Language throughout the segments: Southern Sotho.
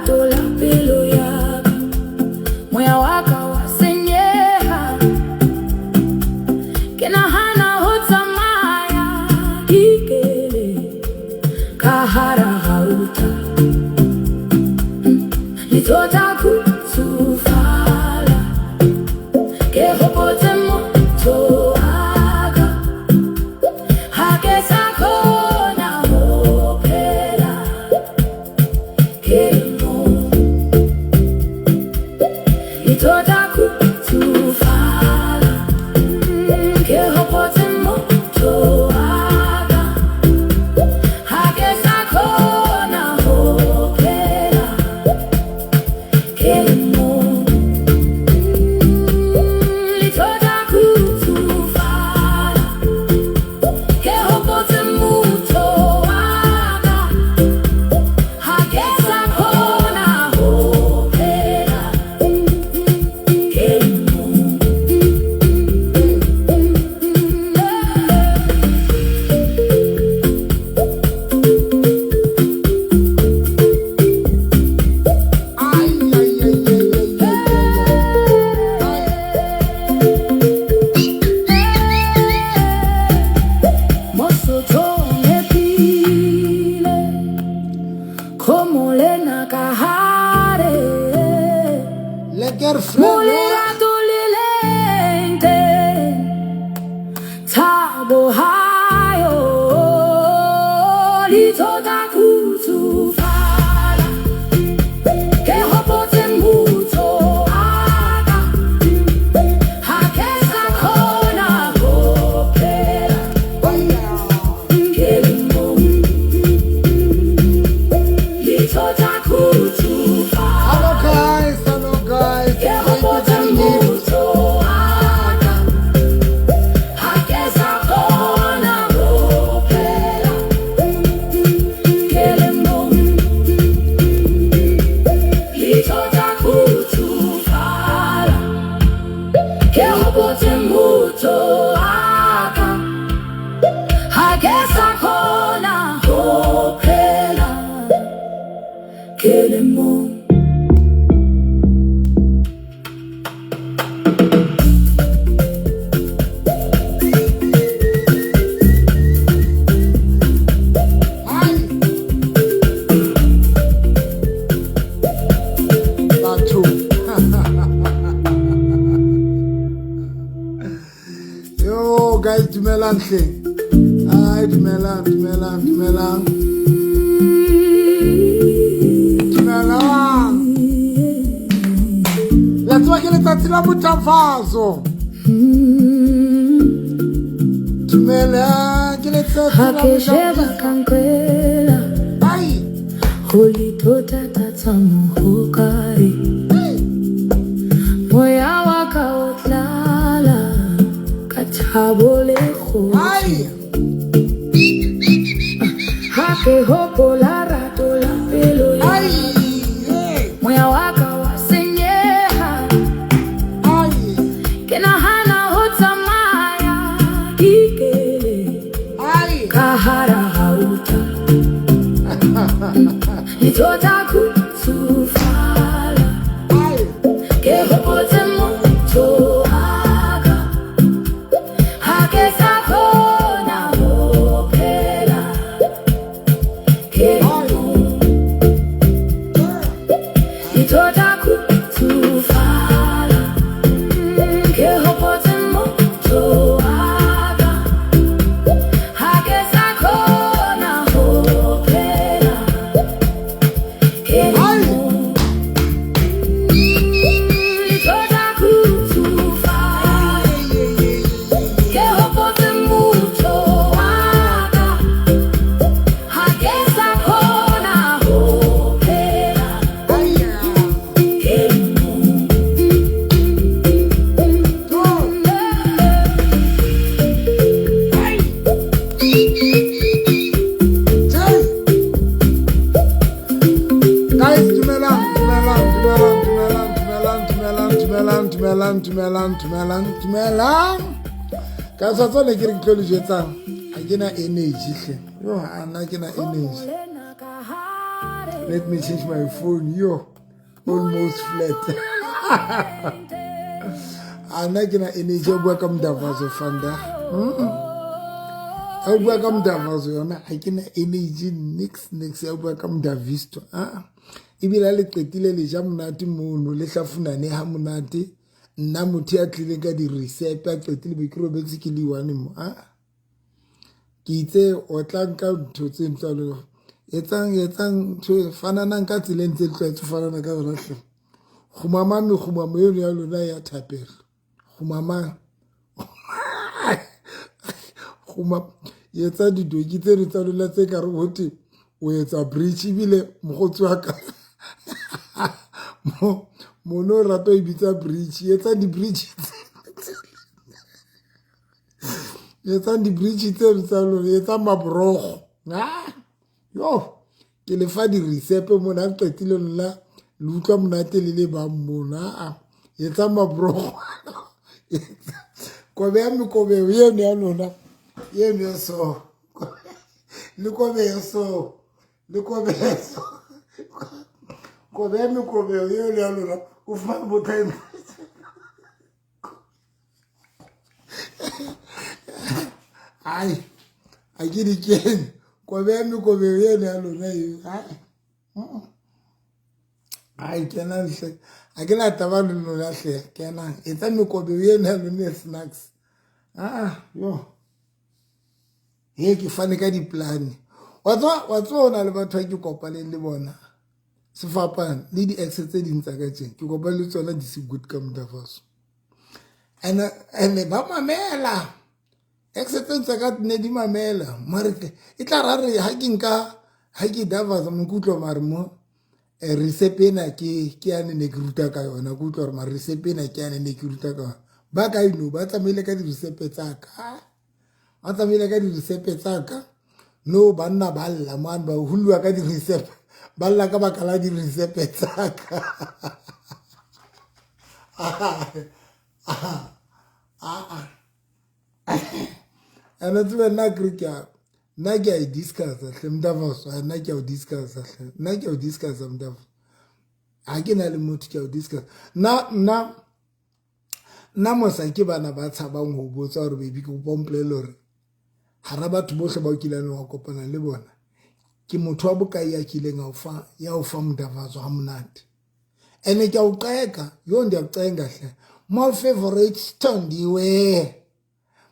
rato la pelo ya ka, moya wa ka wa senyeha. Ke nahana ho tsamaya ke ikele ka hara gauta. Lithota khutsufala, ke hopotse motho wa ka. Ha ke sa khona ho phela ke le mong. Lithota khutsufala, ke hopotse motho wa ka. Ha ke sa khona ho phela ke le mong. Lithota khutsufala, ke hopotse motho wa ka. Ha ke sa khona ho phela ke le mong. Ai, ai, ai, ai, ai, ai, ai, ai. Mosothong e pile, khomo le naka hare. Lekker vrou. Molerato le leng teng, thabo ha yo. Lithota khutsufala, ke hopotse motho wa ka. Ha ke sa khona ho phela ke le mong. Lithota khutsufala, Hello guys, hello guys. ke Thank you hopotse tuning in. motho wa ka. Ha ke sa khona ho phela ke le mong. Lithota khutsufala, ke hopotse motho wa ka. Ha ke sa khona ho phela ke le mong. Hi. Batho. Yo guys, dumelang hle. Ai, dumelang, dumelang, dumelang. Dumelang. La tseba ke letsatsi la mothafaso. Dumelang, ke letsatsi Ha la ke sheba mothafaso. ka nkwela, Ai. ho lithota tsa mohokae. Moya wa ka o tlala ka thabo le kgotso. Ai. Ha ke hopola rato la pelo ya Ai. ka, Hey. moya wa ka wa senyeha. Ai. Ke nahana ho tsamaya ke ikele Ai. ka hara gauta. Lithota khutsufala, Ai. ke hopotse motho wa ka. Ha ke sa khona ho phela ke le mong. Lithota khutsufala, ke hopotse motho wa ka. Ha ke sa khona ho phela ke le Ai. mong. Lithota khutsufala, ke hopotse motho wa ka. Ha ke sa khona ho phela Ai. ke le mong. Ai. Jay. Guys, dumelang, dumelang, dumelang, dumelang, dumelang, dumelang, dumelang, dumelang, dumelang, dumelang, dumelang. Ka sa tsone ke re ke tlo le jwetsang, ha ke na energy hle. Yo, ana ke na energy. Let me change my phone. Yo, almost flat. A nna ke na energy ya bua ka Mdavazo fanda. Ya bua ka Mdavazo yona ha ke na energy nix nix ya bua ka Mdavisto. Ah. Ebile ha le qetile le ja monate mono le hlafunane ha monate. Nna motho ya tlileng ka di-recipe a qetile be ke robetse ke le one mo. Ah. Ke itse o tla nka ntho tse tsa lona. Etsang etsang ntho fananang ka tseleng tse tlwaetse fanana ka yona hle. Kgumamang mekgumamo eno ya lona ya thapelo. Kgumamang. Kguma etsa didoki tseno tsa lona tse ka re hote o etsa bridge ebile mokgotsi wa ka mono o rata o e bitsa bridge. Etsa di-bridge etsang di-bridge tseno tsa lona, etsang maborogo. Ah, yo ke le fa di-recipe mona ha qetile lona le utlwa monate le le bang mona. A etsang maborogo. Kobe ya mekobeo eno ya lona eno ya so le kobe ya so le kobe ya so kobe ya mekobeo eno ya lona o fumane motho a ai a ke di kene kobe ya mekobeo eno ya lona eo. Ai kenang hle, ha ke na taba le lona hle, kenang etsa mekobeo eno ya lona ya snacks. Ah yo he ke fane ka di-plan. Wa tseba ho na le batho ba ke kopaneng le bona sefapano le di-ex tse ding tsa ka tjena ke kopane le tsona di se good ka Mdavazo. And ba mamela ex tse tsa ka ne di mamela mare e tla ra re ha ke nka ha ke davaza mo kutlwa mare mo recipe ena ke yane ne ke ruta ka yona ke utlwa hore mare recipe ena ke yane ne ke ruta ka yona. Ba ka ino ba tsamaile ka di-recipe tsa ka, ba tsamaile ka di-recipe tsa ka. No banna ba lla mane ba hullwa ka di-recipe, ba lla ka baka la di-recipe tsa ka. Ene tsebe nna ke re ke a nna ke a e discussa hle Mdavazo, nna ke a o discussa hle, nna ke a o discussa Mdavazo. Ha ke na le motho ke a o discussa. Nna nna mosa ke bana ba tshabang ho botsa hore baby ke kopa o mpolelle hore hara batho bohle ba o kileng wa kopana le bona ke motho wa bokae ya kileng ya o fa Mdavazo ha monate. Ene ke a o qeka, yo ndiyakucenga hle. My favorite Thandiwe.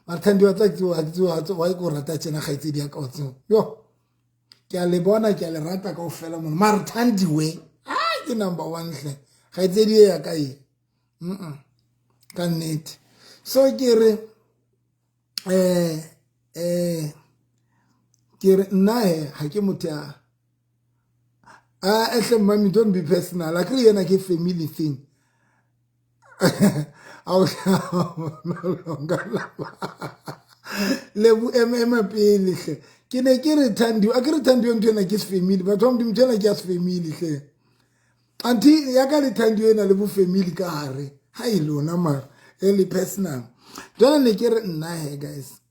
Mara Thandiwe tsa ke wa ke wa ke o rata tjena kgaitsedi ya ka wa tseba. Yo ke a le bona ke a le rata kaofela mona. Mara Thandiwe ah ke number 1 hle. Kgaitsedi e ya ka e. Ka nnete. So ke re ke re nna he ha ke motho ya a ehle mami don't be personal. Akere yena ke family thing. Lebu ema pele hle. Ke ne ke re Thandiwe, a ke re Thandiwe ntho ena ke family. Batho ba Modimo ntho ena ke ya family hle. Anti ya ka le Thandiwe ena le bo family ka hare. Ha e lona mara e le personal. Jwale ne ke re nna he guys,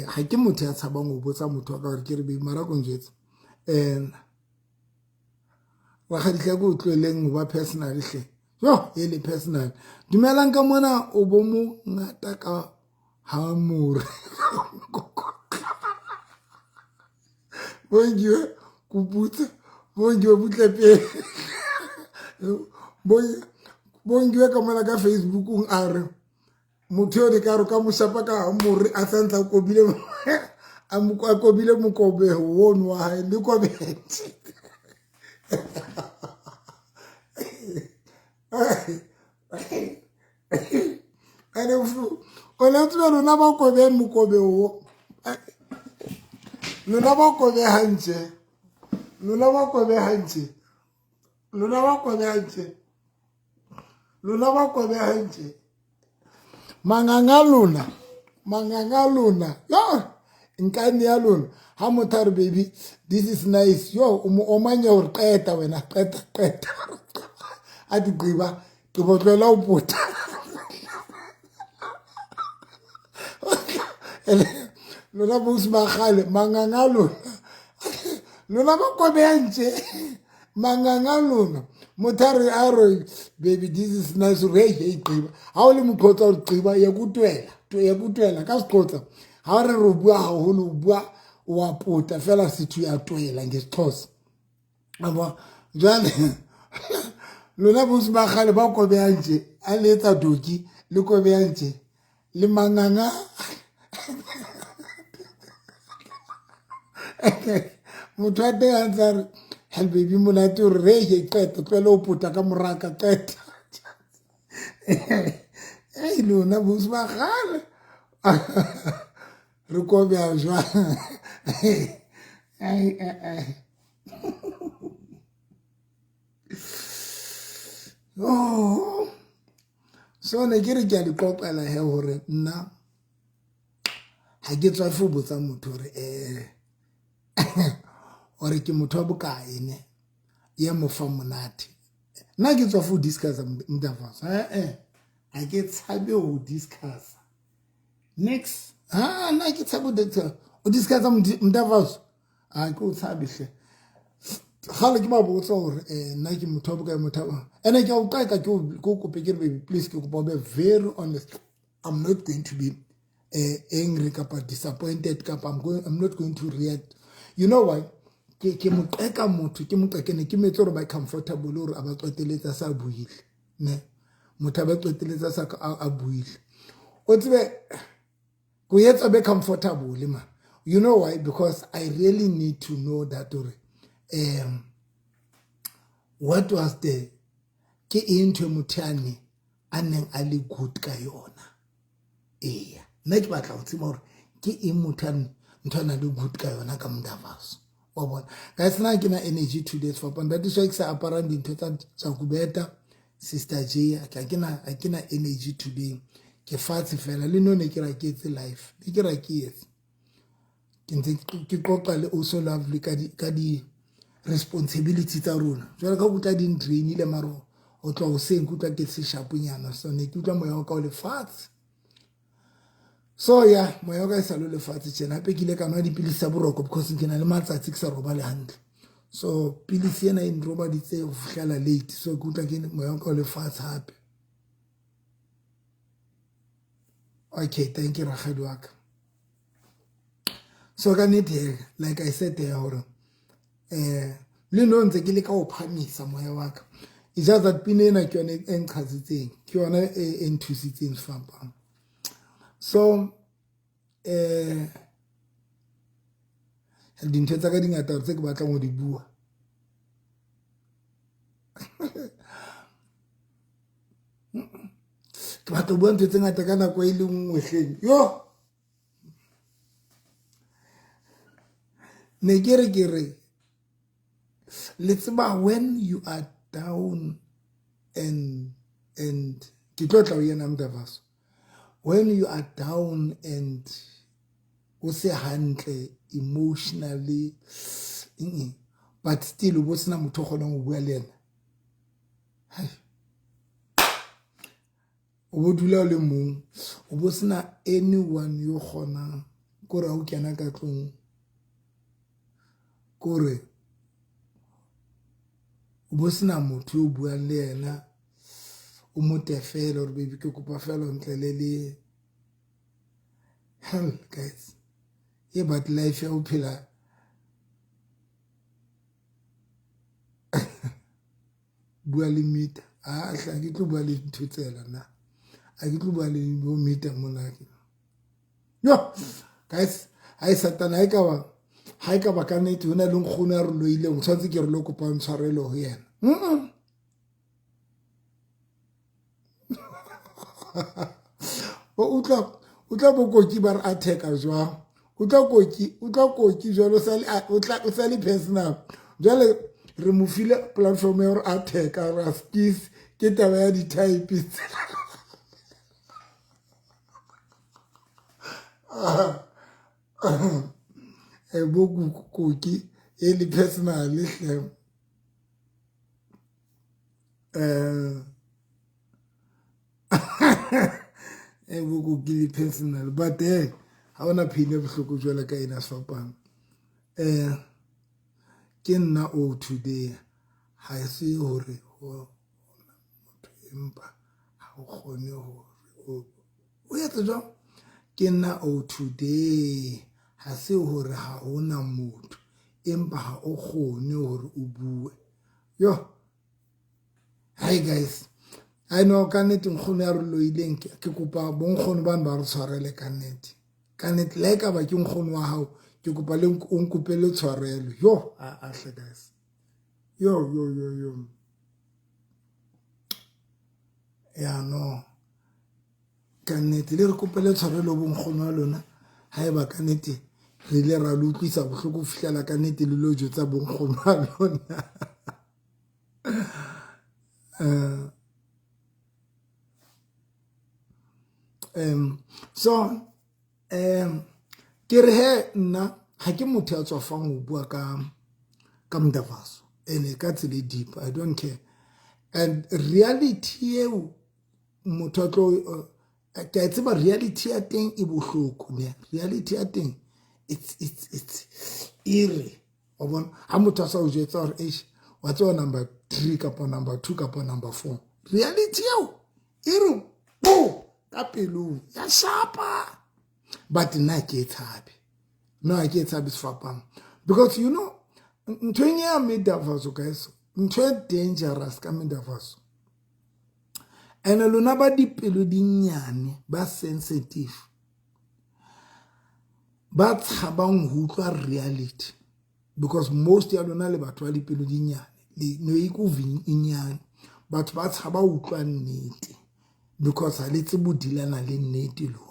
ha ke motho ya tshabang ho botsa motho wa ka hore ke re baby mara ko njwetse. Rakgadi hle ko tlohelleng ho ba personal hle. Yo e le personal. Dumelang ka mona o bo mo ngata ka ha more. Bongiwe kuputsa, bongiwe butle pele. Bongiwe ka mona ka Facebookong a re motho yo di ka re ka moshapa ka more a santsa kobile a kobile mokobe ono wa hae le kobe. Ene o le tsebe lona ba kobe mokobe o. Lona ba kobe hantle. Lona ba kobe hantle. Lona ba kobe hantle. Lona ba kobe hantle. Manganga lona, manganga lona. Yo, nkane ya lona. Ha motho a re baby, this is nice. Yo, o mo omanya hore qeta wena, qeta, qeta. A di qiba, ke botlela o pota. Lona bosi ba kgale, manganga lona. Lona ba kobeyang tje manganga lona motho a re a re baby this is nice re hey qiba ha o le moqhotsa o qiba ya kutwela ya kutwela ka seqhotsa ha re re bua haholo o bua wa pota fela sethu ya twela ngesixhosa abo jwale lona bosi ba kgale ba kobeyang tje a le etsa doki le kobeyang tje le manganga motho wa teng a ntse a re hell baby monate o re re ke qeta tlohele o pota ka moraka qeta ei lona bosi ba kgale re kobea jwang. Oh. So ne ke re ke a di qoqela he hore nna ha ke tswafe ho botsa motho hore hore ke motho wa bokae ne ya mo fa monate. Nna ke tswafe ho discussa mntafasa eh ha ke tshabe ho discussa next ha nna ke tshabe ho discussa mntafasa a ke o tshabe hle gale ke ba botsa gore nna ke motho wa bokae motho wa ene ke a o qeka ke o kope ke re baby please ke kopa o be very honest. I'm not going to be angry kapa disappointed kapa I'm not going to react. You know why? Ke mo qeka motho ke mo qeke ne ke metse gore ba comfortable gore a ba qeteletsa sa buile ne motho a ba qeteletsa sa a buile o tsebe ko etsa be comfortable ma. You know why? Because I really need to know that gore what was the ke eng ntho e motho ane a neng a le good ka yona. Eya nna ke batla ho tseba hore ke eng motho ane ntho a nang le good ka yona ka Mdavaso wa bona. Guys nna ke na energy today sefapano that is why ke sa aparang dintho tsa Jakubeta Sister J ha ke na energy today. Ke fatshe fela le no ne ke ra ke etse life ne ke ra ke etse ke ntse ke qoqa le also lovely ka di responsibility tsa rona jwale ka utlwa di ndrainile maro o tloha hoseng ke utlwa ke se shaponyana so ne ke utlwa moya wa ka o lefatshe. So ya moya wa ka e sa le lefatshe tjena hape ke ile ka nwa dipilisi tsa boroko because ke na le matsatsi ke sa robale hantle. So pilisi ena e nrobaditse ho fihlela late so ke utlwa ke moya wa ka o lefatshe hape. Okay, thank you rakgadi wa ka. So ka nnete like I said there hore le no ntse ke le ka o phamisa moya wa ka. It's just that pina ena ke yone e nqhatsitseng ke yone e nthusitseng sefapano. So dintho tsa ka di ngata tse ke batlang ho di bua. Ke batla ho bua ntho tse ngata ka nako e le nngwe hleng. Yo ne ke re ke re le tseba when you are down and ke tlo tla ho yena Mdavaso. When you are down and o se hantle emotionally but still o bo sena motho o kgonang ho bua le yena. O bo dula o le mong o bo sena anyone yo kgonang kore ha o kena ka tlung kore o bo sena motho yo buang le yena o mo tefela hore baby ke kopa fela ntle le le hell guys e but life ya ho phela bua le meter a hla ke tlo bua le ntho tsela na a ke tlo bua le bo meter mona ke yo guys ha e satana ha e ka ba ka nnete ho na le nkgono ya re loileng o tshwanetse ke re lo kopang tshwarelo ho yena. O utlwa bokoki ba re attack-a jwang utlwa koki jwalo o sa le personal jwale re mo file platform ya hore attack-a ra skis ke taba ya di-type. Bo koki e le personal hle. Bo koki le personal but ha ona pain e bohloko jwalo ka ena sefapano. Ke nna o today ha se hore ho motho empa ha o kgone hore o etse jwang. Ke nna o today ha se hore ha hona motho empa ha o kgone hore o bue. Yo, hi guys, I know ka nnete nkgono ya re loileng, ke kopa bonkgono bane ba re tshwarele ka nnete. Ka nnete le ha ekaba ke nkgono wa hao, ke kopa le o nkopele tshwarelo. Yo, a hle guys. Yo yo yo yo. Ya no. Ka nnete le re kopele tshwarelo bonkgono wa lona haeba ka nnete re ile ra le utlwisa bohloko ho fihlela ka nnete le lo jwetsa bonkgono wa lona. So ke re he nna ha ke motho ya tswafang ho bua ka Mdavaso ene ka tsela e deep, I don't care. And reality eo motho a tlo ke a tseba reality ya teng e bohloko ne, reality ya teng it's ere wa bona ha motho a sa o jwetsa hore eish wa tseba number 3 kapa number 2 kapa number 4, reality eo e re bo ka pelong ya shapa. But nna ke e tshabe, no ha ke e tshabe sefapano, because you know ntho e ya Mdavaso guys, ntho e dangerous ka Mdavaso, and lona ba dipelo dinnyane ba sensitive ba tshabang ho utlwa reality, because most ya lona le batho ba dipelo dinnyane le no e ko inyane, batho ba tshaba ho utlwa nnete because ha le tsebe ho dealana le nnete lona.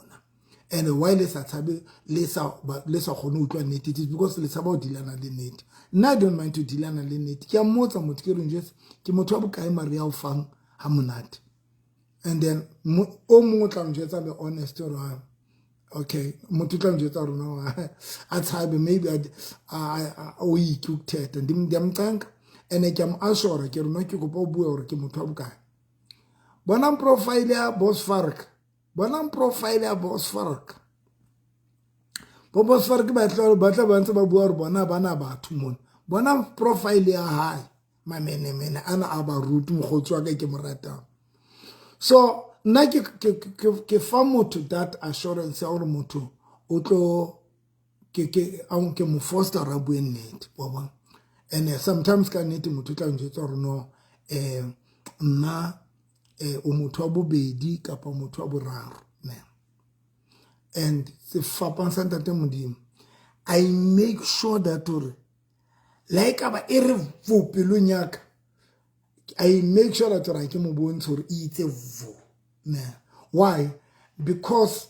And why le sa tshabe le sa kgone ho utlwa nnete, it is because le tshaba ho dealana le nnete. Nna I don't mind to dealana le nnete. Ke a mmotsa motho ke reng jwetse ke motho wa bokae mare ya o fang ha monate, and then o mongwe o tla njwetsa be honest hore okay motho o tla njwetsa hore no a tshabe maybe o itse ukuthetha ndiyamcenga and ke a mo assure ke re no ke kopa o bue hore ke motho wa bokae. Bonang profile ya Boss Fark, bonang profile ya Boss Fark. Bo Boss Fark ba tla ba ntse ba bua hore bona bana batho mona. Bonang profile ya hae, mamenemene ana a baruti mokgotsi wa ka ke mo ratang. So nna ke fa motho that assurance ya hore motho o tlo ke mo foster ra bue nnete wa bona. And sometimes ka nnete motho o tla njwetsa hore no nna o motho wa bobedi kapa motho wa boraro ne. And sefapano sa Ntate Modimo, I make sure that hore le ha ekaba e re vo pelong ya ka, I make sure that hore ha ke mo bontshe hore e itse vo ne. Why? Because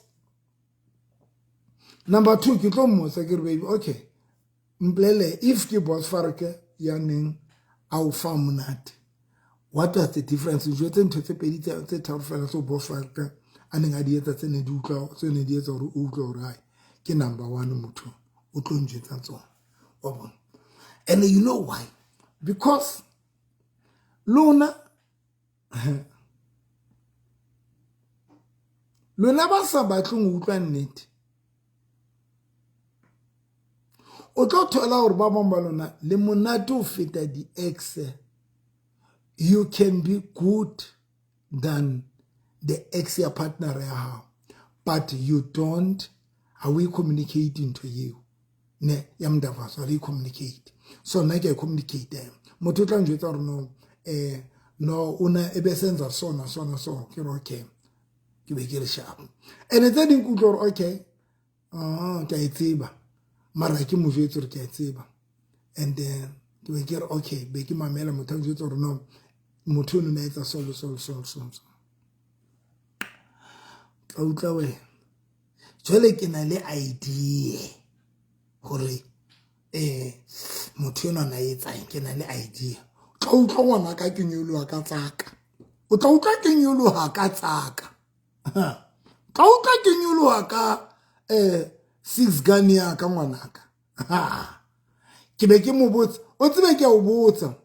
number 2 ke tlo mmotsa ke re baby okay mpolele if ke Boss Fark ya neng a o fa monate, what was the difference? Jwetse ntho tse pedi tse tharo fela tse Boss Fark a neng a di etsa tse ne di utlwa tse ne di etsa hore o utlwe hore hai ke number 1 motho o tlo njwetsa tsona wa bona. And you know why? Because lona ba sa batleng ho utlwa nnete, o tlo thola hore ba bang ba lona le monate ho feta di-ex. You can be good than the ex ya partner ya hao, but you don't, ha we communicate ntho eo ne ya Mdavaso, ha re communicate. So nna ke a communicate, motho o tla njwetsa hore no no una e be senza sona sona so ke re okay ke be ke re sharp. And tse ding ke utlwa hore okay ke a e tseba mara ke mo jwetse hore ke a e tseba, and then ke be ke re okay be ke mamela motho a njwetsa hore no motho ono na etsa so so so so. Tla utlwa wena jwale ke na le idea hore motho enwa na etsang, ke na le idea. Tla utlwa ngwana ka ke nyoloha ka tsaka, o tla utlwa ke nyoloha ka tsaka, tla utlwa ke nyoloha ka 6 gun ya ka ngwanaka. Ke be ke mo botsa, o tsebe ke a o botsa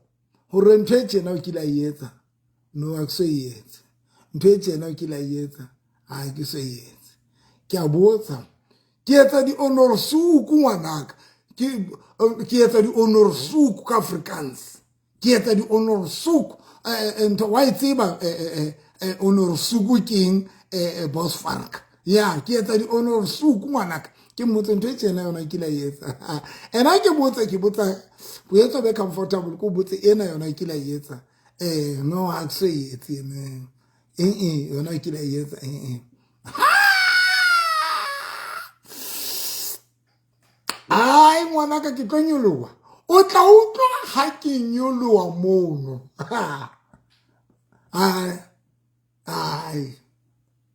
hore ntho e tjena o kile a e etsa, no ha ke so e etse. Ntho e tjena o kile a e etsa, ha ke so e etse. Ke a botsa, ke etsa di-honor suku ngwanaka, Ke etsa di-ondersoek ka Afrikaans, ke etsa di-ondersoek. Ntho wa e tseba, ondersoek ke eng, boss Fark? Ya, ke etsa di-ondersoek, ngwanaka. Ke mmotse ntho e tjena yona ke la etsa, and ha ke botse, ke botsa ho etsa be comfortable, ko botse ena yona ke la etsa. No, ha ke so etse ene eng yona ke la etsa eng. Ai, ngwanaka, ke tlo nyoloha, o tla utlwa ha ke nyoloha mono. Ai, ai,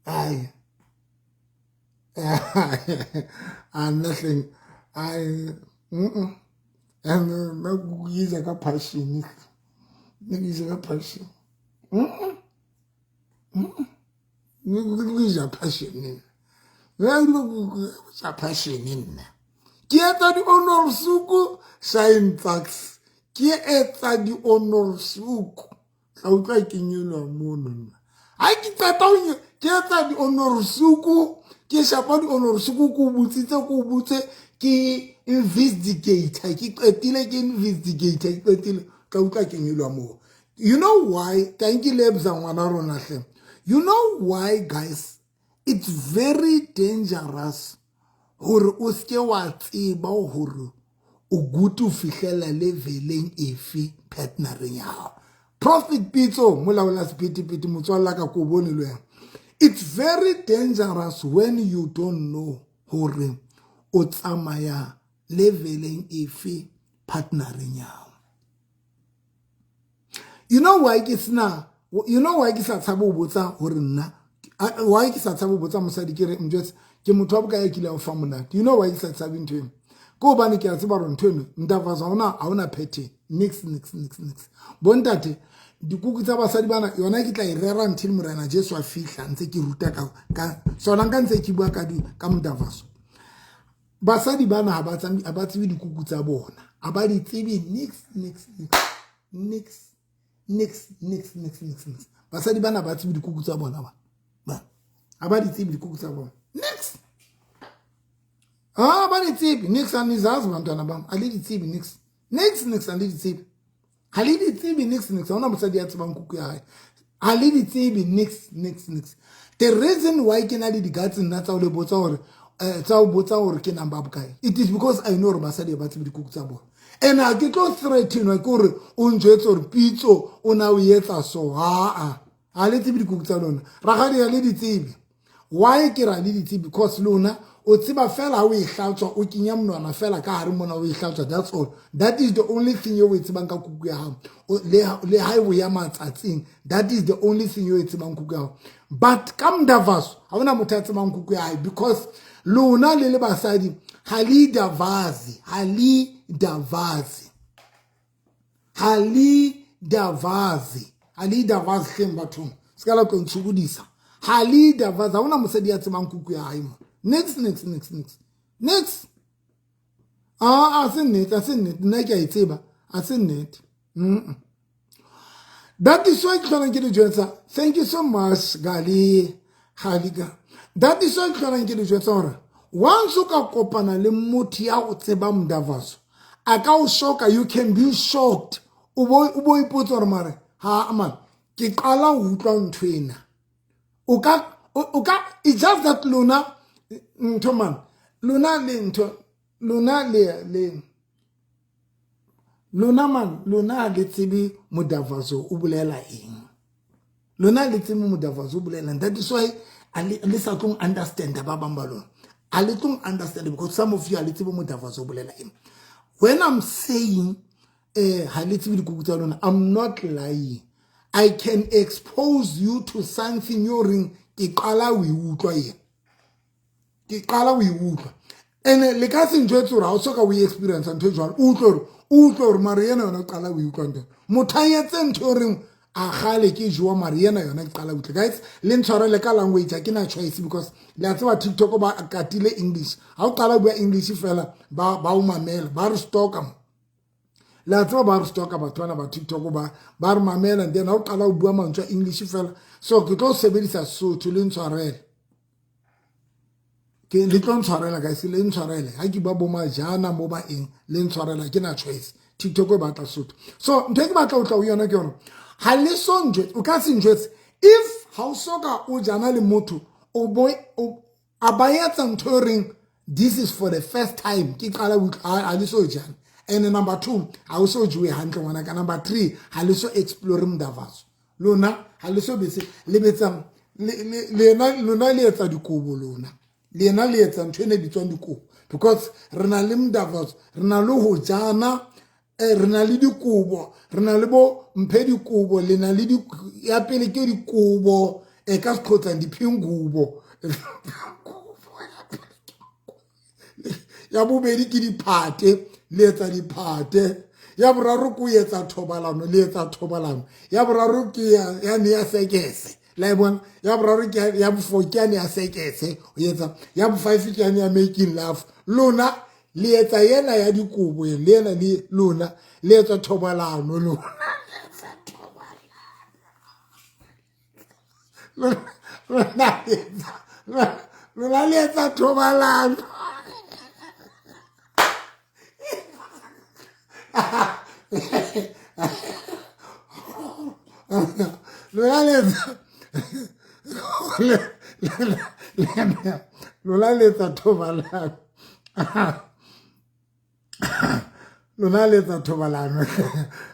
ai, a nna hleng, ai, and nna ke ja ka passion, nna ke ja ka passion, ke ja passion, nna ja passion. Nna ke etsa di-ondersoek, shine tax, ke etsa di-ondersoek. Tla utlwa ke nyoloha mono. Nna ha ke qeta ho ke etsa di-ondersoek, ke shapa di-ondersoek, ke o botsitse, ke o botse, ke investigator, ke qetile, ke investigator, ke qetile, tla utlwa ke nyoloha moo. You know why? Thank you, Lebza, ngwana rona hle. You know why, guys? It's very dangerous hore o seke wa tseba hore o good ho fihlela leveleng efe partnereng ya hao. Prophet Pitso, molaola sephethephethe, motswalla ka ko bone le wena. It's very dangerous when you don't know hore o tsamaya leveleng efe partnereng ya hao. You know why ke sena? You know why ke sa tshabe ho botsa hore nna, why ke sa tshabe ho botsa mosadi, ke re, "Mjwetse, ke motho wa bokae kile o fa monate?" You know why ke sa tshabe ntho eno? Ke hobane ke a tseba hore ntho eno, ntafatsa, ha ona pattern, nix, nix, nix, nix. Bontate, dikuku tsa basadi bana yona ke tla e rera until Morena Jesu a fihla, ntse ke ruta ka sona, nka ntse ke bua ka motavaso. Basadi bana ha ba tsebe dikuku tsa bona, ha ba di tsebe nix, nix, nix, nix, nix, nix, nix, nix, nix. Basadi bana ba tsebe dikuku tsa bona, ba ha ba di tsebe dikuku tsa bona, nix. Ah, ba di tsebe nix. Anizazi, bantwana bam, a le di tsebe nix, nix, nix. A le di tsebe, ha le di tsebe nix, nix. Ha hona mosadi ya tsebang kuku ya hae. Ha le di tsebe nix, nix, nix. The reason why ke na le di-guts nna tsa ho le botsa hore tsa ho botsa hore ke number bokae, it is because I know hore basadi ba tsebe dikuku tsa bona, and ha ke tlo threatenwa ke hore o njwetse hore Pitso o na o etsa so. Haa, ha le tsebe dikuku tsa lona, rakgadi, ha le di tsebe. Why ke ra le di tsebe? Because lona o tseba fela ha o e hlatswa, o kenya monwana fela ka hare mona, o e hlatswa, that's all. That is the only thing eo o e tsebang ka kuku ya hao. Le ha o ya matsatsing, that is the only thing eo e tsebang kuku ya hao. But ka mdavaso ha hona motho a tsebang kuku ya hae, because lona le le basadi ha le davazi, ha le davazi, ha le davazi, ha le davazi hleng bathong, se ka la tlo ntshokodisa. Ha le davazi, ha hona mosadi ya tsebang kuku ya hae mo, nix, nix, nix, nix, nix. A se nnete, a se nnete, nna ke a e tseba, a se nnete. That is why ke tlholang ke le jwetsa. Thank you so much, gali galika. That is why ke tlholang ke le jwetsa hore once o ka kopana le motho ya o tsebang mdavaso, a ka o shocka. You can be shocked, o bo ipotsa hore mare ha man, ke qala ho utlwa ntho ena. O ka it's just that lona ntho man, lona le ntho, lona le lona man, lona le tsebe modavaso o bolela eng, lona le tsebe modavaso o bolela. That is why le sa tlong understand ba bang ba lona, a le tlong understand, because some of you a le tsebe modavaso o bolela eng. When I'm saying ha le tsebe dikuku tsa lona, I'm not lying. I can expose you to something yo reng ke qala o e utlwa ena, ke qala o e utlwa, ene le ka se njwetse hore ha o soka o e experience ntho e jwalo. O utlwe hore, o utlwe hore mare ena yona o qala o e utlwa ntho motho a etse ntho e reng a gale ke joa, mare ena yona ke qala utlwa. Guys, le ntshwarele ka language, ha ke na choice, because le a tseba TikTok ba katile English. Ha o qala bua English fela, ba o mamela, ba re stalker mo. Le a tseba ba re stalker, batho bana ba TikTok ba re mamela. And then ha o qala o bua mantswe a English fela, so ke tlo sebedisa Sesotho, le ntshwarele. Ke le tlo ntshwarela guys, le ntshwarele ha ke ba bo majana mo ba eng, le ntshwarela ke na choice. TikTok e batla Sotho. So ntho e ke batla ho tla ho yona ke yona, ha le so njwetse, o ka se njwetse if ha o soka o jana le motho o bo a ba etsa ntho e reng this is for the first time ke qala ha le so jana. And number 2, ha o so jowe hantle ngwana ka. Number 3, ha le so explore mdavaso lona, ha le so betse le betsang lena lona le etsa dikobo lona, lena le etsa ntho ene e bitswang dikobo, because re na le mdavaso, re na le ho jana, re na le dikobo, re na le bo mphe dikobo, le na le ya pele ke dikobo e ka seqhotsang diphengubo, ya bobedi ke diphate, le etsa diphate, ya boraro ke o etsa thobalano, le etsa thobalano, ya boraro ke ya ne ya sekese la e bona, ya boraro ke ya bofo ke ya ne ya sekese o etsa, ya bo-five ke ya ne ya making love. Lona le etsa yena ya dikobo, le ena le lona le etsa thobalano, lona lona le etsa thobalano. Lona le etsa lona le etsa thobalano, lona le etsa thobalano,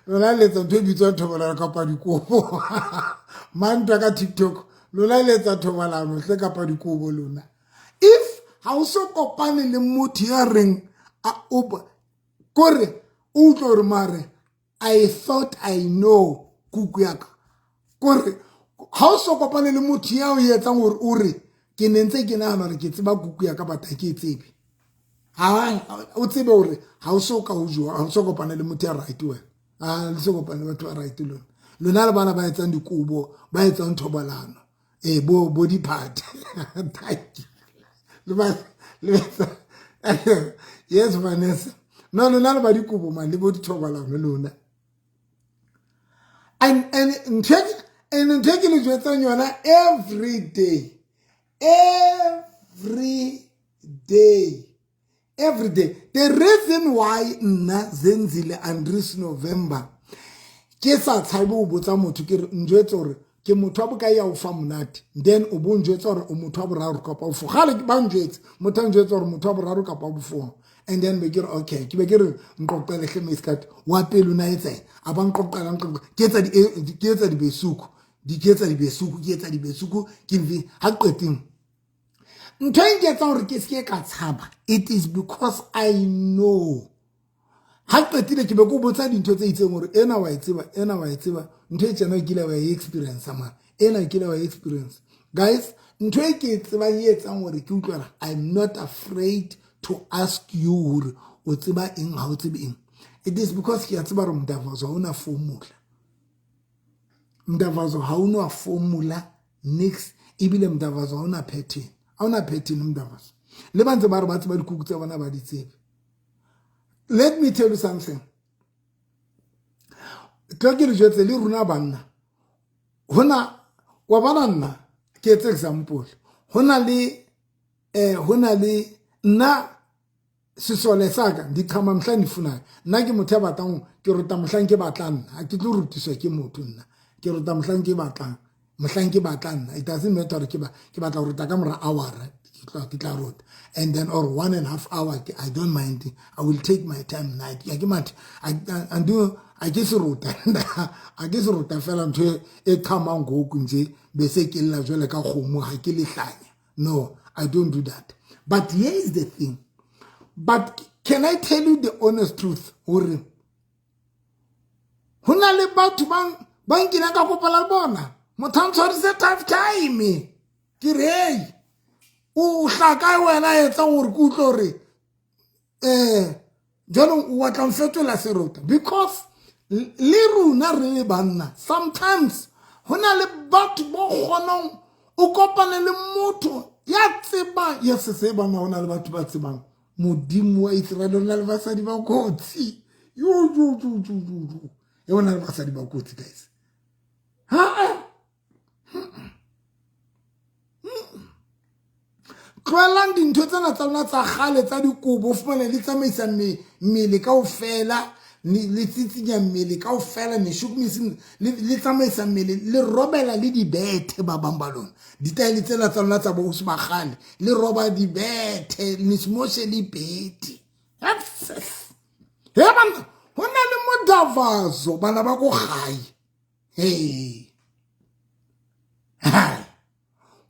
lona le etsa ntho e bitswang thobalano kapa dikobo. Mantwa ka TikTok, lona le etsa thobalano hle kapa dikobo lona. If ha o so kopane le motho ya reng kore o utlwe hore mare I thought I know kuku ya ka, kore ha o so kopane le motho ya o etsang hore o re ke ne ntse ke nahana hore ke tseba kuku ya ka, but ha ke e tsebe. Ha o tsebe hore ha o so ka ho jowa, ha o so kopane le motho ya right wena, ha le so kopane le batho ba right lona. Lona le bana ba etsang dikobo, ba etsang thobalano, e bo bo diphate. Le ba le yes Vanessa, no lona le ba dikobo man, le bo dithobalano lona. And ntho e ke le jwetsang yona every day, every day, every day. The reason why nna Zenzile Andries November ke sa tshabe ho botsa motho, ke re njwetse hore ke motho wa bokae ya o fa monate, then o bo njwetse hore o motho wa boraro kapa o fo. Kgale ba njwetse, motho a njwetse hore motho wa boraro kapa o fo, and then be ke re okay, ke be ke re nqoqele hle Maiskate wa pele o na etseng, a ba nqoqela nqoqela, ke etsa dibesuku, di ke etsa dibesuku, ke etsa dibesuku, ke mve ha qeteng. Ntho e nketsang hore ke seke ka tshaba, it is because I know. Ha qetile ke be ke botsa dintho tse itseng hore ena wa e tseba, ena wa e tseba, ntho e tjena ke ile wa e experience man, ena ke ile wa e experience. Guys, ntho e ke e tsebang e etsang hore ke utlwela, I'm not afraid to ask you hore o tseba eng, ha o tsebe eng. It is because ke a tseba hore mdavazo ha ona formula. Mdavazo ha ona formula nix, ebile mdavazo ha ona pattern. Ha ona pattern mdavazo. Le ba ntse ba re ba tseba dikuku tsa bona ba di tsebe. Let me tell you something. Tlo ke le jwetse le rona banna. Hona wa bona nna ke etse example. Hona le hona le nna sesole sa ka di qhama mohlang di funayo. Nna ke motho ya batlang ke rota mohlang ke batlang nna, ha ke tlo rutiswa ke motho nna. Ke rota mohlang ke batlang, mohlang ke batlang nna. It doesn't matter hore ke batla ho rota ka mora hour, ke tla rota, and then or 1.5 hour, I don't mind, I will take my time night. Ya ke mathe a ke se rota, a ke se rota fela ntho e qhamang ngoku nje bese ke lla jwale ka kgomo ha ke lehlanya. No, I don't do that. But here is the thing. But can I tell you the honest truth? Hore ho na le batho ba nkileng ka kopana le bona, motho a ntshwarise tough time. Ke re hey, o hlaka wena etsang hore ke utlwe hore jwanong o batla ho fetola serota, because le rona re le banna sometimes ho na le batho bo kgonang o kopane le motho ya tsebang ya se se bana, ho na le batho ba tsebang Modimo wa Israel, o na le basadi ba kotsi. Yo yo yo yo yo yo, o na le basadi ba kotsi guys. Ha Tlohelang dintho tsena tsa lona tsa kgale tsa dikobo, o fumane le tsamaisa mmele kaofela, le tsitsinya mmele kaofela, meshukumisi le tsamaisa mmele, le robela le dibethe ba bang ba lona. Ditaele tsena tsa lona tsa boausi ba kgale, le roba dibethe, le smoshe le bete. He banna, ho na le modavazo bana ba ko gae. Hey. Hai.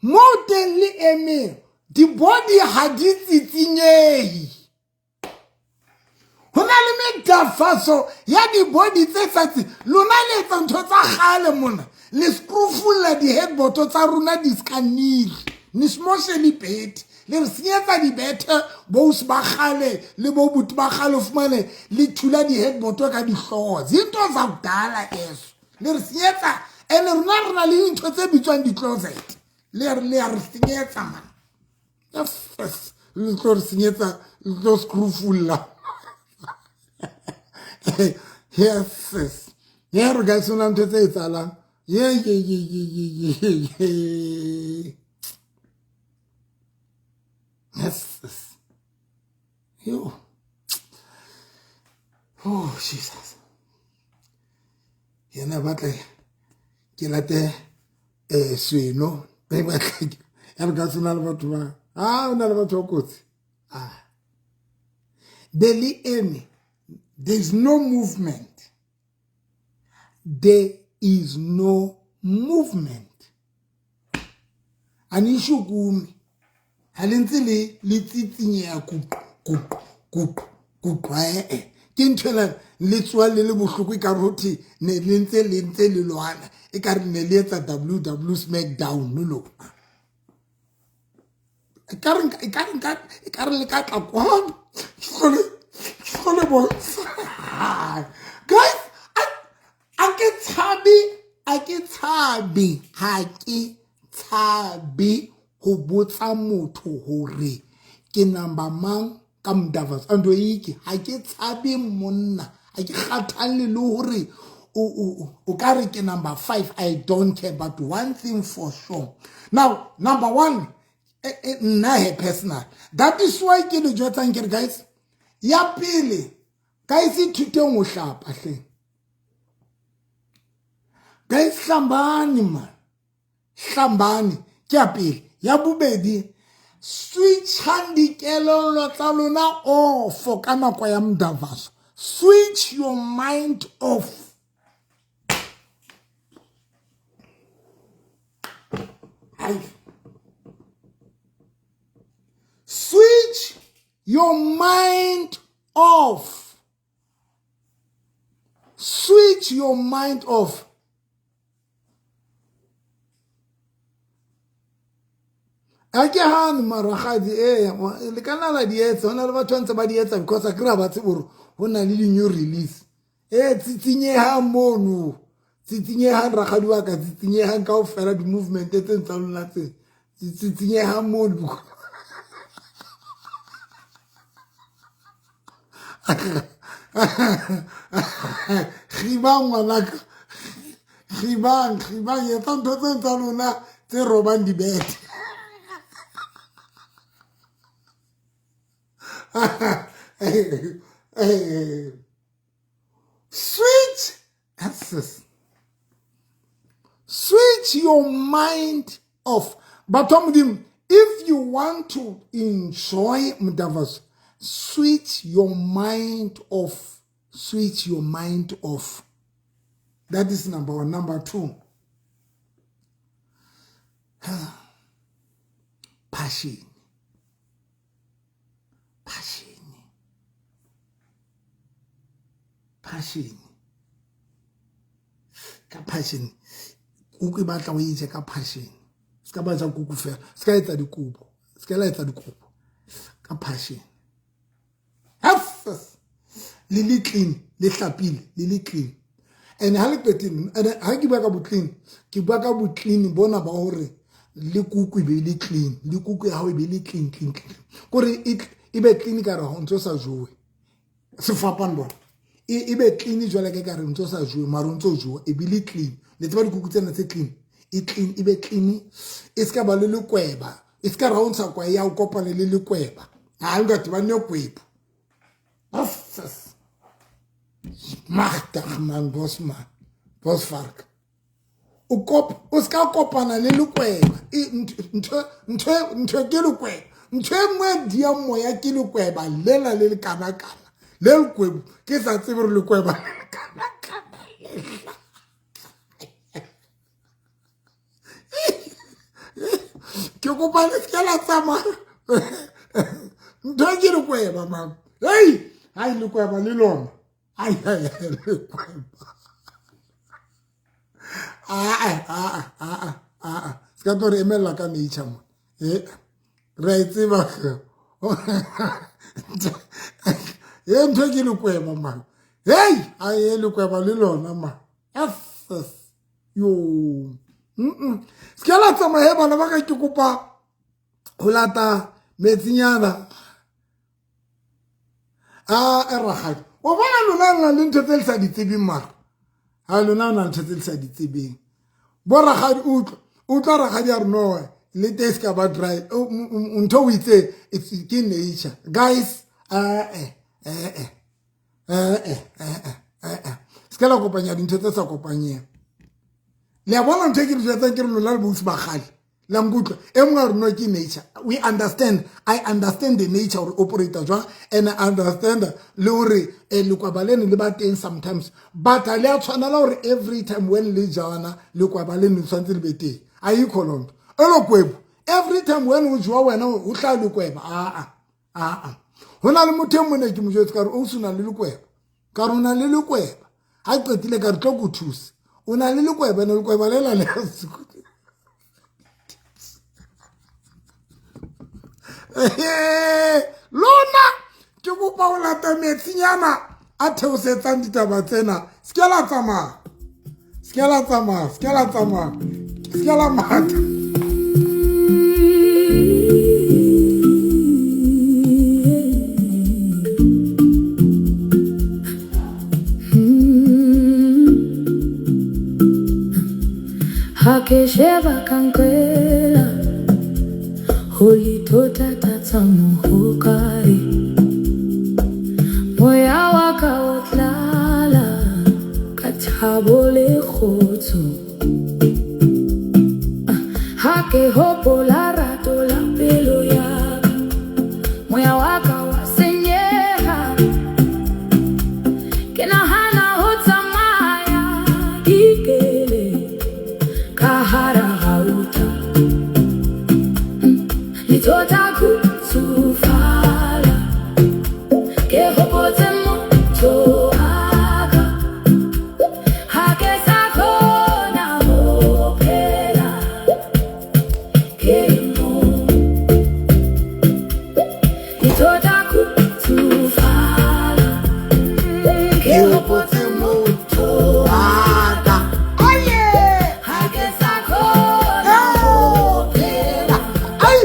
Mo teng le emeng, di-body ha di tsitsinyehe. Ho na le medafatso ya di-body tse sa tsi lona le etsa ntho tsa kgale mona, le screwfulla di-headboard tsa rona di skanile, ne smoshe le bethe, le re senyetsa dibethe bousi ba kgale le bo buti ba kgale, o fumane le thula di-headboard ka dihlooho, zinto tsa kudala eso, le re senyetsa. Ene rona re na le dintho tse bitswang di-closet, le ya re senyetsa man. Yes, le tlo re senyetsa, le tlo screwfulla. Yes, yes. Ye re ka sona ntho tse etsahalang. Ye ye ye ye ye ye ye. Yes, yes. Yo. Oh Jesus. Yena batla ke late seno e batla ya re ka sena le batho ba a o na le batho ba kotsi. Ah. Be le eme. There is no movement. There is no movement. A ne shukumi. Ha le ntse le le tsitsinyeha kuqu kuqu kuqu kuqu ee. Ke ntho ena le tsoa le le bohloko e ka re ne le ntse le ntse le lwana e ka re ne le etsa WW Smackdown lona. E ka re e ka re e ka re le ka tla kwano. Ke le bontsha. Guys, a ke tshabe, a ke tshabe, ha ke tshabe ho botsa motho hore ke number mang ka Mdavas. Ando ike, ha ke tshabe monna, ha ke kgathalle le hore o ka re ke number 5, I don't care, but one thing for sure. Now, number 1, nna he personal. That is why ke le jwetsang ke re guys, ya pele, guys ithuteng ho hlapa hle. Guys hlambani man. Hlambani ke ya pele. Ya bobedi, switchang dikelello tsa lona off ka nako ya Mdavaso. Switch your mind off. Hai. Switch your mind off. Switch your mind off. A ke hane maragadi e le ka nna la di etsa, ho na le batho ba ntse ba di etsa because a kry-a ba tsebe hore ho na le di-new release. E tsitsinyehang mono, tsitsinyehang rakgadi wa ka, tsitsinyehang kaofela di-movement tse tsa lona tse, tsitsinyehang mono. Gibang ngwanaka, gibang, gibang, etsa ntho tse tsa lona tse robang dibethe. Switch access. Switch your mind off. But if you want to enjoy Mdavaso, switch your mind off. Switch your mind off. That is number 1. Number 2. Passion. Passion. Passion. Ka passion. Kuku e batla o e je ka passion. Se ka ba ja kuku fela. Se ka etsa dikobo. Se ka la etsa dikobo. Ka passion. Yes. Le le clean, le hlapile, le le clean. And ha le qetile, and ha ke bua ka bo clean, ke bua ka bo clean bona ba hore le kuku e be le clean, le kuku ya hao e be le clean, clean, clean. Kore e be clean ka re ho ntso sa jowe. Sefapano bona. E be clean jwale ka re ntso sa jowe, mara o ntso jowa, e be le clean. Le tseba dikuku tsena tse clean. E clean, e be clean. E ska ba le lekweba. E se ka ra o ntsha kwae ya o kopane le lekweba. Ha nka ba ne kwebu. Magtig man, bosman. Bosvark. O se ka kopana le lekweba. Ntho ke lekweba. Ntho e nngwe di ya moya ke lekweba lela le le kana-kana. Le lekwebu ke sa tsebe gore lekweba le le kana-kana lela. Ke kopa le se la tsamaya. Ntho ke lekweba man. Hey, hai lekweba le lona. Ai ai lekweba. A se ka tlo re emella ka nature mo. Re a e tseba. E ntho ke lekweba man. Hey, ai lekweba le lona man. Yes. Yo. Se ke la tsamaya bana ba ka ke kopa go lata metsinyana. A ragadi. O bona lona le na le ntho tse le sa di tsebeng mara. Ha lona na ntho tse le sa di tsebeng. Bo ragadi utlwa ragadi a re no le teng se ka ba dry. Ntho o itse it's ke nature. Guys, Se ka la kopanya dintho tse sa kopanyeng. Le a bona ntho e ke re jwetsang ke re lona le bosi ba kgale. La nkutlwa e mongwe a re no ke nature. We understand. I understand the nature gore operator jwang and I understand le hore lekwaba lene le ba teng sometimes. But le a tshwanela hore every time when le jana lekwaba lene le tshwanetse le be teng. Ayikho loo nto. Elo kwebu every time when o jowa wena o hlaha lekweba. A. Ho na le motho e mone ke mo jwetse ka re o na le lekweba. Ka re o na le lekweba. Ha qetile ka re tlo go thusa. O na le lekweba ne lekweba lela le lona ke kopa ho lata metsinyana a theosetsang ditaba tsena. Se ke la tsamaya. Se ke la tsamaya, se ke la tsamaya. Se ke la matha. Ha ke sheba ka nqela ho lithota tsa mohokae. Moya wa ka o tlala ka thabo le kgotso. Ha ke hopola rato la pelo ya ka, moya wa ka wa senyeha. Ke nahana ho tsamaya ke ikele ka hara gauta. Lithota khutsufala ke hopotse motho wa ka. Ha ke sa khona ho phela ke le mong. Lithota khutsufala ke hopotse motho wa ka. Ha ke sa khona ho phela Ai!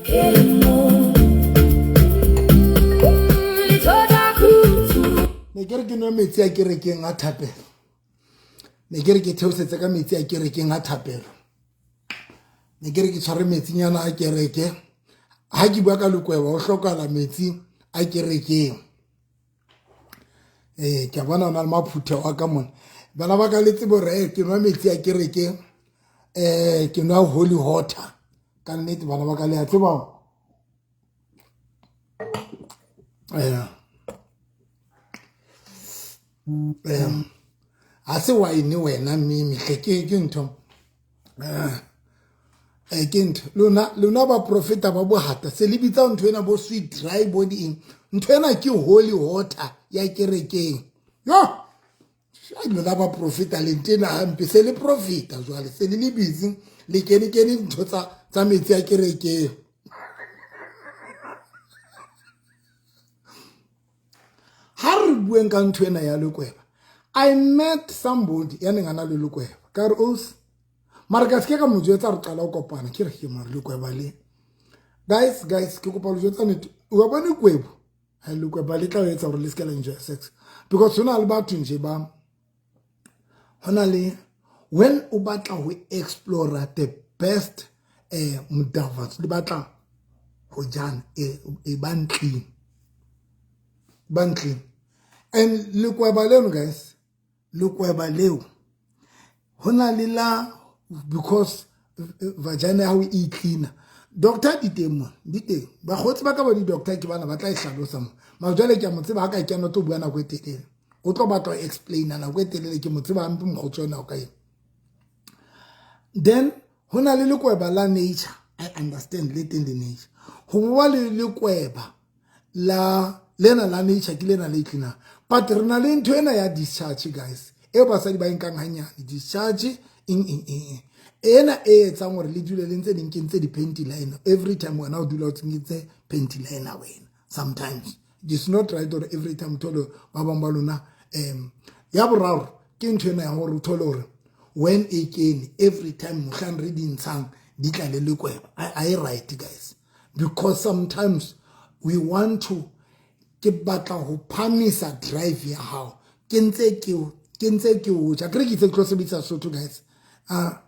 ke le mong. Lithota khutsu. Ne ke re ke nwe metsi a kerekeng a thapelo. Ne ke re ke theosetse ka metsi a kerekeng a thapelo. Ne ke re ke tshware metsinyana a kereke. Ha ke bua ka lekweba ho hlokahala metsi a kerekeng. Ke a bona ho na le maphutheho a ka mona. Bana ba ka le tsebe hore ke nwa metsi a kerekeng. Ke nwa holy water. Ka nnete bana ba ka le a tseba hore ha se wine wena mme hle ke ntho. Ke ntho. Lona ba profeta ba bohata se le bitsa ntho ena bo sweet dry body eng. Ntho ena ke holy water ya kerekeng. Yo! Ai, lona ba profeta le ntena hampe se le profeta jwale se le busy le kene kene ntho tsa metsi a kerekeng. Ha re bueng ka ntho ena ya lekweba. I met somebody ya neng a na le lekweba. Ka re os mara ka se ka mo jwetsa re qala ho kopana ke re ke mara lekweba le. Guys, ke kopa le jwetsa nnete. O bona kwebo? Ha lekweba le tla o etsa hore le se ke la enjoy sex. Because hona le batho nje ba hona le when o batla ho explore the best Mdavas le batla ho jana e bang clean, bang clean. And lekweba leno guys, lekweba leo ho na le la, because vagina ya hao e cleaner. Doctor di teng mo, di teng. Bakgotsi ba ka ba di-doctor ke bana ba tla e hlalosa mo. Mara jwale ke a mo tseba ha ka kena o tlo bua nako e telele. O tlo batla ho explaina nako e telele, ke mo tseba hampe mokgotsi ona o ka eng. Then ho na le lekweba la nature, I understand le teng le nature. Ho ba le lekweba la lena la nature ke lena le cleaner. But re na le ntho ena ya discharge guys, eo basadi ba e nkang hanyane, discharge eng eng eng. Ena e etsang hore le dule le ntse le nkentse di-panty liner every time. Wena o dula o tsengetse panty liner wena. Sometimes it's not right hore every time o thole ba bang ba lona. Ya boraro ke ntho ena ya hore o thole hore when e kene every time mohlang re di ntshang di tla le lekweba. A e right guys, because sometimes we want to, ke batla ho phamisa drive ya hao ke ntse ke ke ntse ke o ja. Ke re ke itse ke tlo sebedisa Sotho guys. A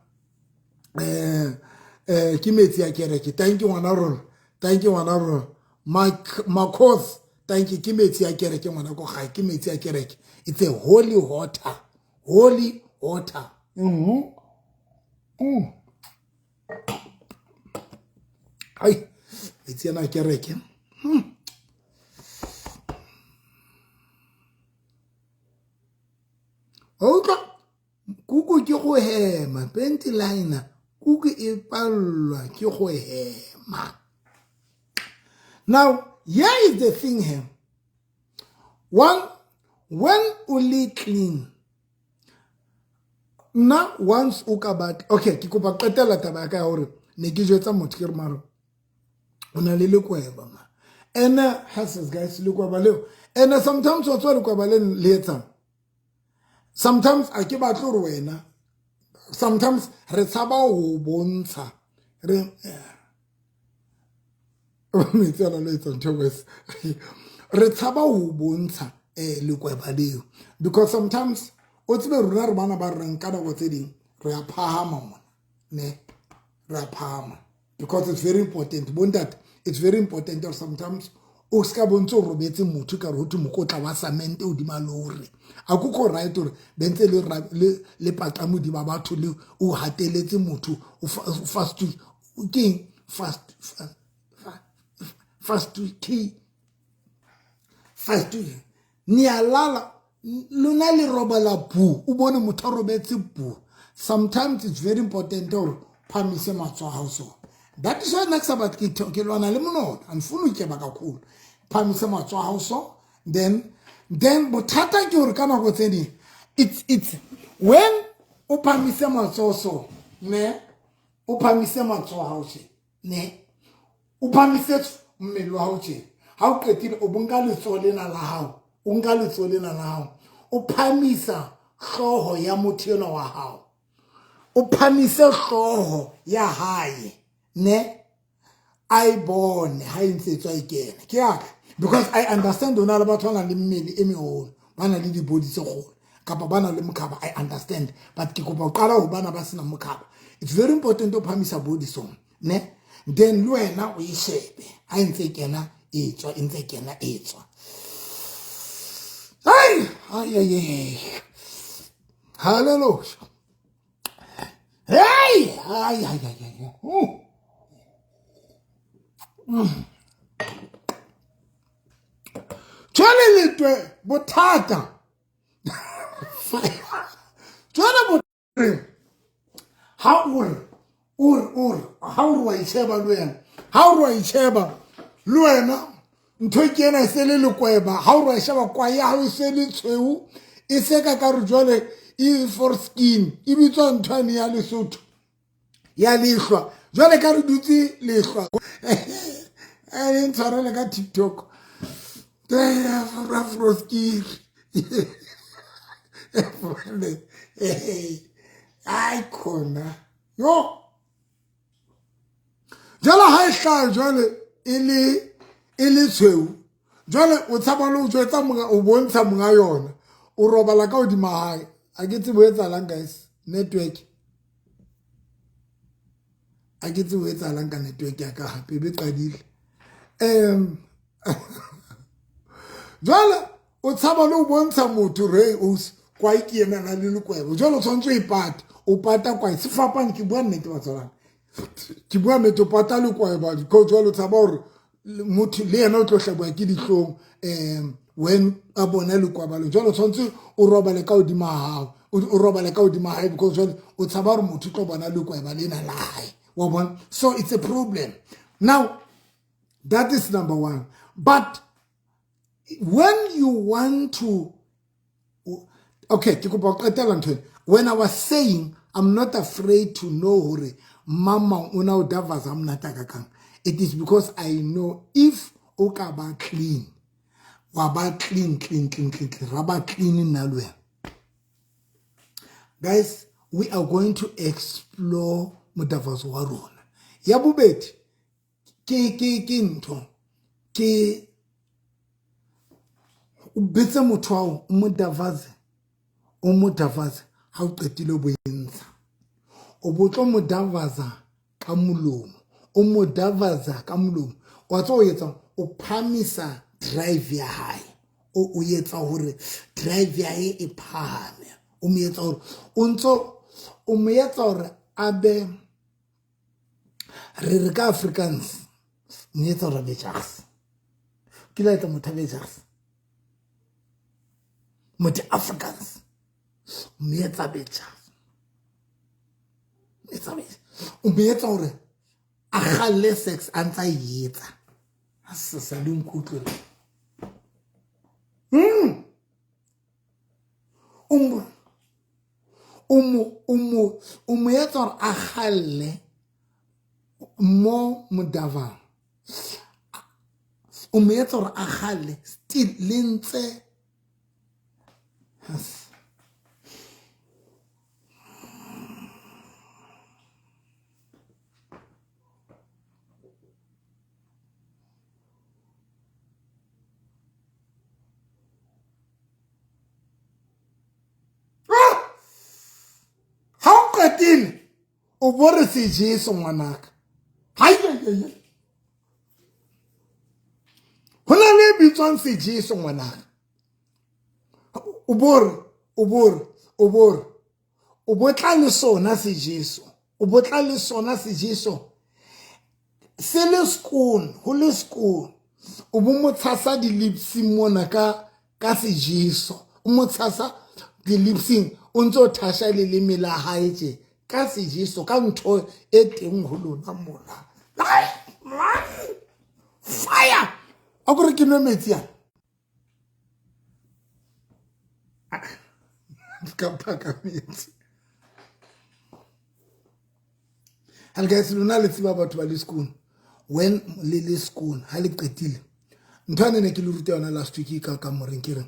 ke metsi ya kereke. Thank you ngwana rona, thank you ngwana rona Marcos, thank you. Ke metsi ya kereke ngwana ko gae, ke metsi ya kereke. It's a holy water, holy water. Ai, metsi ana a kereke. Wa utlwa kuku ke go hema panty liner, kuku e pallwa ke go hema. Now here is the thing here. One, when o le clean nna once o ka batla, okay, ke kopa qetela taba ya ka ya hore ne ke jwetsa motho ke re maro o na le lekweba ma ene hases guys, lekweba leo ene sometimes wa tswa lekweba le le etsang sometimes a ke batle hore wena, sometimes re tshaba ho bontsha re metsi ana le etsa ntho wes, re tshaba ho bontsha lekweba leo because sometimes o tsebe rona re bana ba reng ka nako tse ding re a phahama mona ne, re a phahama because it's very important bontate, it's very important or sometimes o ska bontse o robetse motho ka re ho thwe mokotla wa cement hodima lori. Akukho right hore bentse le le paqa modima batho le o hateletse motho o fast keng fast fast key fast niyalala lona le robala bu, o bone motho a robetse bu. Sometimes it's very important hore phamise matsoho a hao. So that is why nna ke sa batle ke lwana le monono, andifuni utyeba kakhulu. Phamise matsoho a hao. So then bothata ke hore ka nako tse ding it's when o phamise matsoho so ne, o phamise matsoho a hao tje ne, o phamise mmele wa hao tje, ha o qetile o bonka letsoho lena la hao, o nka letsoho lena la hao, o phamisa hlooho ya motho enwa wa hao, o phamise hlooho ya hae ne, a e bone ha e ntse e tswa e kena. Ke ya because I understand o na le batho ba nang le mmele e meholo, ba na le di-body tse kgolo kapa ba na le mokhaba, I understand, but ke kopa ho qala ho bana ba senang mokhaba. It's very important o phamisa body so ne, then le wena o e shebe ha e ntse e kena e tswa, e ntse e kena e tswa. Ai ai ai, hallelujah, hey, ai ai ai ai. Jwale letwe bothata jwale bo ha o re o re o re ha o re wa itsheba le wena, ha o re wa itsheba le wena ntho ke ena e se le lekweba. Ha o re wa e sheba kwa ya hao e se le tshweu, e se ka ka re jwale e foreskin e bitswa nthwane ya Lesotho ya lehlwa, jwale ka re dutse lehlwa e ntshwarele ka TikTok rafroskiri ai khona yo. Jwale ha e hlaha jwale e le tshweu, jwale o tshaba le ho jwetsa monga, o bontsha monga yona, o robala ka hodima hae. A ke tsebe ho etsahalang guys, network. A ke tsebe ho etsahalang ka network ya ka hape e be qadile. Jwale o tshaba le ho bontsha motho re ausi kwae ke ena na le lekwebo. Jwale o tshwanetse o e pata, o pata kwae sefapane. Ke bua nnete batswalana, ke bua nnete, o pata lekweba because jwale o tshaba hore motho le yena o tlo hlabuwa ke dihlong when a bona lekwaba le. Jwale o tshwanetse o robale ka hodima hao, o robale ka hodima hae because jwale o tshaba hore motho o tlo bona lekweba lena la hae, wa bona. So it's a problem. Now that is number one. But when you want to, okay, ke kopa ho qetela ntho ena. When I was saying I'm not afraid to know hore mama o na o davaza monate a kakang, it is because I know if o ka ba clean, wa ba clean, clean, clean, clean, clean, ra ba clean nna le wena. Guys, we are going to explore modavazo wa rona. Ya bobedi ke ntho ke o betse motho ao, o mo davaze, o mo davaze ha o qetile o bo entsha, o bo tlo mo davaza ka molomo, o mo davaza ka molomo. Wa tseba o etsang? O phamisa drive ya hae, o etsa hore drive ya hae e phahame, o mo etsa hore o ntso o mo etsa hore a be re re ka Afrikaans mo etsa hore a be jags. Ke la etsa motho a be jags, motho Afrikaans mo etsa be jags, etsa be o mo etsa hore a kgalle sex a ntsa e etsa. A se sa le nkutlwe. O mo etsa hore a kgalle mo modavang, o mo etsa hore a kgalle still le ntse. Ha o qetile o bo re sejeso ngwanaka. Hai, ho na le bitswang sejeso ngwanaka. O bo re, o bo re, o bo re, o bo tla le sona sejeso, o bo tla le sona sejeso se le skoon, ho le skoon. O bo mo tshasa di-lipsing mona ka sejeso, o mo tshasa di-lipsing, o ntse o thasha leleme la hae tje ka sejeso, ka ntho e teng ho lona mona. Fire! A ko re ke nwe metsi a. Ka phaka metsi. And guys, lona le tseba batho ba le skoon. When le le skoon, ha le qetile. Ntho ane ne ke le ruta yona last week ka kamoreng ke re,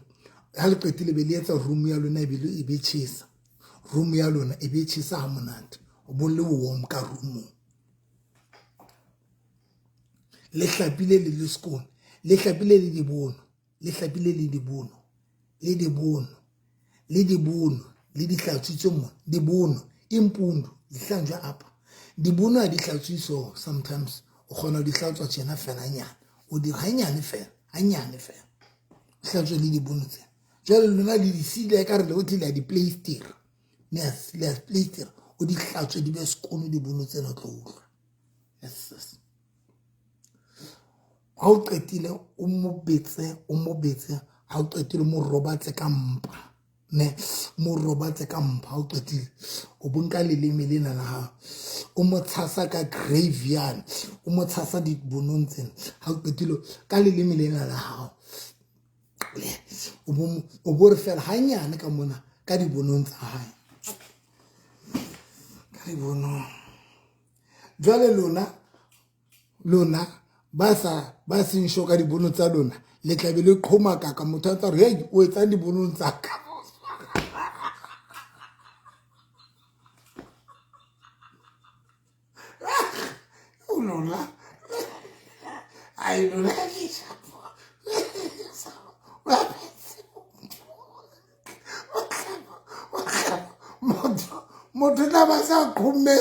ha le qetile be le etsa room ya lona e be e be tjhesa. Room ya lona e be tjhesa ha monate. O bo le warm ka roomong. Le hlapile le le skoon, le hlapile le dibono, le hlapile le dibono, le dibono, le dibono, le di hlatswitswe mona, dibono, impundu, di hlanjwa apa. Dibono ha di hlatswe so sometimes o kgona ho di hlatswa tjena fela hanyane, o di hanyane fela, hanyane fela. O hlatswe le dibono tsena. Jwale lona le di sile ekare le ho tlile ya di-playstera. Le a playstera, o di hlatswe di be sekono dibono tsena o tlo utlwa. Yes, yes. Ha o qetile o mo betse, o mo betse, ha o qetile mo robatse ka mpa. Ne, mo robatse ka mpa ha o qetile. O bo nka leleme lena la hao, o mo tshasa ka graveyard, o mo tshasa dibonong tsena. Ha o qetile ka leleme lena la hao, o bo re fela hanyane ka mona ka dibonong tsa hae. Ka dibonong. Jwale lona, lona ba sa ba seng sure ka dibono tsa lona, le tla be le qhoma kaka motho a tsa re, hey, o etsang dibonong tsa ka? O lona. Ai, lona ke shapo. Motho tla ba sa qhomme.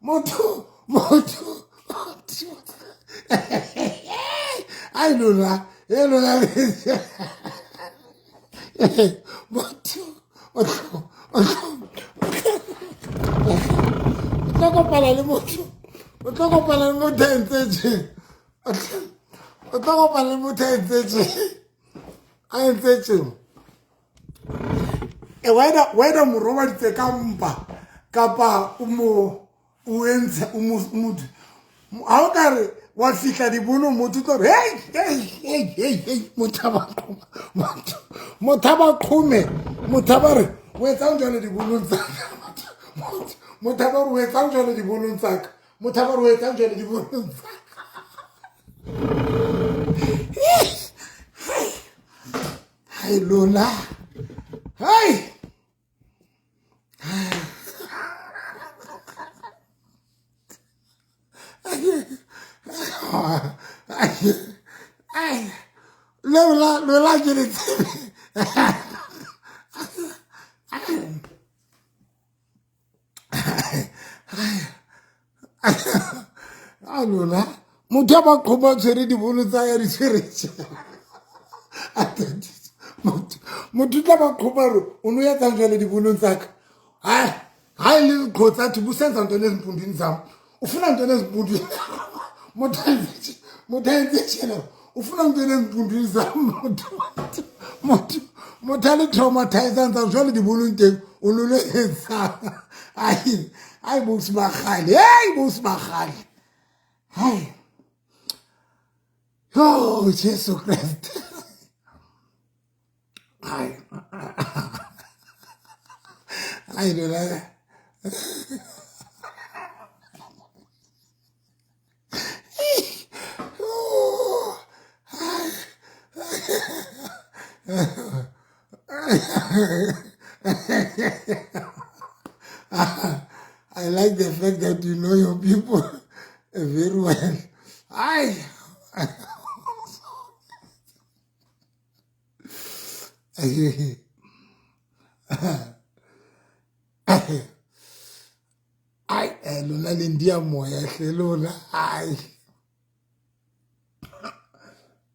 Motho motho ai lona e lona motho o tlo kopana le motho o tlo kopana le motho a entse tje o tlo kopana le motho a entse tje a entse tje e wena mo robaditse ka mpa kapa o mo o entse o mo motho ha o ka re wa fihla dibono motho tlo re hey hey hey hey hey motho ba motho motho ba qhome motho ba re o etsang jwale dibonong tsa motho ba re o etsang jwale dibonong tsa ka motho ba re o etsang jwale dibonong tsa ka. Hai lona hai. Lola lola ke le tsebe. A lona motho a ba kgoma tshwere dibolo tsa ya di tshweretse motho tla ba kgoma re o no etsang jwale dibolong tsaka hai hai le qhotsa thi busenza ntoni ezimpundwini zam ufuna ntoni ezimpundwini motho a entse tjena ufuna ntoni ezimpundwini zam motho motho motho a le traumatizang tsa jwale dibolong teng o no lo etsang ai ai bosi ba kgale ei bosi ba kgale hai yo Jesu Kreste ai ai lona. I like the fact that you know your people very well. Ai ai lona le ndia moya hle lona. Ai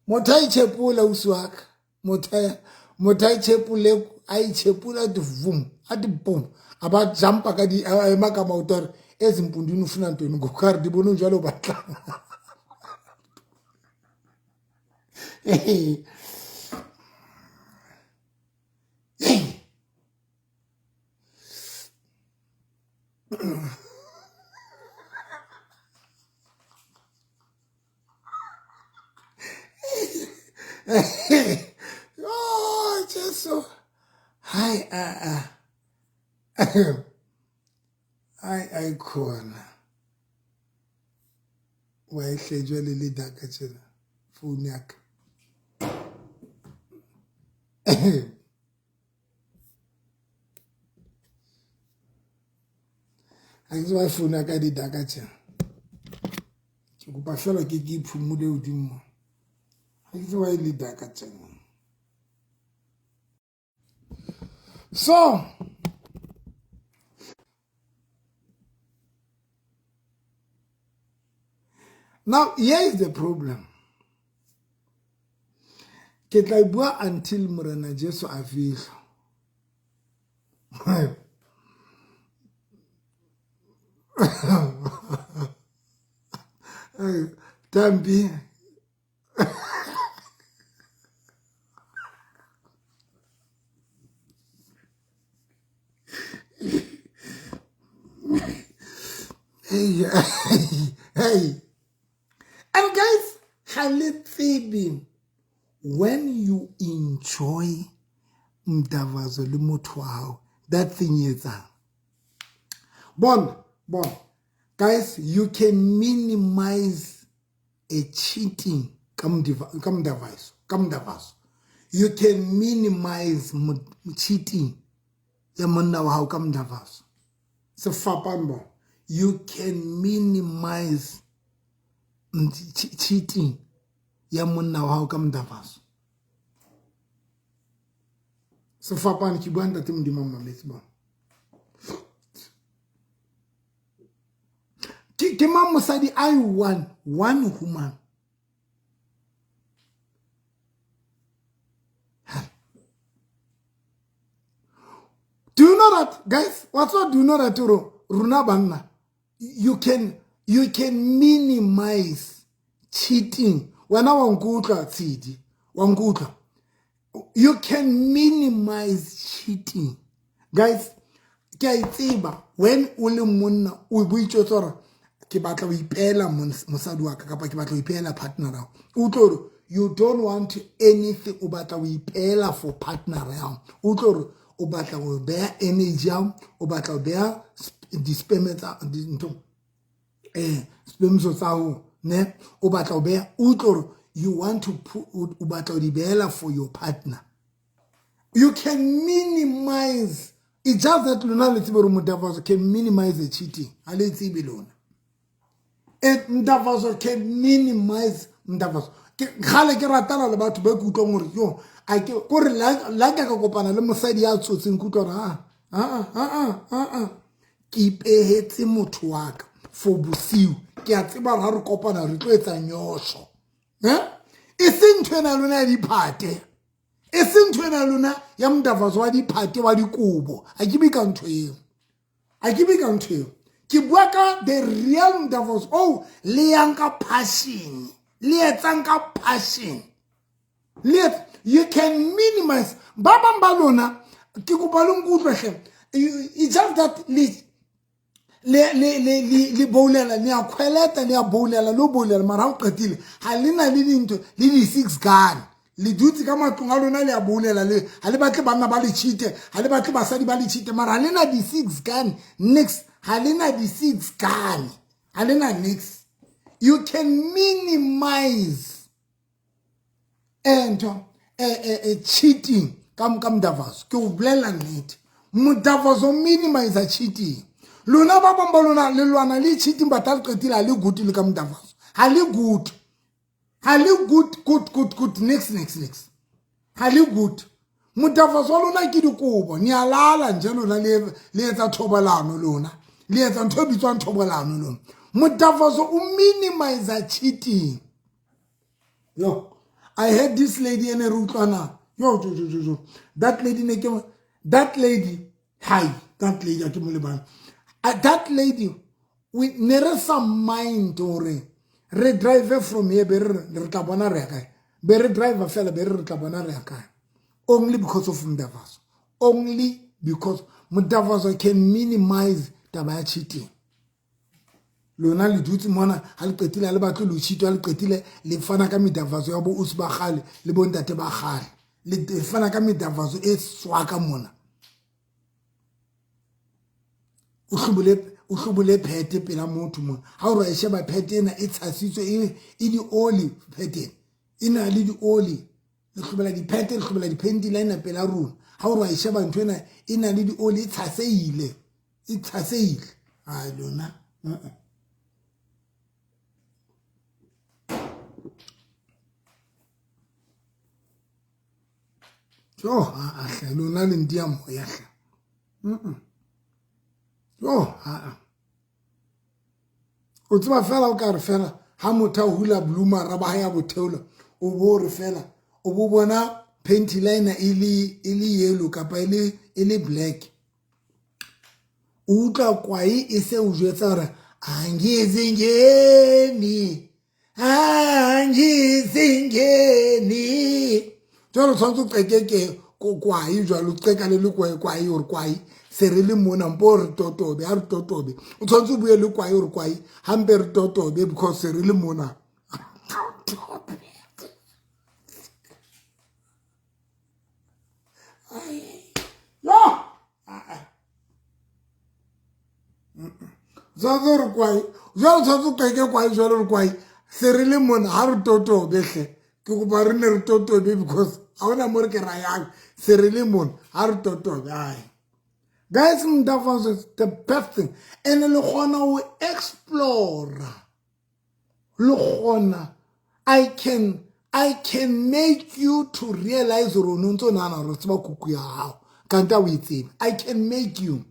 motho a itšhepola ausi wa ka motho a itšhepole a itšhepola a ti vum a ti bum a ba jumpa ka di a ema ka maoto a re ezimpundwini o funa ntoni ngoku a re di bonong jwale o batlang. Oh Jesu hai a a ai ai khona wa e hle jwale le daka tjena phone ya ka ha ke tseba phone ya ka di daka tjena ke kopa fela ke ke iphumule hodimo ha ke tseba e le daka tjena. So now here is the problem. Ke tla bua until Morena Jesu a fihla. Tambi hey, hey. And guys, ga le tsebe when you enjoy mdavazo le motho wa hao, that thing etsang. Bon, bon. Guys, you can minimize a cheating ka mdavazo. You can minimize cheating ya monna wa hao ka mdavazo. Sefapano bon. You can minimize cheating ya monna wa hao ka mdavazo. Sefapano ke bua ntate Modimo a mmametse bona. Ke mang mosadi a one one woman. Do you know that guys? What's up? Do you know that rona banna you can minimize cheating. Wena wa nkutlwa tshedi, wa nkutlwa. You can minimize cheating. Guys, ke a itseba when o le monna o boitse gore ke batla go ipeela mosadi wa ka kapa ke batla go ipeela partner ya o utlwe gore you don't want anything, o batla go ipeela for partner ya o utlwe gore o batla go beya energy ya o batla go beya di-sperm tsa dintho sperms tsa ho ne o batla go beya o utlwe gore you want to put o batla go di beela for your partner. You can minimize. It's just that lona le tsebe gore Motavazo can minimize the cheating. Ha le tsebe lona. Motavazo can minimize Motavazo. Kgale ke ratana le batho ba ke utlwang gore yo a ke kore la ka kopana le mosadi ya tsotseng ke utlwa gore a ke ipehetse motho wa ka for bosiu. Ke a tseba gore ha re kopana re tlo etsa nyosho. E seng ntho ena lona ya diphate. E seng ntho ena lona ya Motavazo wa diphate wa dikobo. A ke be ka ntho eo. A ke be ka ntho eo. Ke bua ka the real Motavazo oh le yang ka passion. Le etsang ka passion. Le you can minimize. Ba bang ba lona ke kopa le nkutlwe hle. It's just that le boulela le a khweleta le a boulela lo boulela mara o qetile ha le na le dintho le di six gun le dutse ka matlong a lona le a boulela le ha le batle banna ba le cheat, ha le batle basadi ba le cheat, mara ha le na di six gun next, ha le na di six gun, ha le na next. You can minimize and cheating ka Motavazo. Ke o bolela nnete. Motavazo minimize cheating. Lona ba bang ba lona le lwana le cheating but ha le qetile ha le good le ka Motavazo. Ha le good. Ha le good good good good next next next. Ha le good. Motavazo wa lona ke dikobo. Ni a lala nje lona le etsa thobalano lona. Le etsa ntho e bitswang thobalano lona. Motavazo o minimize cheating. Yo, I heard this lady ene re utlwana. Yo, jo, jo, jo, jo. That lady ne ke that lady, hi, that lady a ke mo lebang. That lady we ne re sa mind hore re drive from here be re tla bona re ya kae. Be re drive fela be re tla bona re ya kae. Only because of Motavazo. Only because Motavazo can minimize taba ya cheating. Lona le dutse mona ha le qetile le batle lo cheat ha le qetile le fana ka Motavazo ya bo usi ba kgale le bo ntate ba kgale. Le fana ka Motavazo e swaka mona. O hlobole phete pela motho mona. Ha o re sheba phete ena e tshasitswe e di oli phete. E na le di oli. Le hlobela diphete, le hlobela diphenti line pela rona. Ha o re sheba ntho ena e na le di oli e tshaseile. E tshaseile. Ai lona. Jo, a hle lona le ndia moya hle. Jo, a. O tseba fela o ka re fela ha motho a hula blue mara ba ya botheola o bo re fela o bo bona panty liner e le yellow kapa e le black. O utlwa kwae e se o jwetsa hore angizingeni angizingeni. Jwale o tshwanetse o qekeke kwae jwale o qeka le le kwae kwae hore kwae se re le mona mpo re totobe ha re totobe. O tshwanetse o bue le kwae hore kwae hampe re totobe because se re le mona. No. Jwale re kwae jwale tshwanetse o qeke kwae jwale re kwae se re le mona ha re totobe hle. Ke kopa re ne re totobe because ha hona mo re ke rayang se re le mona ha re totobe. Ai guys, Motavazo is the best thing. And le kgona ho explore. Le kgona. I can I can make you to realize gore o ne o ntse o nagana gore o tseba kuku ya gago kante a o e tsebe. I can make you.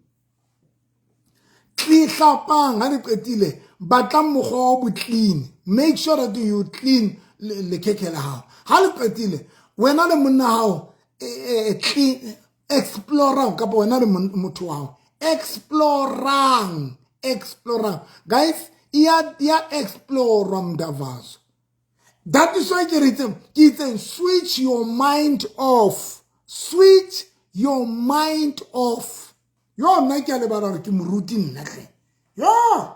Hlapang ha le qetile, batlang mokgwa wa bo clean. Make sure that you clean lekhekhe la hao. Ha le qetile, wena le monna hao clean explorang kapa wena le motho wa hao explorang, explorang. Guys, ya explore mdavazo. That is why ke itseng switch your mind off. Switch your mind off. Yo nna ke a lebala gore ke moruti nna tle. Yo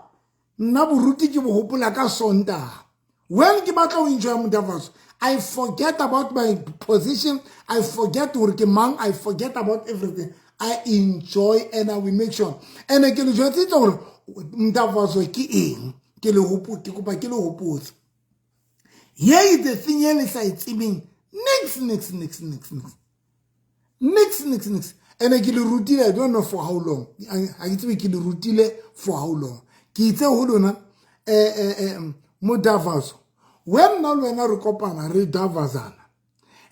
nna boruti ke bo hopola ka Sontaga. When ke batla ho enjoy mdavazo, I forget about my position, I forget gore ke mang, I forget about everything. I enjoy and I will make sure. And ke le jwetsitse gore mdavazo ke eng, ke le ke kopa ke le hopotse. Here is the thing e le sa e tsebeng. Nix, nix, nix, nix, nix. Nix, nix, nix. And ke le rutile, I don't know for how long. Ha ke tsebe ke le rutile for how long. Ke itse ho lona modavazo. When nna le wena re kopana re davazana,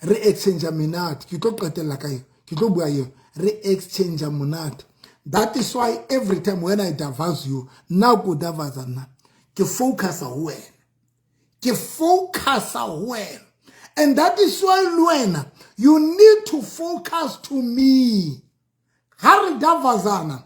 re exchange menate. Ke tlo qetella ka eo, ke tlo bua eo. Re exchange monate. That is why every time when I davaz you, nna ko davaza nna, ke focusa ho wena. Ke focusa ho wena. And that is why le wena, you need to focus to me. Ha re davazana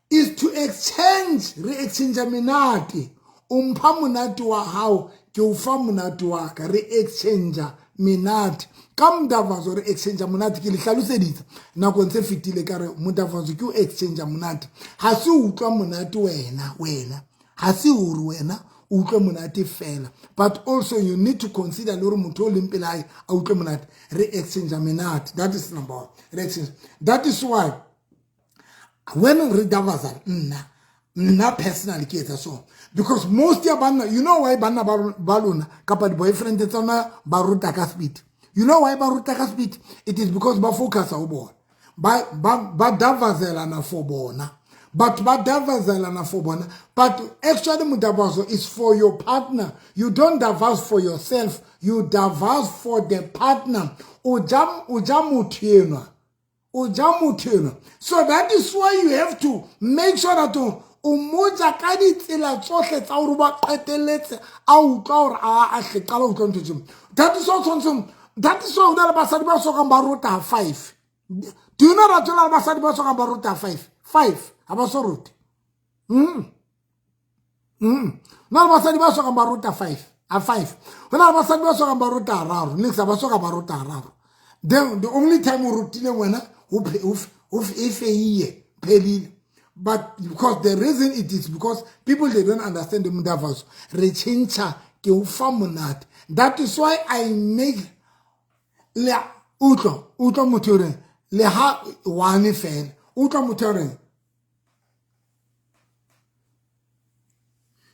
is to exchange, re exchange menate. O mpha monate wa hao, ke o fa monate wa ka. Re exchange menate. Ka modavazo re exchange monate, ke le hlaloseditse nakong tse fetile ka re modavazo ke o exchange monate. Ha se utlwa monate wena, wena. Ha se hore wena o utlwe monate fela, but also you need to consider le hore motho o leng pele hae a utlwe monate. Re exchange menate. That is number one. Re exchange. That is why when re davaza nna personally ke etsa so, because most ya banna, you know why banna ba lona kapa di boyfriend tsa lona ba ruta ka speed. You know why ba ruta ka speed? It is because ba focus ho bona. Ba davazelana for bona. But ba davazelana for bona. But actually modavazo is for your partner. You don't davaz for yourself. You davaz for the partner. O ja motho enwa. O ja motho enwa. So that is why you have to make sure that o moja ka ditsela tsohle tsa hore ba qetelletse a utlwa hore a hle qala utlwa ntho tseo. That is why tshwantseng, that is why ho na le basadi ba sokang ba rota 5. Do you know that ho na le basadi ba sokang ba rota 5? 5 ha ba so rote. Na le basadi ba sokang ba rota 5, a 5. Ho na le basadi ba sokang ba rota 3, next ba soka ba rota 3. Then the only time o rotile wena o e phelile. But because the reason it is because people, they don't understand the mudavazo. Re tjhentjha ke o fa monate. That is why I make le utlwa motho reng le ha one fela. Utlwa motho reng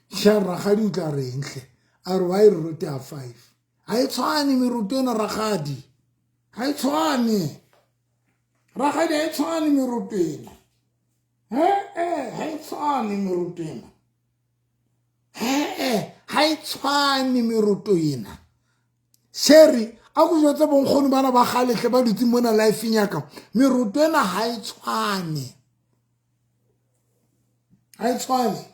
sha ragadi o tla reng hle a re why re rote a 5. Ha e tshwane meruto ena ragadi. Ha e tshwane. Ragadi ha e tshwane meruto ena. Ha e tshwane meruto ena. Ha e tshwane meruto ena. Sherry, a go jwetse bonkgono bana ba kgale hle ba dutse mona life-eng ya ka. Meruto ena ha e tshwane. Ha e tshwane.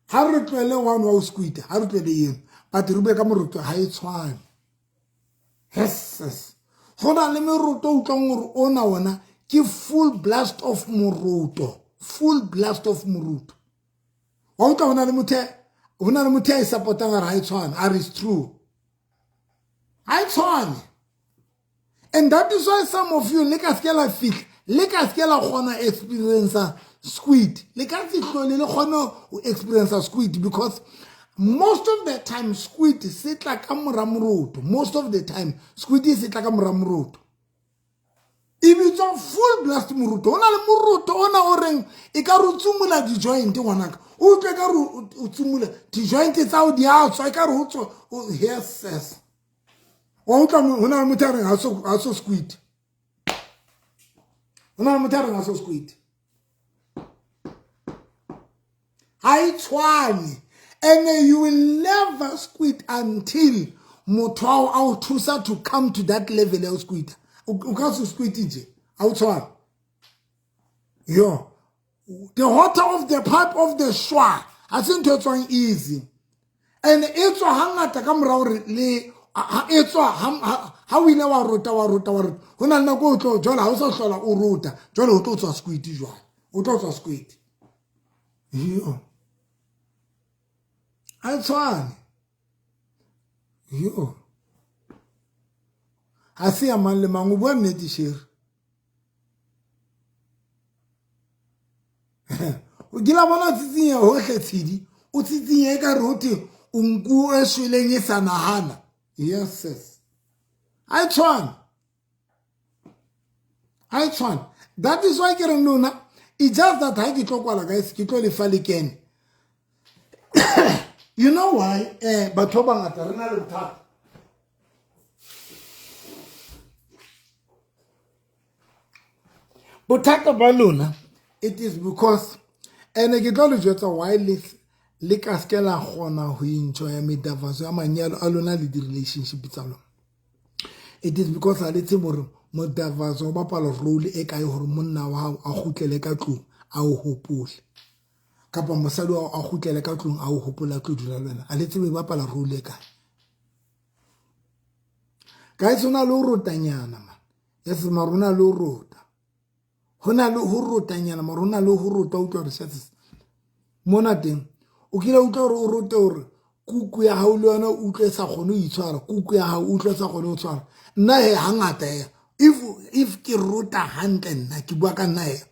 Ha re tlohele one wa o squid, ha re tlohele eno. But re bue ka moruto ha e tshwane. Yes, yes. Ho na le meruto o utlwang hore ona wona ke full blast of moruto. Full blast of moruto. Wa utlwa ho na le motho a e support-ang a re ha e tshwane, a re it's true. Ha e tshwane. And that is why some of you le ka se ke la fihla, le ka se ke la kgona experience squid. Le ka se hlole le kgone ho experience squid because most of the time squid se tla ka mora moroto. Most of the time squid se tla ka mora moroto. E bitswa full blast moroto. Ho na le moroto ona o reng e ka re o tsumula di-joint ngwanaka. O utlwe ka re o tsumula di-joint tsa hao di a tswa, e ka re ho tswa, yes, yes. Wa utlwa ho na le motho a reng ha so squid. Ho na le motho a reng ha so squid. Ha e tshwane. And you will never squid until motho ao a o thusa to come to that level ya o squida. O ka se squid nje, a o tshwana. Yo, the water of the pipe of the shwa ha se ntho e tswang easy. And e tswa hangata ka mora hore le e tswa ha o ile wa rota wa rota wa rota, ho na le nako o tlo jwale ha o sa hlola o rota, jwale o tlo tswa squid, jwale o tlo tswa squid. Yo, ha e tshwane. Yo, ha se ya mang le mang, o bua nnete shere. O kila bona tsitsinya hohle tshedi, o tsitsinya e ka re hote o nku e shweleng e sa nahana. Yes, sis. Ha e tshwane. Ha e tshwane. That is why ke reng lona, it's just that ha ke tlo kwala guys, ke tlo lefa le kene. You know why? Batho ba bangata re na le bothata. Bothata ba lona, it is because, and ke tlo le jwetsa why le ka seke la kgona ho enjoya medavatso ya manyalo a lona le di-relationship tsa lona. It is because ha le tsebe hore modavatso o bapala role e kae hore monna wa hao a kgutlele ka tlung a o hopole, kapa mosadi wa hao a kgutlele ka tlung a o hopole a tlo dula le wena. Ha le tsebe e bapala role e kae. Guys, ho na le ho rotanyana man. Yes, mara ho na le ho rota. Ho na le ho rotanyana, mara ho na le ho rota, utlwa hore sets mona teng. O kile utlwa hore o rote hore kuku ya hao le yona o utlwe e sa kgone ho itshwara, kuku ya hao o utlwe e sa kgone ho tshwara. Nna he hangata he, if ke rota hantle nna, ke bua ka nna he,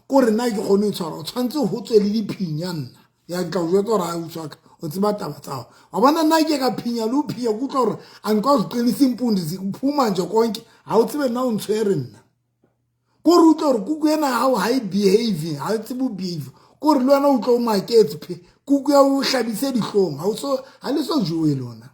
kore nna ke kgone ho itshwara, o tshwanetse ho tswe le diphinya nna. Ya tla o jwetsa hore ha o tshwaka, o tseba taba tsa hao. Wa bona nna ke ka phinya le ho phinya, ke utlwa hore a nka o qinisa impundi, ziphuma nje konke. Ha o tsebe nna o ntshwere nna. Kore utlwa hore kuku ena ya hao ha e behave, ha e tsebe ho behave. Kore le wena o utlwa o maketse phe, kuku ya o hlabise dihlong, ha o so, ha le so jowe lona.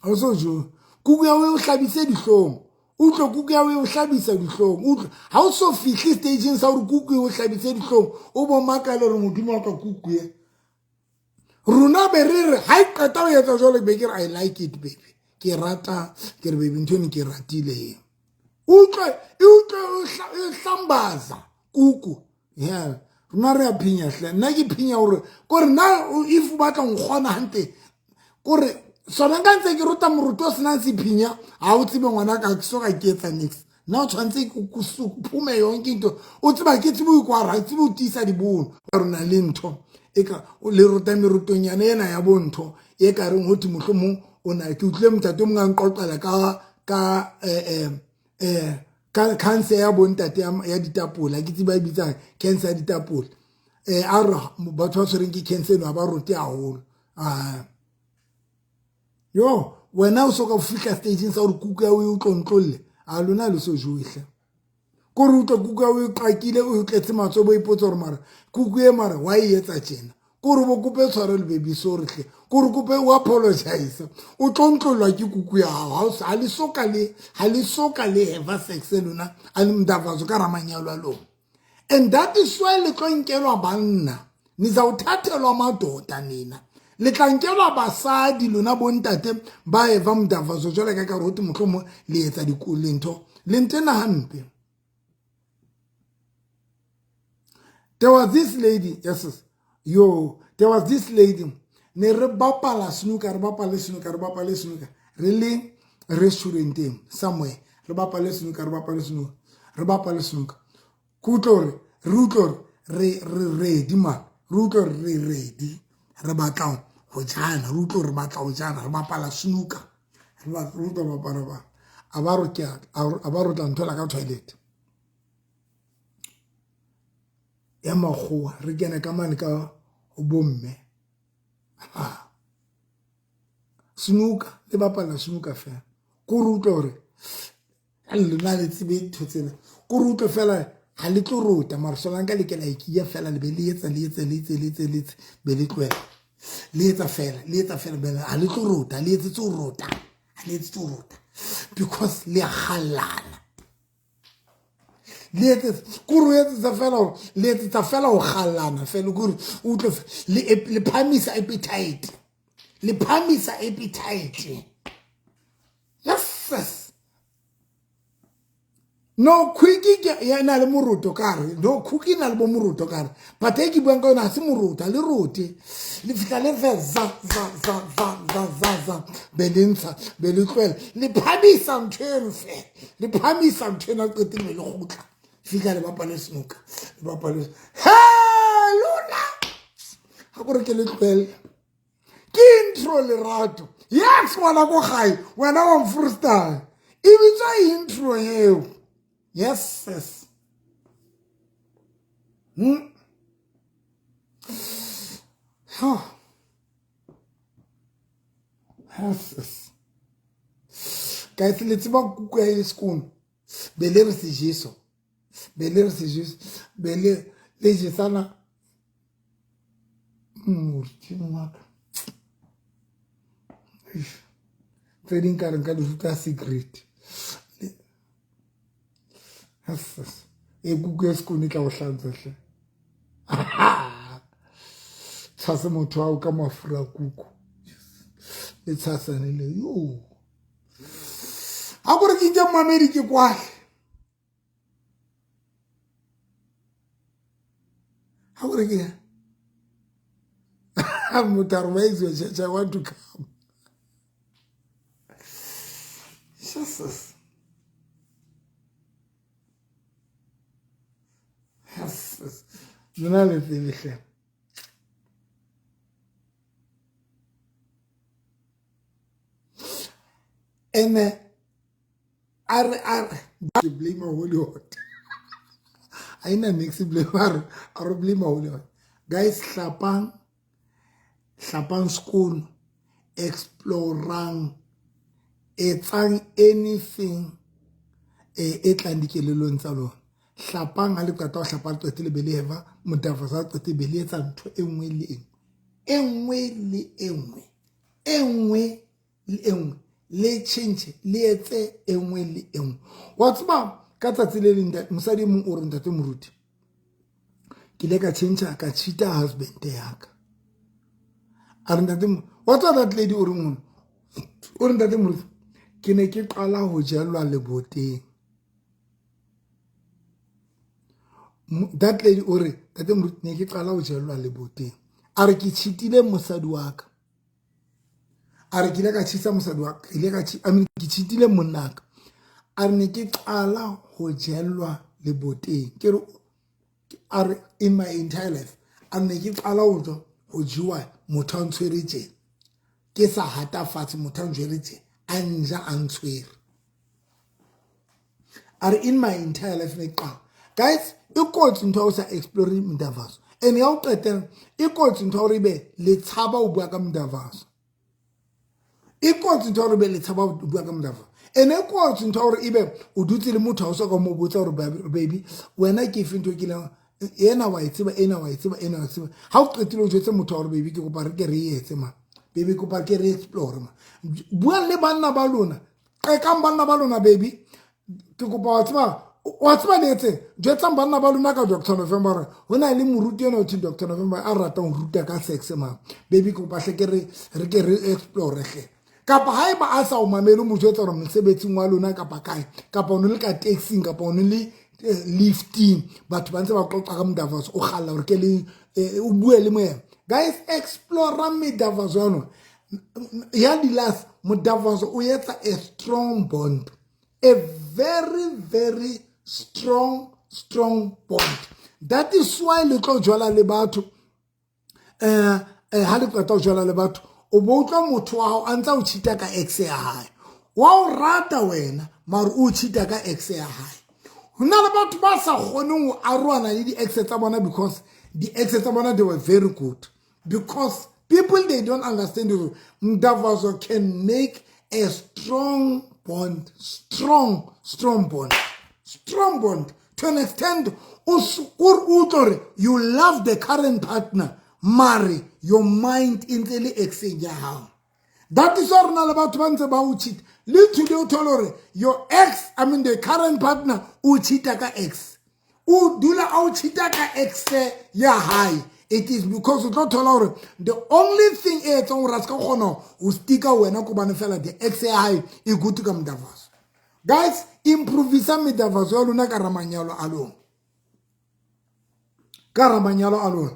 Ha o so jowe. Kuku ya o hlabise dihlong. Utlwa kuku ya o hlabisa dihlong. Utlwa ha o so fihle stageng sa hore kuku e o hlabise dihlong, o bo makale hore Modimo wa ka kuku e. Rona be re re ha e qeta ho etsa jwalo, be ke re I like it baby. Ke rata, ke re baby ntho eno ke ratile e. Utlwe, e utlwe e hlambaza kuku. Yeah. Rona re a phinya hle. Nna ke phinya hore kore nna if o batla ho nkgona hantle, kore sona nka ntse ke rota moruti o senang sephinya, ha o tsebe ngwana ka ke soka ke etsa niks. Nna o tshwanetse ke phume yonke into. O tseba ke tsebe ho ikwara, ha ke tsebe ho tiisa dibono. Rona le ntho e ka le rota merutonyana ena ya bo ntho e ka reng ho thwe mohlomong o na ke utlwile motate o mong a nqoqela ka, ka cancer ya bontate ya ditapole, ha ke tsebe ba e bitsang cancer ya ditapole. A re batho ba tshwereng ke cancer eno ha ba rote haholo. Yo, wena o soka o fihla stageng sa hore kuku ya o e tlontlolle, a lona le so jowe hle. Kore utlwe kuku ya o e qakile, o e tletse matsoho, bo ipotsa hore mara kuku e mara wa e etsa tjena. Kore bo kope tshwarelo baby, sorry hle. Kore kope o apologize. O tlontlollwa ke kuku ya hao. Ha o sa, ha le soka le, ha le soka le have sex lona, a le mdavazo ka ramanyalo a lona. And that is why le tlo nkelwa banna. Nizawuthathelwa madoda nina. Le tla nkelwa basadi lona bontate ba eva mdavazo jwale ka ka rote mohlomong le etsa dikolentho. Le ntena hampe. There was this lady, yes, yes. Yo, there was this lady. Ne re bapala snooker, re bapala snooker, re bapala snooker. Re le restauranteng somewhere. Re bapala snooker, re bapala snooker, re bapala snooker. Ke utlwe hore, re utlwe hore re, re ready man. Re utlwe hore re ready. Re batla ho jana, re utlwe hore re batla ho jana, re bapala snooker. Re re utlwe bapala ba. A ba re ke a, a ba re tla nthola ka toilet. Ya makgowa, re kene ka mane ka bomme. Ha. Snooker, le bapala snooker fela. Ko re utlwe hore lona le tsebe ntho tsena. Ko re utlwe fela ha le tlo rota, mara solanka le ke la ikiya fela, le be le etsa, le etsa, le etsa, le etsa, le etsa, be le tlohela. Le etsa fela, le etsa fela, be le, ha le tlo rota, le etsetse ho rota, ha le etsetse ho rota. Because le a kgallana. Le etsetsa kore o etsetsa fela gore le etsetsa fela go gallana fela kore o utlwe le phamisa appetite, le phamisa appetite. Yes, no quickie ke ya na le moroto kare, no quickie na le bo moroto kare, but e ke buang ka yona ha se moroto, le rote le fihla le fe za za za za za za za, be le ntsha, be le tlohela, le phamisa ntho eno fela, le phamisa ntho eno, qeteng be le kgutla, fihla le bapale snoka, le bapale he lona ga kore ke le tlohele. Ke intro lerato. Yes, ngwana ko gae, wena wa mfrustang, e bitswa intro eo. Yes, yes. Huh. Yes, yes. Guys, le tseba kuku ya sekolo, be le re sejeso, be le re sejeso, be le le jesana modimo wa ka. Tse ding ka re nka di ruta secret. E kuku ya sekone e tla go hlantsa hle. Tshase motho ao ka mafura kuku, le tshasane le yo a kore ke nke mmamedi ke kwale ga kore ke motho a re where is your church, I want to come. Jesus. Yes. Lona le tsebe hle. Ene a re a re ke blame holy water, a ina nix blame, a re blame holy water. Guys, hlapang, hlapang sekolo, explorang, etsang anything e tlang dikelelong tsa lona. Hlapang, ha le qeta ho hlapa, le qete le be le eva modafa sa qete be le etsa ntho e nngwe le e nngwe, e nngwe le e nngwe, e nngwe le e nngwe, le change, le etse e nngwe le e nngwe. Wa tseba ka tsatsi le leng mosadi e mong o re, ntate moruti, ke ile ka change, ka cheata husband ya ka. A re ntate, wa tseba that lady o reng, o re, ntate moruti, ke ne ke qala ho jellwa leboteng. That lady o re, ntate moruti, ne ke qala ho jellwa leboteng. A re ke cheatile mosadi wa ka. A re ke ile ka cheata mosadi wa ka, ile ka, I mean, ke cheatile monna ka. A re ne ke qala ho jellwa leboteng. Ke re a re in my entire life, a ne ke qala ho tswa ho jewa motho a ntshwere tjena, ke sa hata fatshe, motho a ntshwere tjena, a nja a ntshwere. A re in my entire life ne qala. Guys, e kotsi ntho ya o sa explore mdavaso. And ya o qetela, e kotsi ntho ya hore ebe le tshaba ho bua ka mdavaso. E kotsi ntho ya hore ebe le tshaba ho bua ka mdavaso. And e kotsi ntho ya hore ebe o dutse le motho ha o so ka mo botsa hore baby, wena ke efe ntho e kileng ena wa e tseba, ena wa e tseba, ena wa e tseba. Ha o qetile o jwetse motho wa hore baby, ke kopa re ke re etse ma, baby, kopa ke re explore ma. Buang le banna ba lona, qekang banna ba lona. Baby, ke kopa, wa tseba, wa tseba le etseng, jwetsang banna ba lona ka Dr November, gore ho na le moruti ena o thweng Dr November a ratang ho ruta ka sex ma. Baby, ke kopa hle ke re ke re explore hle. Kapa haeba a sa o mamele, mo jwetsa hore mosebetsing wa lona kapa kae, kapa o ne le ka taxing, kapa o ne le lifting, batho ba ntse ba qoqa ka modavaso, o kgalla hore ke le o bue le moya. Guys, explore medavaso ya lona. Ya di-last modavaso o etsa a strong bond, a very very strong, strong bond. That is why le tlo jwala le batho, ha le qeta ho jwala le batho, o bo utlwa motho wa hao a ntsa o cheata ka ex ya hae. Wa o rata wena, mare o cheata ka ex ya hae. Ho na le batho ba sa kgoneng ho arohana le di-ex tsa bona because di-ex tsa bona, they were very good, because people, they don't understand hore mdavazo can make a strong bond, strong, strong bond, strong bond to an extent o utlwe hore you love the current partner, mare your mind e ntse le exeng ya hao. That is why re na le batho ba ntse ba o cheat le today. O thole hore your ex, I mean the current partner, o cheata ka ex. O dula a o cheata ka ex ya hae. It is because o tlo thola gore the only thing e etsang gore a se ka kgona go sticka wena ko bane fela the ex ya hae e good ka mdavaso. Guys, improvisa medavaso ya lona ka ramanyalo a lona, ka ramanyalo a lona.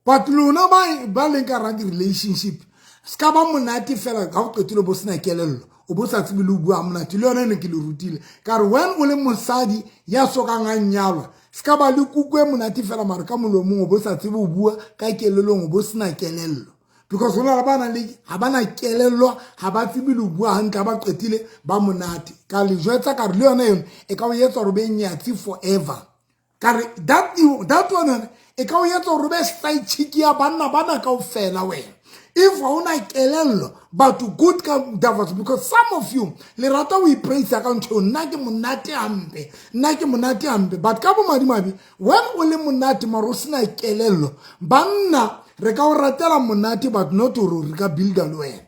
But lona ba leng ka ra di-relationship, se ka ba monate fela ga o qetile bo sena kelello, o bo sa tsebe le o bua monate. Le yone ne ke le rutile ka re when o le mosadi ya sokang a nyalwa, se ka ba le kuku e monate fela mare ka molomong o bo sa tsebe o bua, ka kelellong o bo sena kelello. Because ho na le ba nang le ha ba na kelello, ha ba tsebe le bua hantle, ha ba qetile ba monate. Ka le jwetsa ka re le yona eno e ka o etsa hore o be nyatsi forever. Ka re that one e ka o etsa hore o be side chick ya banna bana kaofela wena if ha ona kelello. But good ka davos, because some of you le rata o ipraise ka ntho, nna ke monate hampe, nna ke monate hampe. But ka bomadimabe, when o le monate mare o sena kelello, banna re ka o ratela monate but not hore re ka builda le wena.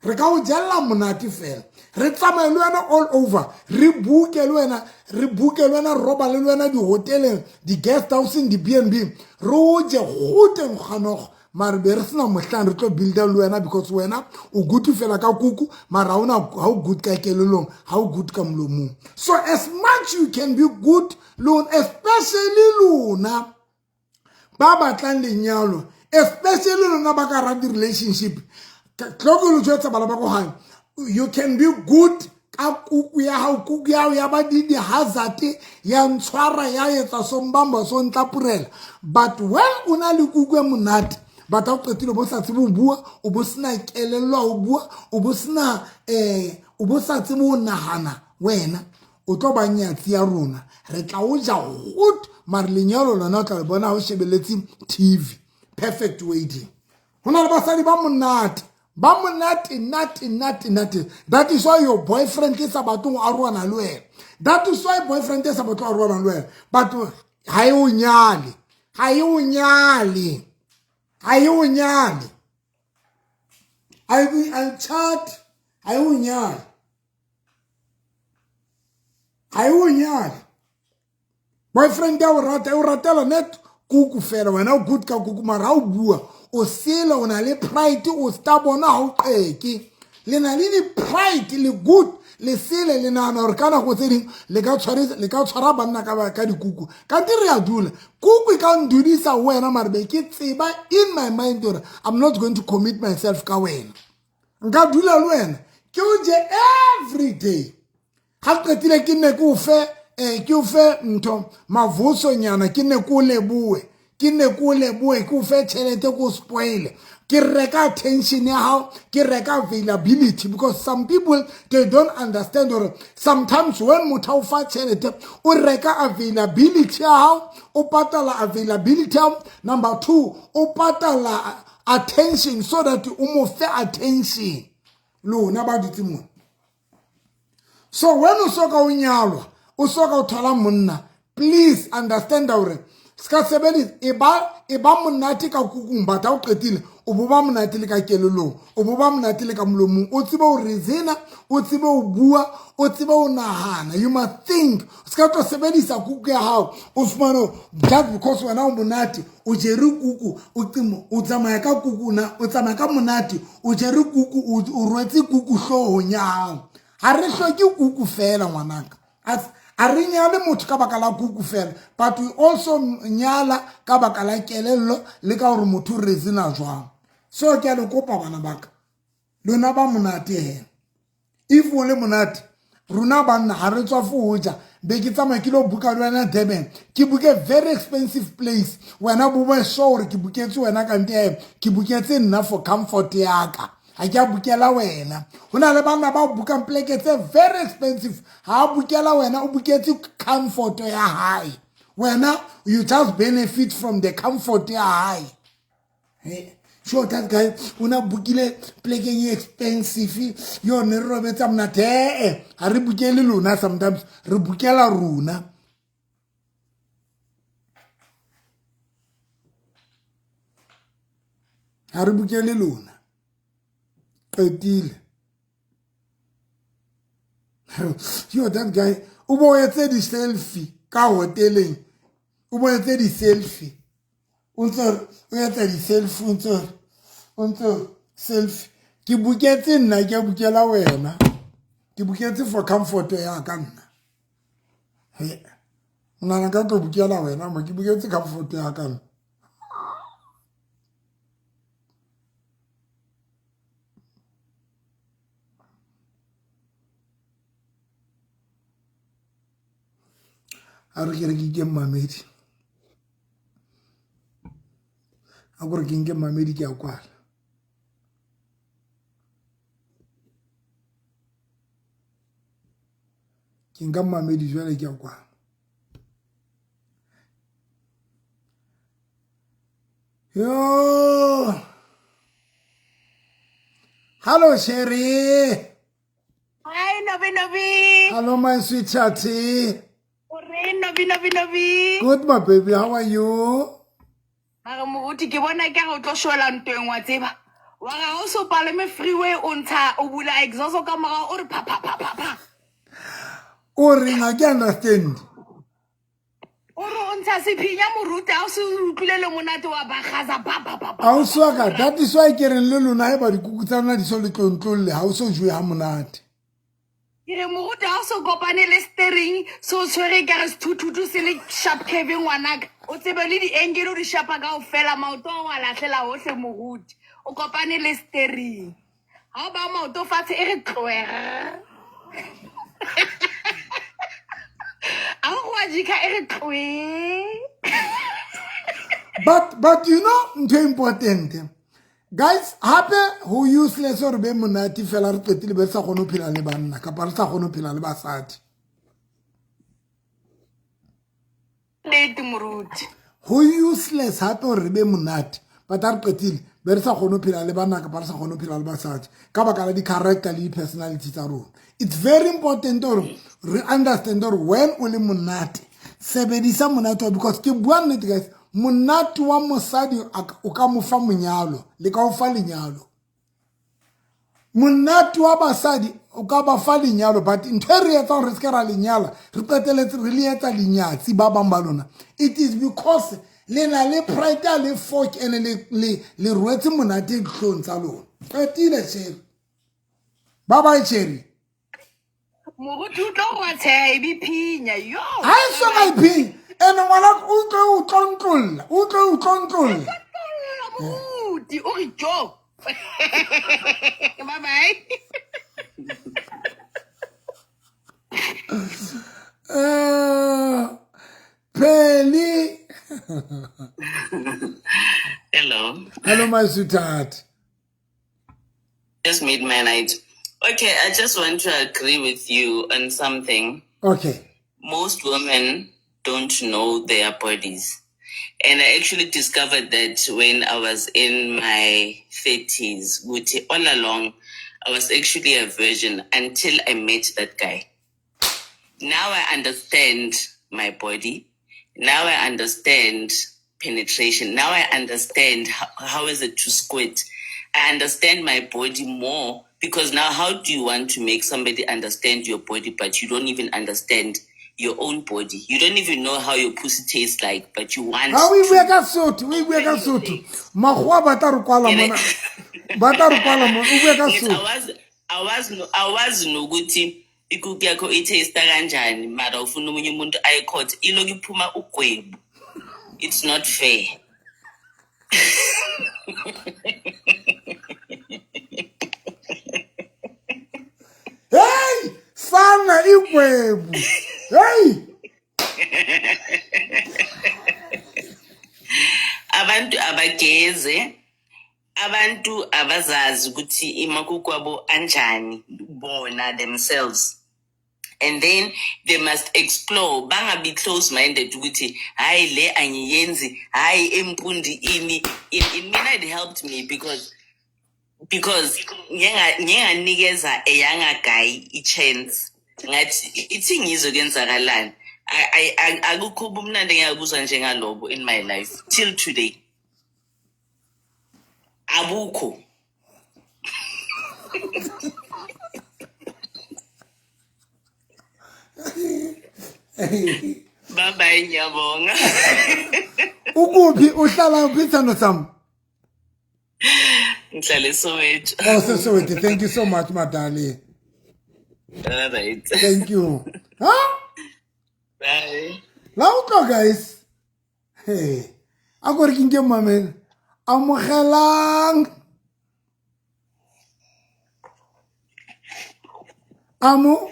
Re ka o jella monate fela, re tsamaye le wena all over, re buke le wena, re buke le wena, re robale le wena dihoteleng, di-guest houseng, di-B&B, re o je goteng ganogo, mare be re sena mohlang re tlo builda le wena. Because wena o good fela ka kuku, mara ha o good ka kelelong, ha o good ka molomong. So as much you can be good lona, especially lona ba batlang lenyalo, especially lona ba ka ra di-relationship, tlo ke lo jwetsa bana ba ko gae, you can be good ka kuku ya hao. Kuku ya hao ya ba di di-hazard, ya ntshwara, ya etsa sombamba, so ntlapurela. But when o na le kuku e monate, but ha o qetile bo sa tsebe ho bua, o bo sena kelello ha o bua, o bo sena o bo sa tsebe ho nahana, wena o tlo ba nyatsi ya rona. Re tla o ja good, mare lenyalo lona o tla le bona ha o shebeletse TV, perfect wedding. Ho na le basadi ba monate, ba monate nate nate nate. That is why your boyfriend e sa batleng ho arohana le wena. That is why boyfriend e sa batleng ho arohana le wena, but ha e o nyale, ha e o nyale, ha e o nyale, a chat, ha e o nyale, ha e o nyale. Boyfriend ya o rata, e o ratela net kuku fela. Wena o good ka kuku, mara ha o bua o sele, o na le pride, o stubborn, ha o qeke. Le na le di-pride, le good, le sele, le nahana hore ka nako tse ding le ka tshwara, le ka tshwara banna ka dikuku. Kante re a dula, kuku e ka ndudisa wena, mare be ke tseba in my mind hore I'm not going to commit myself ka wena. Nka dula le wena ke o je every day, ga qetile ke nne ke o fe ke o fe ntho mavosonyana, ke nne ke o leboe, ke nne ke o leboe, ke o fe tšhelete, ke o spoile, ke reka attention ya hao, ke reka availability. Because some people, they don't understand gore sometimes when motho a o fa tšhelete, o reka availability ya hao, o patala availability ya hao. Number two, o patala attention so that o mo fe attention. Lona ba dutse mona. So when o soka o nyalwa, o soka o thola monna, please understand hore se ka sebedisa e ba monate ka kukung, but ha o qetile o bo ba monate le ka kelelong, o bo ba monate le ka molomong, o tsebe ho reasona, o tsebe ho bua, o tsebe ho nahana. You must think. Se ka tlo sebedisa kuku ya hao, o fumane just because wena o monate, o jere kuku, o qimo, o tsamaya ka kuku na o tsamaya ka monate, o jere kuku, o rwetse kuku hloohong ya hao. Ha re hloke kuku fela, ngwanaka. A re nyale motho ka baka la kuku fela, but we also nyala ka baka la kelello le ka hore motho o reasona jwang. So ke a le kopa, bana baka, lona ba monate he, if o le monate, rona banna ha re tswa fo ho ja, be ke tsamaya ke lo buka le wena Durban, ke buke very expensive place, wena bo be sure hore ke buketse wena, kante ke buketse nna for comfort ya ka, ha ke a bukela wena. Ho na le banna ba bukang pleke tse very expensive, ha a bukela wena, o buketse comfort ya hae. Wena you just benefit from the comfort ya hae. Sure, that guy o na bukile plekeng e expensive yone, re robetsa monate. Ee, ha re bukele lona, sometimes re bukela rona. Ha re bukele lona. Qetile. Yo, that guy o bo etse di-selfie ka hoteleng. O mo etse di-selfie, o ntse o etsa di-selfie, o ntse selfie. Ke buketse nna, ke a bukela wena, ke buketse for comfort ya ka nna. He, o nahana ka tlo bukela wena mo, ke buketse comfort ya ka nna. A re ke re ke ke mmamedi, a kore ke nke mmamedi, ke a kwala. Ke nka mmamedi jwale, ke a kwala. Yo, hello Sherry. Hi, Nobi Nobi. Hello my sweetheart. Ore Nobi Nobi Nobi. Good my baby, how are you? Mara moruti ke bona ke re o tlo shwela ntweng wa tseba. Wa re ha o so palame freeway o ntsha o bula exhaust ka morao o re pha pha pha pha pha. O reng ha ke understand. O re o ntsha sephinya moruti ha o se utlwile le monate wa bagaza ba ba ba ba. Ha o so ka, that is why ke reng le lona haeba dikuku tsa lona di so le tlontlolle ha o so jowe ha monate. Ke re moruti ha o so kopane le steering se o tshwere ka re sethuthutu se le sharp curve ngwanaka. O tsebe le di-angle o di shapa kaofela maoto a wa lahlela hohle moruti. O kopane le steering. Ha o ba maoto fatshe e re tloer. A o wa jika e re tloe. But you know ntho e important. Guys, hape ho useless hore be monate fela re qetile be re sa kgone ho phela le banna kapa re sa kgone ho phela le basadi. Nnete moruti. Ho useless hape hore re be monate but ha re qetile be re sa kgone ho phela le banna kapa re sa kgone ho phela le basadi ka baka la di-character le di-personality tsa rona. It's very important hore re understand hore when o le monate, sebedisa monate wa, because ke bua nnete guys, monate wa mosadi o ka mo fa monyalo, le ka o fa lenyalo. Monate wa basadi o ka ba fa lenyalo, but ntho e re etsang re se ke ra lenyala, re qeteletse re le etsa lenyatsi ba bang ba lona. It is because le na le pride a le fork and le rwetse monate dihlong tsa lona. Qetile Cherry. Bye bye Cherry. Moruti o tlo wa tsheha e be phinya yo. Ha e so ka e phinya. Ene ngwana o tlo o tlontlolla, o tlo o tlontlolla. Moruti o re jo. Bye bye. Peli. Hello. Hello my sweetheart. Just made my night. Okay, I just want to agree with you on something. Okay. Most women don't know their bodies. And I actually discovered that when I was in my 30s, which all along, I was actually a virgin until I met that guy. Now I understand my body. Now I understand penetration. Now I understand how is it to squirt. I understand my body more because now how do you want to make somebody understand your body, but you don't even understand your own body? You don't even know how your pussy tastes like, but you want Ha o to. bua ka Sotho, o bua ka Sotho. Makgowa ba tla re kwala mona. Ba tla re kwala mona, o bua ka Sotho. I was nokuthi ikuku yakho i-taste kanjani, mara ufuna omunye umuntu ayikhothe, ilokhu iphuma ugwebu. It's not fair. Hey, sana igwebu. Hey. Abantu abageze, abantu abazazi ukuthi imakuku abo anjani bona themselves. And then they must explore. Bangabi close-minded ukuthi hayi le angiyenzi, hayi empundi ini. In mina it helped me because nginganikeza a younger guy a chance. Ngathi ithi ngizwe kuyenzakalani. Akukho ubumnandi engiyakuzwa njengalobo in my life till today. Abukho. Bye bye, ngiyabonga. Ukuphi uhlala kuphi sithando sami? Ngihlala eSoweto. Oh, Soweto. Thank you so much, my darling. All right. Thank you. Huh? Bye. La utlwa guys. Hey. A ko re ke nke mamele. Amogelang. Amo.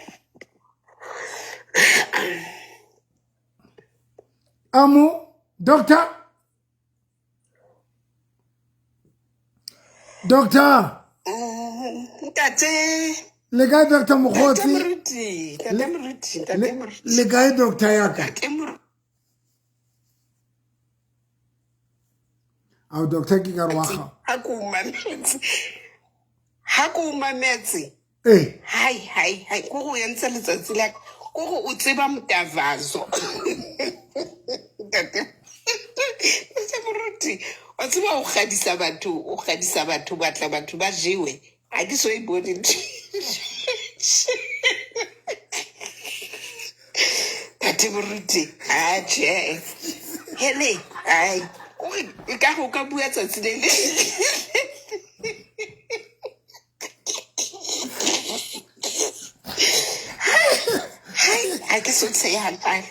Amo. Doctor. Doctor. Ntate. Le kae Doctor Mokgotsi? Moruti, Ntate Moruti, Ntate Moruti. Le kae doctor ya ka? Ntate Moruti. Ao doctor ke ka re wa ga. Ha ko mametse. Ha ko mametse. Ee. Hai hai hai ko go entse letsatsi la ka. Ko go o tseba motavazo. Ntate. Ntate Moruti, wa tseba o kgadisa batho, o kgadisa batho, batla batho ba jewe. Ha ke so e bone ntho. Ntate Moruti, ha tjhe. Hele, ai. Kore e ka re o ka bua tsatsi le le. Hai, ha ke so tsheha jwale.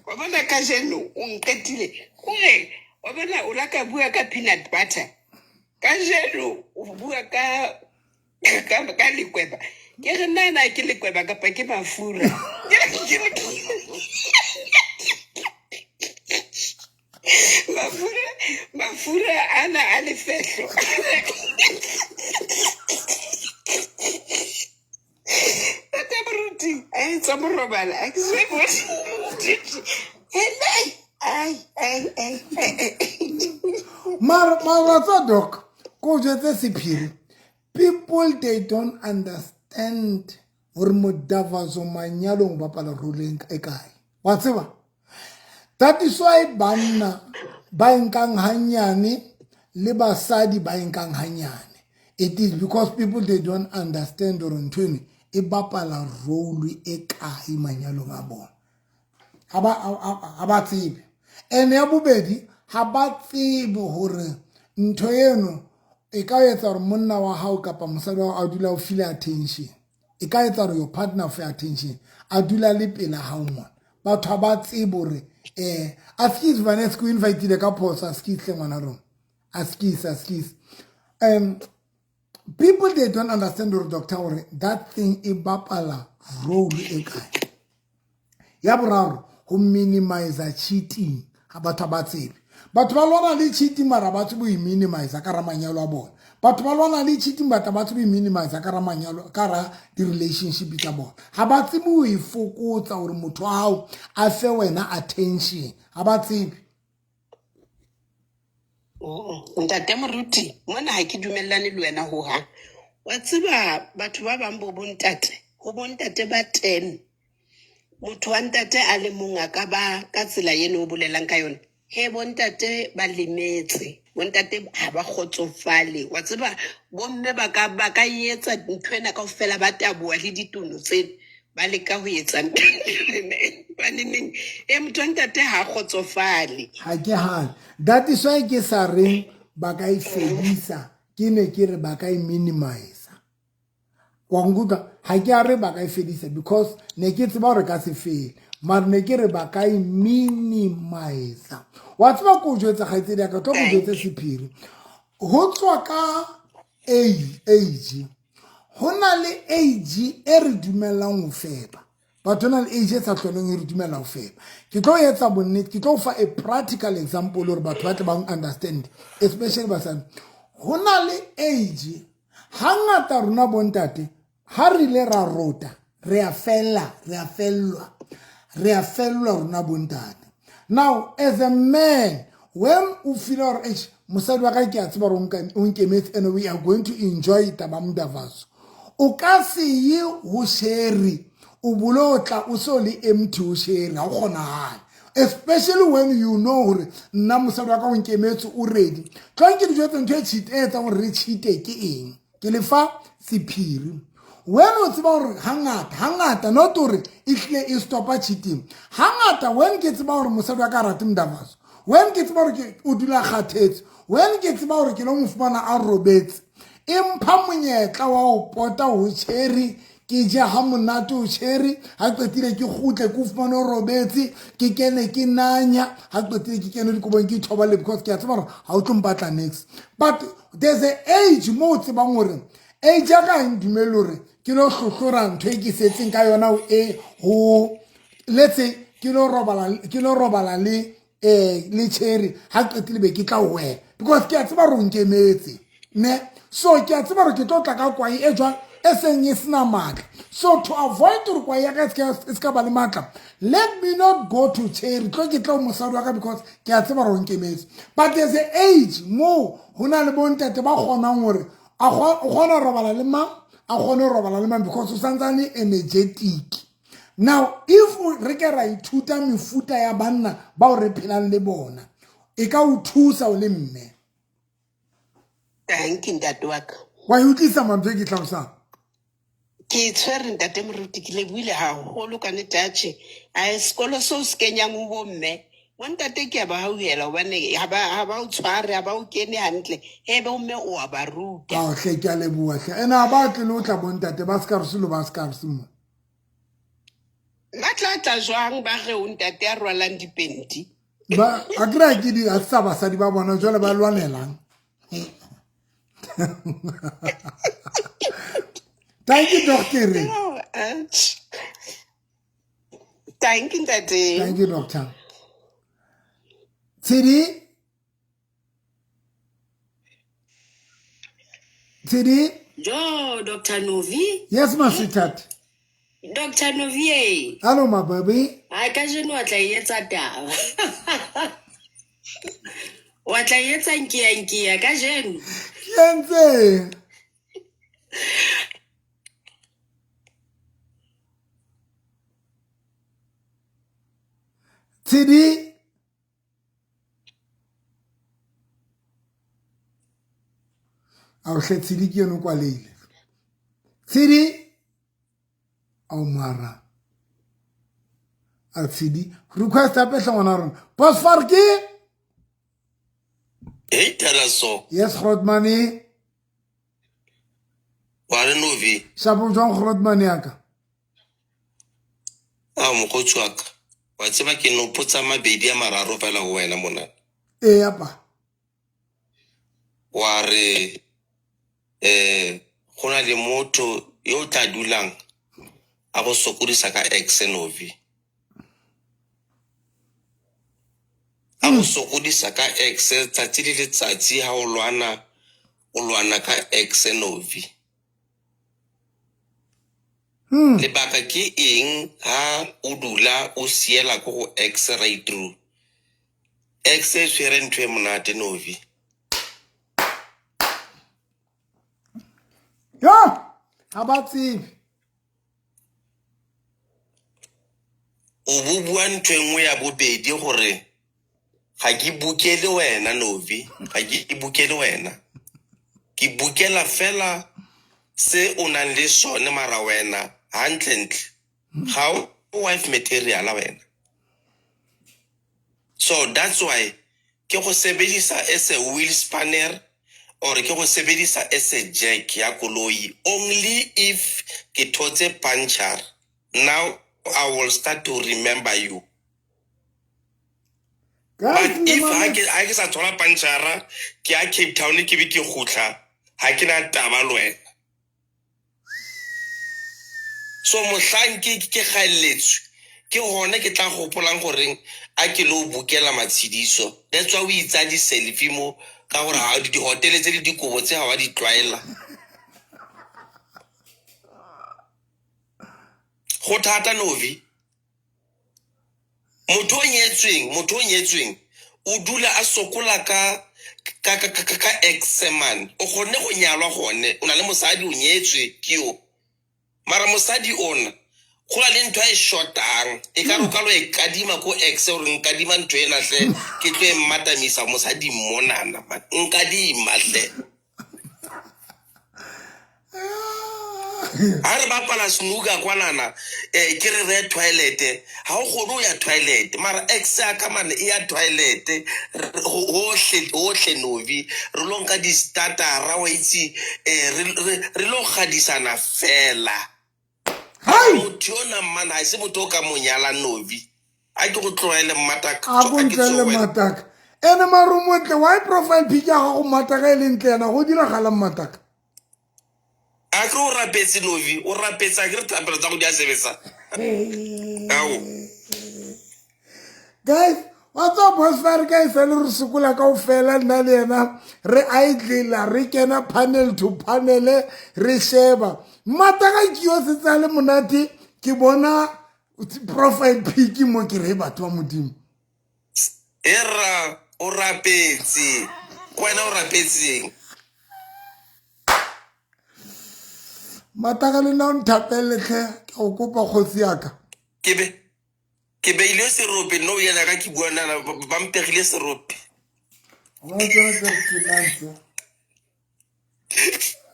Wa bona kajeno o nqetile. Kore wa bona o la ka bua ka peanut butter. Kajeno o bua ka ka ka lekweba. Ke re nna na ke lekweba kapa ke mafura. Mafura, mafura ana a lefehlo. Ntate Moruti, ai tsa morobala, ha ke so e bone. Hele, ai, ai, ai, ai. Mara mara tsa doc, ko jwetse sephiri. People they don't understand hore modavazo manyalong o bapala role e kae. Wa tseba? That is why banna ba nkang hanyane le basadi ba nkang hanyane. It is because people they don't understand hore ntho eno e bapala role e kae manyalong a bona. Ha ba tsebe. Ene ya bobedi ha ba tsebe hore ntho eno e ka etsa hore monna wa hao kapa mosadi wa hao a dula o feel attention. E ka etsa hore your partner feel attention. A dula le pela hao mona. Batho ha ba tsebe hore askies Vanessa ko invitile ka phoso askies hle ngwana rona. Askies askies. People they don't understand hore doctor hore that thing e bapala role e kae. Ya boraro ho minimize cheating ha batho ba tsebe. Batho ba lwana le cheating mara ba tsebe ho minimize ka ra manyalo a bona. Batho ba lwana le cheating batho ba tsebe ho minimize ka ra manyalo ka ra di relationship tsa bona. Ha ba tsebe ho e fokotsa hore motho wa hao a fe wena attention. Ha ba tsebe. Ntate Moruti, mona ha ke dumellane le wena hohang. Wa tseba batho ba bang bo bontate, ho bontate ba 10. Motho wa ntate a le mong a ka ba ka tsela eno o bolelang ka yona. He bontate ba lemetse, bontate ha ba kgotsofale. Wa tseba bomme ba ka etsa ntho ena kaofela, ba taboha le ditono tsena, ba leka ho etsa ntho ba neneng. E motho wa ntate ha kgotsofale. Ha ke hane. That is why ke sa reng ba ka e fedisa, ke ne ke re ba ka e minimize. Wa nkutlwa? Ha ke a re ba ka e fedisa because ne ke tseba hore ka se fele. Mara ne ke re ba ka e minimize. Wa tseba ko jwetsa kgaitsedi ya ka, tlo ko jwetse sephiri. Ho tswa ka age. Ho na le age e re dumellang ho fepa. Batho na le age e sa hloleng e re dumella ho fepa. Ke tlo etsa bonnete, ke tlo fa a practical example hore batho ba tle ba understand, especially basadi. Ho na le age hangata rona bontate ha re ile ra rota, re a fella, re a fellwa. Re a fellwa rona bontate. Now as a man, when o feel hore eish mosadi wa ka ke a tseba hore o nkemetse and we are going to enjoy taba mdavaso. O ka se ye ho sherry, o bolotla o so le empty ho sherry, ha o kgonahale. Especially when you know hore nna mosadi wa ka o nkemetse o ready. Tlo nke dijo tse ntho e cheat e etsang hore re cheat-e ke eng? Ke le fa sephiri. When o tseba gore hangata hangata not gore e tlile e stopa cheating, hangata when ke tseba gore mosadi wa ka rate mdavaso, when ke tseba gore ke o dula kgathetse, when ke tseba gore ke lo mo fumana a robetse, e mpha monyetla wa go pota go cherry, ke je ha monate o cherry, ha qetile ke kgutle ke o fumane o robetse, ke kene ke nanya, ha qetile ke kene dikobong ke ithobale, because ke a tseba gore ha o tlo mpatla next. But there's a age mo o tsebang gore age ya ka e ntumelle gore ke lo hlohlora ntho e ke setseng ka yona e ho, let's say ke lo robala, ke lo robala le le cherry, ha qetile be ke tla ho wena, because ke a tseba gore o nkemetse ne. So ke a tseba gore ke tlo tla ka kwai e jwang e seng e sena matla. So to avoid gore kwai ya ka e se ka ba le matla, let me not go to cherry, tlo ke tlo mosadi wa ka, because ke a tseba gore o nkemetse. But there's a age mo ho na le bontate ba kgonang gore a o kgona ho robala le mang, a kgone ho robala le mang, because o santsane energetic. Now if re ke ra ithuta mefuta ya banna bao re phelang le bona, e ka o thusa o le mme. Thank you ntate wa ka. Wa e utlwisa mantswe e ke tlhalosang? Ke tshwere ntate moruti, ke lebohile haholo ka nnete. Atjhe, a sekolo seo se kenyang ho bomme bontate ke a ba hauhela, hobane ha ba o tshware, ha ba o kene hantle. He bomme o a ba ruta. Ao hle, ke a leboha hle. Ene ha ba tle le ho tla bontate ba scarce lo ba scarce mo. Ba tla tla jwang ba re o ntate a rwalang dipenti? Ba a kry ke di a sa basadi ba bona jwale ba lwanelang. Thank you, doctor. Thank you, ntate. Thank you, doctor. Tshedi? Tshedi? Jo, Dr. Novi. Yes, my sweetheart. Dr. Novi. Hello, my baby. Ai kajeno wa tla e etsa taba. Wa tla e etsa nkia nkia kajeno. Ke entse. Tshedi? Ao hle Tshedi ke yone o kwaleile. Tshedi? Ao mara. A Tshedi request hape hle ngwana rona. Boss Farki? Hey Teraso. Yes Grootmane. Wa re Novi. Shapo jwang Grootmane ya ka? A mokgotsi wa ka. Wa tseba ke no potsa mabedi a mararo fela ho wena mona. Ee apa. Wa re go na le motho yo o tla dulang a go sokodisa ka ex Novi. A go sokodisa ka ex tsatsi le letsatsi ha o lwana, o lwana ka ex Novi. Lebaka ke eng ha o dula o siela ko go ex right through? Ex e tshwere ntho e monate Novi. Ya, ha ba tsebe. O bo bua ntho e nngwe ya bobedi gore ga ke bukele wena Novi, ga ke bukele wena. Ke bukela fela se o nang le sone mara wena hantlentle ga o wife material wena. So that's why ke go sebedisa as a wheel spanner or ke go sebedisa as a jack ya koloi only if ke thotse puncture. Now I will start to remember you. Guys, But if ha ke sa thola puncture ke ya Cape Town ke be ke gutla, ha ke na taba le wena. So mohlang ke gaeletswe ke hone ke tla gopolang goreng a ke lo bukela matshidiso. That's why o itsa di selfie mo ka gore ha di hotele tse di dikobo tse ha wa di tlwaela. Go thata Novi. Motho o nyetsweng o dula a sokola ka ex man. O kgonne go nyalwa gone, o na le mosadi o nyetswe ke yo. Mara mosadi ona go na le ntho e shotang, e ka re o ka lo e kadima ko ex gore nkadima ntho ena hle, ke tlo e mmatamisa mosadi monana man. Nkadima hle. Ha re bapala snooker kwanana, ke re re toilet, ha o kgone ho ya toilet, mara ex ya ka mane e ya toilet hohle hohle Novi, re lo nka di-startera wa itse, re lo kgadisana fela. Hai! Motho yona mmana ha se motho o ka mo nyala Novi, a ke go tlohele mmataka. A ko ntlele mataka ene maro motle why profile pic ya gago mataka e le ntle yana go diragalang mataka? A ke o rapetse Novi, o rapetse, a ke re thapelo tsa go di a sebetsa ao. Guys, wa tswa Bosfare ka e sale re sokola kao fela, nna le yena re idlela, re kena panel to panel, re sheba mataka ke yo setse a le monate, ke bona profile pic mo ke re batho ba modimo. Era o rapetse ko wena o rapetseng. Mataka le nna o nthapeletlhe, ke go kopa kgosi yaka. Ke beile serope no yena ka ke bua nana ba mpegile serope. Wa tsona tse re tenang tse.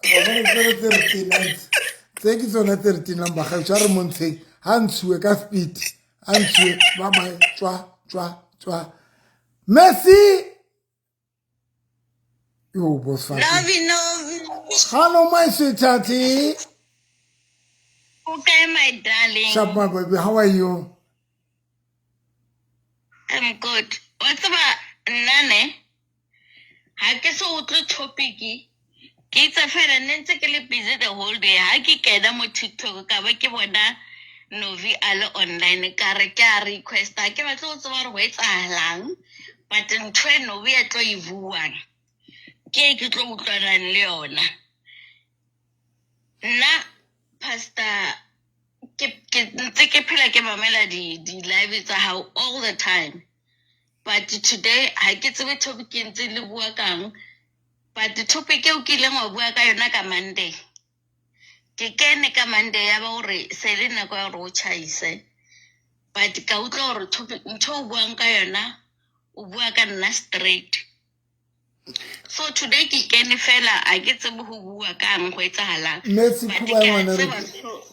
Wa bona tsona tse re tenang tse. Tse ke tsona tse re tenang bagaetsho, a re montsheng ha ntshuwe ka speed, a ntshuwe ba bye, tswa tswa tswa. Merci. Yo boss. Novi, Novi. Hello my sweetheart. Okay, my darling. Sharp my baby, how are you? I'm good. Wa tseba nna ne ha ke so utlwe topic, ke itse fela nne ntse ke le busy the whole day. Ha ke kena mo TikTok ka ba ke bona Novi a le online, ka re ke a requesta, ke batle go tseba gore go etsahalang, but ntho e Novi a tlo e buang ke e ke tlo utlwanang le yona. Nna pastor ke ntse ke phela ke mamela di live tsa hao all the time, but today ha ke tsebe topic e ntse le bua kang, but topic eo ke ileng wa bua ka yona ka Monday, ke kene ka Monday ya ba hore se le nako ya hore o tjhaise, but ka utlwa hore topic ntho o buang ka yona o bua ka nna straight. So today ke kene fela a ke tsebe ho bua kang, go etsahalang. Messi But khuba ke a ngwana re tseba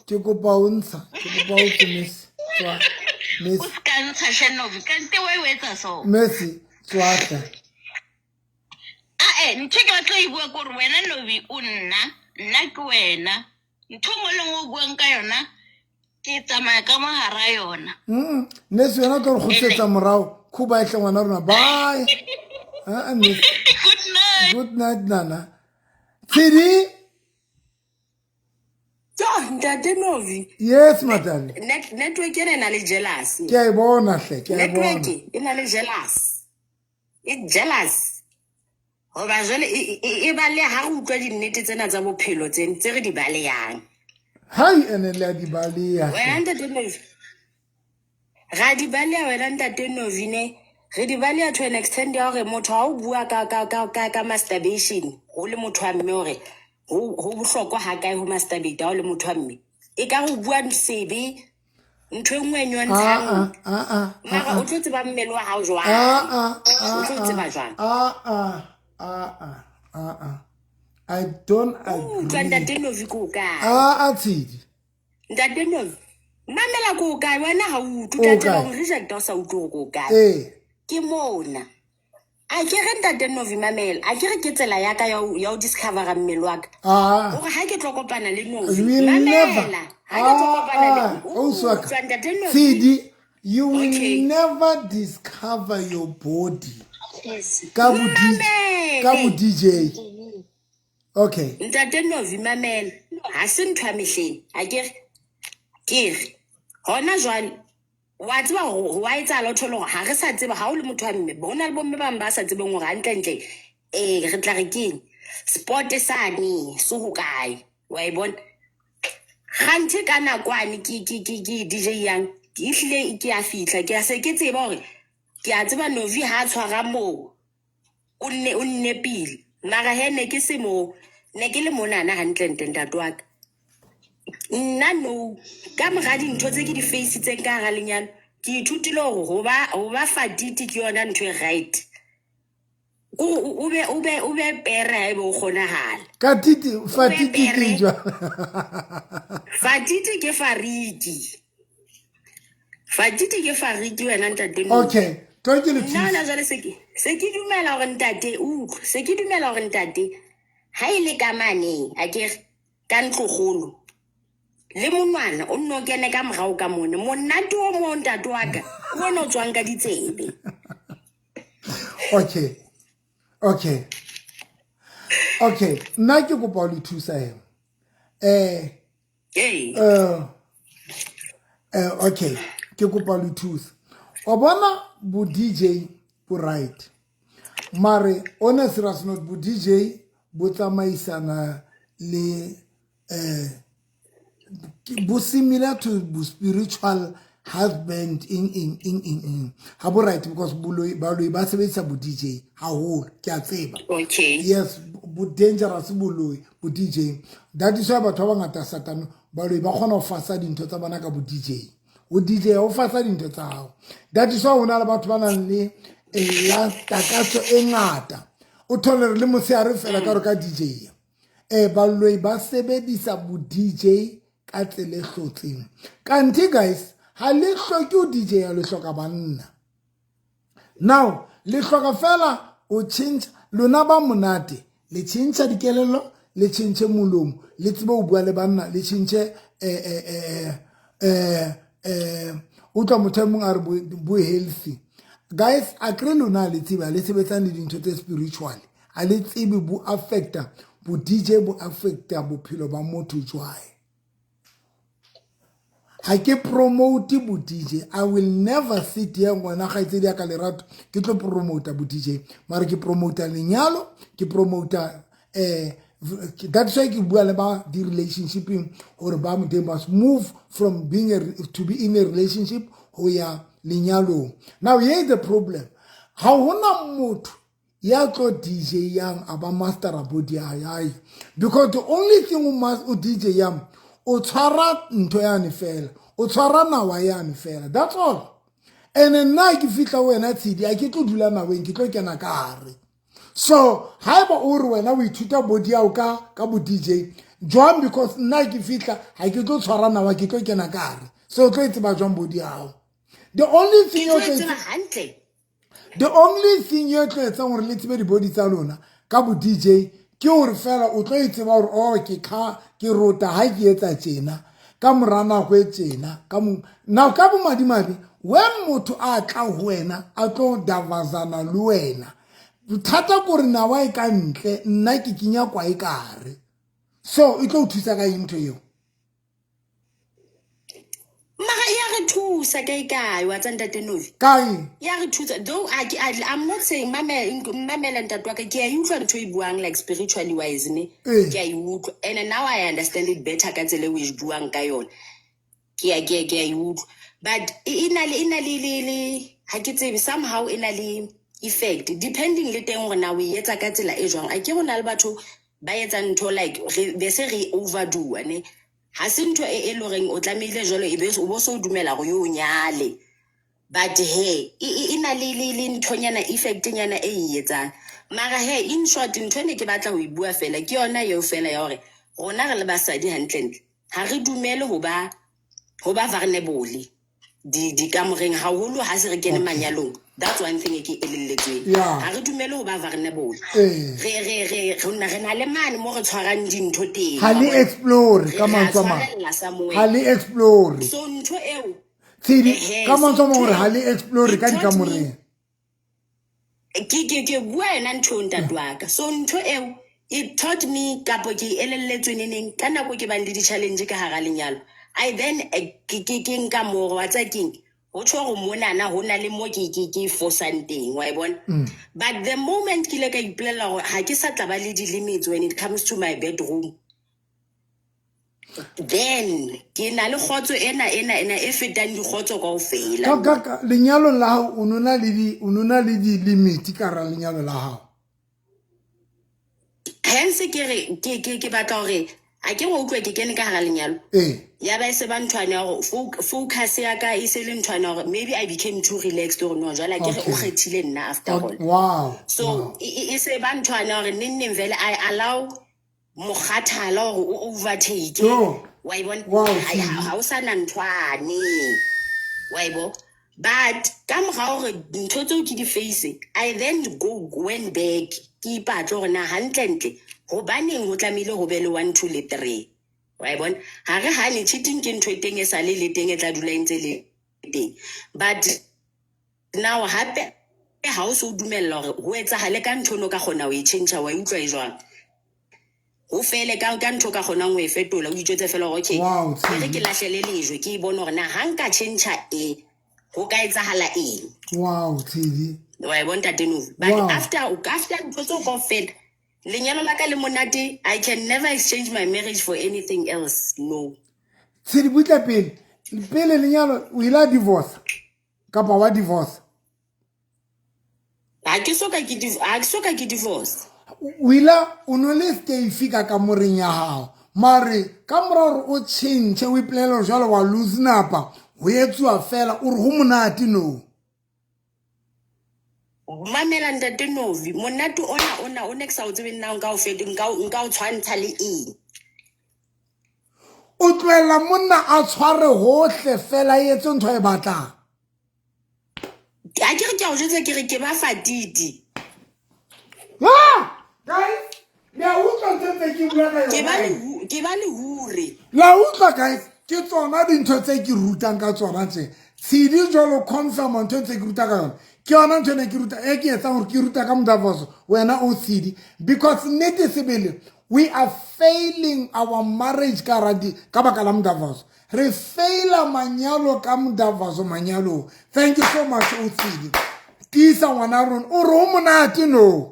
ke kopa o ntsha, ke kopa o tswe Messi. Tswa. O Messi. se ka ntsha Shenovi kante wa e etsa so. Messi tswa hle. Ae, ntho e ke batla ho e bua ke hore wena Novi o nna, nna ke wena, ntho e nngwe le nngwe o buang ka yona ke tsamaya ka mogara yona. Messi wena o tlo re kgutlisetsa morao, khuba e hle ngwana rona. Bye. Ah, Messi. Good night. Good night nana. Tshidi. Jo, ntate Novi. Yes, madam. Network ena e na le jealous. Ke a e bona hle, ke a e bona. Network e na le jealous. E jealous. Hoba jwale e baleha ha re utlwa dinnete tsena tsa bophelo tse re di balehang. Hai, ene le a di baleha. Wena ntate Novi. Ra di baleha wena ntate Novi ne. Re di baleha to an extent ya hore motho ha o bua ka masturbation, ho le motho wa mme hore ho bohlokwa ha kae ho masturbate ha o le motho wa mme. E ka re o bua sebe, ntho e nngwe e nyontshang. Mara o tlo tseba mmele wa hao jwang? O tlo tseba jwang? I don't O utlwa agree. ntate Novi ko kae? Tshidi. Ntate Novi, mamela ko kae? Wena ha o utlwe, O tla kae? tseba hore reject ha o sa utlwe hore ko kae. Ee. Ke mona. A ke re ntate Novi mamela, a ke re ke tsela ya ka ya ho discovera mmele wa ka. Hore ha ke tlo kopana le Novi, Will never. mamela. Ha ke tlo kopana le O utlwa ntate Novi. Tshidi, you will Okay. never discover your body. Ka bo DJ, ka bo Mamele. DJ. Okay. Ntate Novi mamela, ha se ntho ya mehleng, a ke re ke re hona jwale wa tseba hore wa etsahala o thole hore ha re sa tseba ha o le motho wa mme, ho na le bomme bang ba sa tsebeng hore hantlentle re tla re keng sport sane se hokae, wa e bona. Kganthe ka nakwane ke DJ yang ke ehlile ke a fihla, ke a se ke tseba hore ke a tseba Novi ha a tshwara moo o nnepile, mara he ne ke se moo, ne ke le monana hantlentle ntate wa ka. Nna no ka mora dintho tse ke di faceitseng ka hara lenyalo, ke ithutile hore ho ba fatiti ke yona ntho e right. O be o be o be pere ha ebe o kgonahala. Ka titi fatiti ke jwa. Fatiti ke fariki. Fatiti ke fariki wena ntate. Okay. Tlo ke le Nna hona jwale se ke se ke dumela hore ntate utlwe se ke dumela hore ntate ha e le ka mane a ke re ka ntlokgolo le monwana o nne o kene ka morao ka mone monate o mo ntate wa ka ke ona o tswang ka ditsebe. Okay okay okay nna ke kopa ho le thusa he eh okay ke kopa le thusa wa bona bo DJ bo right mare on a serious note bo DJ bo tsamaisana le eh bo similar to bo spiritual husband eng eng eng eng eng ha bo right because boloi baloi ba sebedisa bo DJ haholo ke a tseba okay yes bo dangerous boloi bo DJ that is why batho ba bangata satane baloi ba kgona ho fasa dintho tsa bona ka bo DJ o DJ o fasa dintho tsa hao that is why ho na le batho ba nang le la takatso e ngata o thole re le motshehare fela ka re ka DJ eh baloi ba sebedisa bo DJ ka tsela e hlotseng kanthe guys ha le hloke o DJ ya le hloka banna now le hloka fela o change lona ba monate le change dikelello le change molomo le tsebe ho bua le banna le change eh eh eh eh eh utlwa motho e mong a re bo healthy guys a kry lona le tseba le sebetsang le dintho tse spiritual a le tsebe bo affecta bo DJ bo affecta bophelo ba motho jwae ha ke promote bo DJ I will never sit here ngwana gaitsedi ya ka lerato ke tlo promota bo DJ mara ke promota lenyalo ke promota eh that's why ke bua le ba di relationshipeng gore ba they must move from being a, to be in a relationship ho ya lenyalong now here is the problem ha hona motho ya tlo DJ yang a ba mastera body ya hae because the only thing o must o DJ yang o tshwara ntho yane fela o tshwara nawa yane fela that's all and nna ke fihla wena tshedi a ke tlo dula naweng ke tlo kena ka gare so haeba o re wena o ithuta body yao ka ka bo DJ jwang because nna ke fihla ha ke tlo tshwara nawa ke tlo kena ka gare so o tlo e tseba jwang body yao the only thing o tlo hantle the only thing e tlo etsang gore le tsebe di-body tsa lona ka bo dj ke gore fela o tlo e tseba gore o oh, ke kha ke rota ha ke etsa tjena ka mora nako e tjena ka mo now ka bomadimabe when motho a tla ho wena a tlo davazana le wena bothata kore nawa e ka ntle nna ke kenya kwa e kare so e tlo o thusa ka eng ntho eo mara e ya re thusa kae kae wa tsa ntate novi kae ya re thusa though I, I, I'm not saying mamela ntate wa ka ke a e utlwa ntho e buang like spiritually wise ne Ee. ke a e utlwa and now I understand it better ka tsela e o e buang ka yone ke a ke a ke a e utlwa but e na le e na le le le ha ke tsebe somehow e na le effect depending le teng gore na o e etsa ka tsela e jwang a ke go na le batho ba etsang ntho like re be se re overdo ne ha se ntho e e loreng o tlamehile jwalo e be o bo so dumela gore yo o nyale but he e na le le le nthonyana effect-nyana e e etsang mara he in short ntho e ne ke batla ho e bua fela ke yona eo fela ya hore rona re le basadi hantlentle ha re dumele ho ba vulnerable dikamoreng haholo ha se re kene manyalong that's one thing e ke elelletsweng ha re dumele ho ba vulnerable re re re re re na le mane mo re tshwarang dintho teng ha le explore ka mantswe a mang ha le explore so ntho eo tshedi ka mantswe a mang hore ha le explore ka dikamoreng ke ke ke bua yona ntho eo ntate wa ka so ntho eo it taught me kapo ke e elelletswe neneng ka nako ke bang le di-challenge ka hara lenyalo i then ke ke ke nka moro wa tsa keng ho tjho hore monana ho na le mo ke ke ke fosang teng wa e bona but the moment ke ile ka ipolella hore ha ke sa tla ba le di-limits when it comes to my bedroom then ke na le kgotso ena ena ena e fetang dikgotso kaofela ka ka ka lenyalong la hao o no na le di o no na le di-limit ka hara lenyalo la hao hence ke re ke ke ke batla hore A ke go utlwe ke kene ka hara lenyalo. Ee. Ya ba e se ba nthwane ya gore focus ya ka e se le nthwane ya gore maybe I became too relaxed gore no jwale ke re o Okay. kgethile nna after all. Wow. So wow. e se ba nthwane ya gore neng neng vele I allow mokgathala gore o overtake. Sure. Wa e bona? Wow, Ha Tshidi. ha o sana nthwane. Wa e bo? But ka mora hore ntho tseo ke di face, I then go went back ke ipatle hore na hantlentle hobaneng ho tlamehile ho be le 1 2 le 3. Wa e bona? Ha re hane cheating ke ntho e teng e sa le le teng e tla dula e ntse le teng. But now hape ha o so dumella hore ho etsahale ka ntho ono ka kgona ho e tjhentjha wa e utlwa e jwang. Ho fele ka ntho ka kgonang ho e fetola o itjwetse fela hore okay Wow, e re ke Tshidi. lahlele lejwe ke e bone hore na ha nka tjhentjha e ho ka etsahala eng. Wow, Tshidi. Wa e bona Ntate Novi? But Wow. after ntho tseo kaofela lenyalo la ka le monate, I can never exchange my marriage for anything else. No. Tshidi butle pele. Pele lenyalo o ile a divorce kapa wa divorce. Ha ke so ka ke ha ke so ka ke divorce. O ile o no le stay ka kamoreng ya hao. Mare ka mora hore o tjhentjhe o ipolele hore jwale wa loosen up-a ho etsuwa fela o re ho monate no. Mamela Ntate Novi, monate ona o ne ke sa o tsebeng na nka o fete nka o tshwantsha le eng. O tlohella monna a tshware hohle fela e etse ntho e batlang. Ha ke re ke a o jwetsa ke re ke ba fatiti. Ah! Guys, le a utlwa ntho tse ke bua ka Ke ba yona. ke ba lehure. La utlwa guys, ke tsona dintho tse ke rutang ka tsona tse. Tshidi jwalo confirm ntho tse ke ruta ka yona. Ke yona ntho ene ke ruta e ke etsang hore ke ruta ka Mdavazo wena o Tshidi because nnete sebele we are failing our marriage ka radi ka baka la Mdavazo. Re faila manyalo ka Mdavazo manyalo. Thank you so much o Tshidi. Tiisa ngwana rona o re o monate no.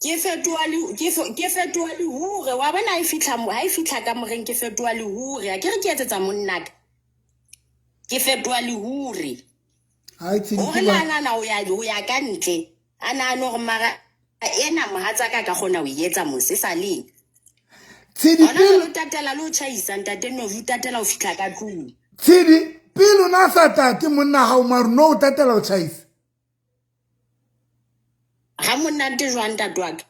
Ke fetoha le ke fetoha lehure wa bona ha e fihla ha e fihla ka moreng ke fetoha lehure. Ha ke re ke etsetsa monna ka. Ke fetoha lehure. Hai Tshidi Hore ke le ba a nahana ho ya ka ntle. A nahane hore mara ena mohatsaka ka kgona ho e etsa mose e sa leng. Tshidi Hona jwale pele o tatela le ho tjhaisa Ntate Novi o tatela ho fihla ka tlung. Tshidi pele o na sa tate monna hao mare no o tatela ho tjhaisa. Ha monate jwang ntate wa ka?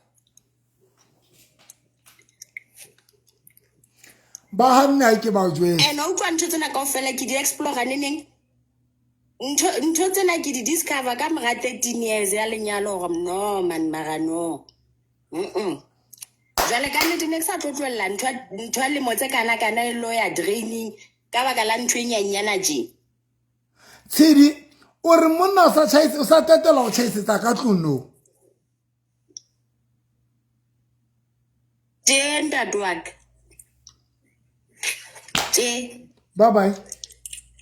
Ba hanne ha ke ba jwetse. And wa utlwa ntho tsena kaofela ke di explore neneng? Ntho tsena ke di discover ka mora 13 years ya lenyalo hore no man mara no. Jwale ka nnete ne ke sa tlo tlohella ntho ya lemo tse kana kana e lo ya draining ka baka la ntho e nyenyana tje. Tshidi o re monna o sa tjhaise o sa tatela ho tjhaisetsa ka tlung no. Tje ntate wa ka. Tje. Bye bye.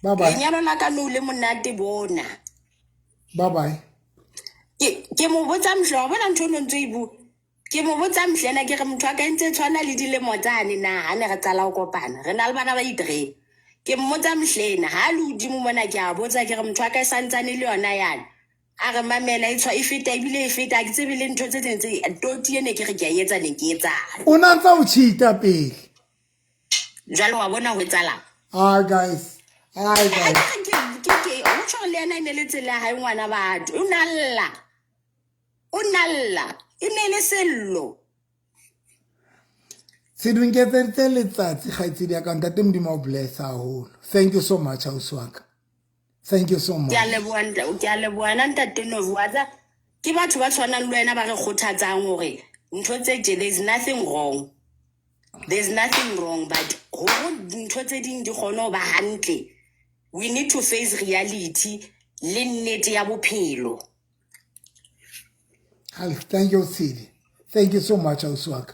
Bye bye. Lenyalo la ka no le monate bona. Bye bye. Ke mo botsa mhla wa bona ntho no ntse e bua. Ke mo botsa mhlena ke re motho wa ka ntse tshwana le dilemo tsane na ha ne re qala ho kopana. Re na le bana ba i3. Ke mmotsa mhlena ha le hodimo mona ke a botsa ke re motho wa ka e santsane le yona yana. A re mamela e tshwa e feta ebile e feta ha ke tsebe le ntho tse ding tse toti ene ke re ke a etsa ne ke etsang. O na ntsa o cheat-a pele. Jwale wa bona ho etsahalang? Ah guys. Ai guys. Ke o tjho le yena e ne le tsela ya hae ngwana batho. O na lla. O na lla. E ne le sello. Tshidi o nketseditse letsatsi kgaitsedi ya ka ntate Modimo o bless haholo. Thank you so much ausi wa ka. Thank you so much. Ke a leboha ke a leboha nna ntate Novi wa tsa ke batho ba tshwanang le wena ba re kgothatsang hore ntho tse tje there is nothing wrong. There's nothing wrong but hore ntho tse ding di kgone ho ba hantle we need to face reality le nnete ya bophelo. Thank you Tshidi. Thank you so much ausi wa ka.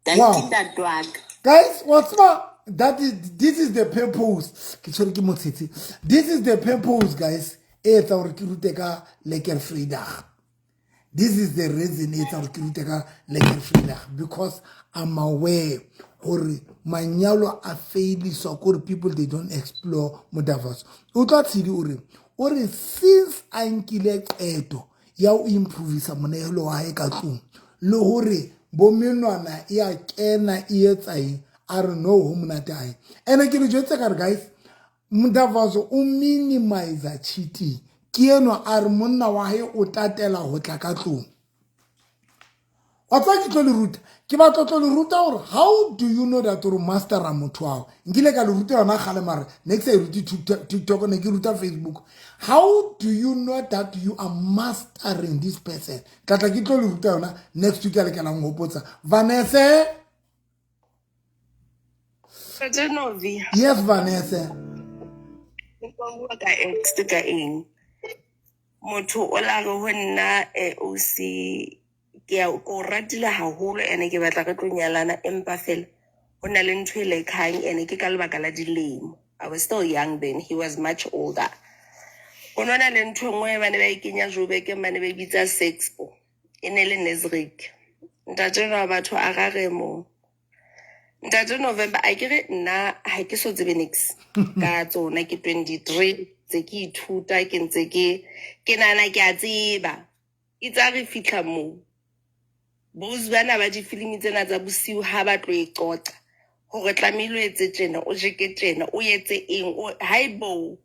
Thank Wow. you ntate wa ka. Guys, what's up? That is this is the purpose. Ke tshwere ke motshitsi. This is the purpose guys. E etsa hore ke rute ka Lekker Vrydag. This is the reason e etsa hore ke rute ka Lekker Vrydag because I'm aware hore manyalo a failiswa kore people they don't explore Mudavaso. O tla Tshidi o re since a nkile qeto ya ho improvisa monehelo wa hae ka tlung le hore bo menwana e a kena e etsa eng A re no ho monate ae. Ene ke le jwetse ka re guys, Mdavazo o minimizer cheating. Ke enwa a re monna wa hae o tatela ho tla ka tlong. Wa tseba ke tlo le ruta, ke batla tlo le ruta gore how do you know that gore mastera motho ao. Nkile ka le ruta yona kgale mare ne ke sa e rute TikTok, ne ke ruta Facebook. How do you know that you are mastering this person? Tlatla ke tlo le ruta yona next week, a le kelang hopotsa. Vanessa? Novi. Yes, Vanessa. Ka ex ka eng? Motho o la re ho nna o si ke a ko ratile haholo ene ke batla re tlo nyalana empa fela ho na le ntho e lekhang ene ke ka lebaka la dilemo. I was still young then, he was much older. Ho nona le ntho e nngwe ba ne ba e kenya Joburg ba ne ba e bitsa Sexpo. E ne le Nasrec. Ntate wa batho a ra re mo. Ntate November a ke re nna ha ke so tsebe nix ka tsona ke 23 tse ke ithuta ke ntse ke nahana ke a tseba. Itse re fihla moo bozi bana ba difilimi tsena tsa bosiu ha ba tlo e qoqa hore tlamehile o etse tjena, o jeke tjena, o etse eng, haibo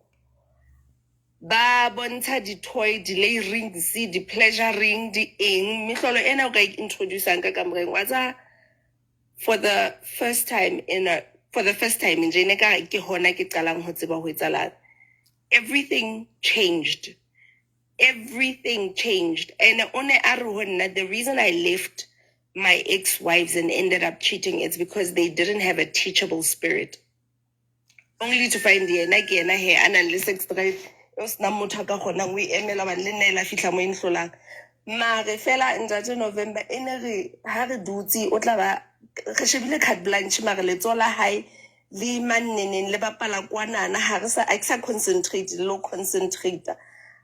ba bontsha di-toy, di-lay rings, di-pleasure ring, di eng mehlolo ena o ka e introduce-ang ka kamoreng wa tsa. For the first time in a for the first time nje ne ka ke hona ke qalang ho tseba ho etsahalang. Everything changed. Everything changed. And o ne a re ho nna, the reason I left my ex-wives and ended up cheating is because they didn't have a teachable spirit. Only to find yena ke yena he a nang le sex drive o sena motho a ka kgonang o e emela hobane le nna e la fihla mo e nhlolang. Mare fela ntate November e ne re ha re dutse o tla ba re shebile carte blanche mare letsoho la hae le manneneng le bapala kwanana ha re sa a ke sa concentrate le lo concentrate.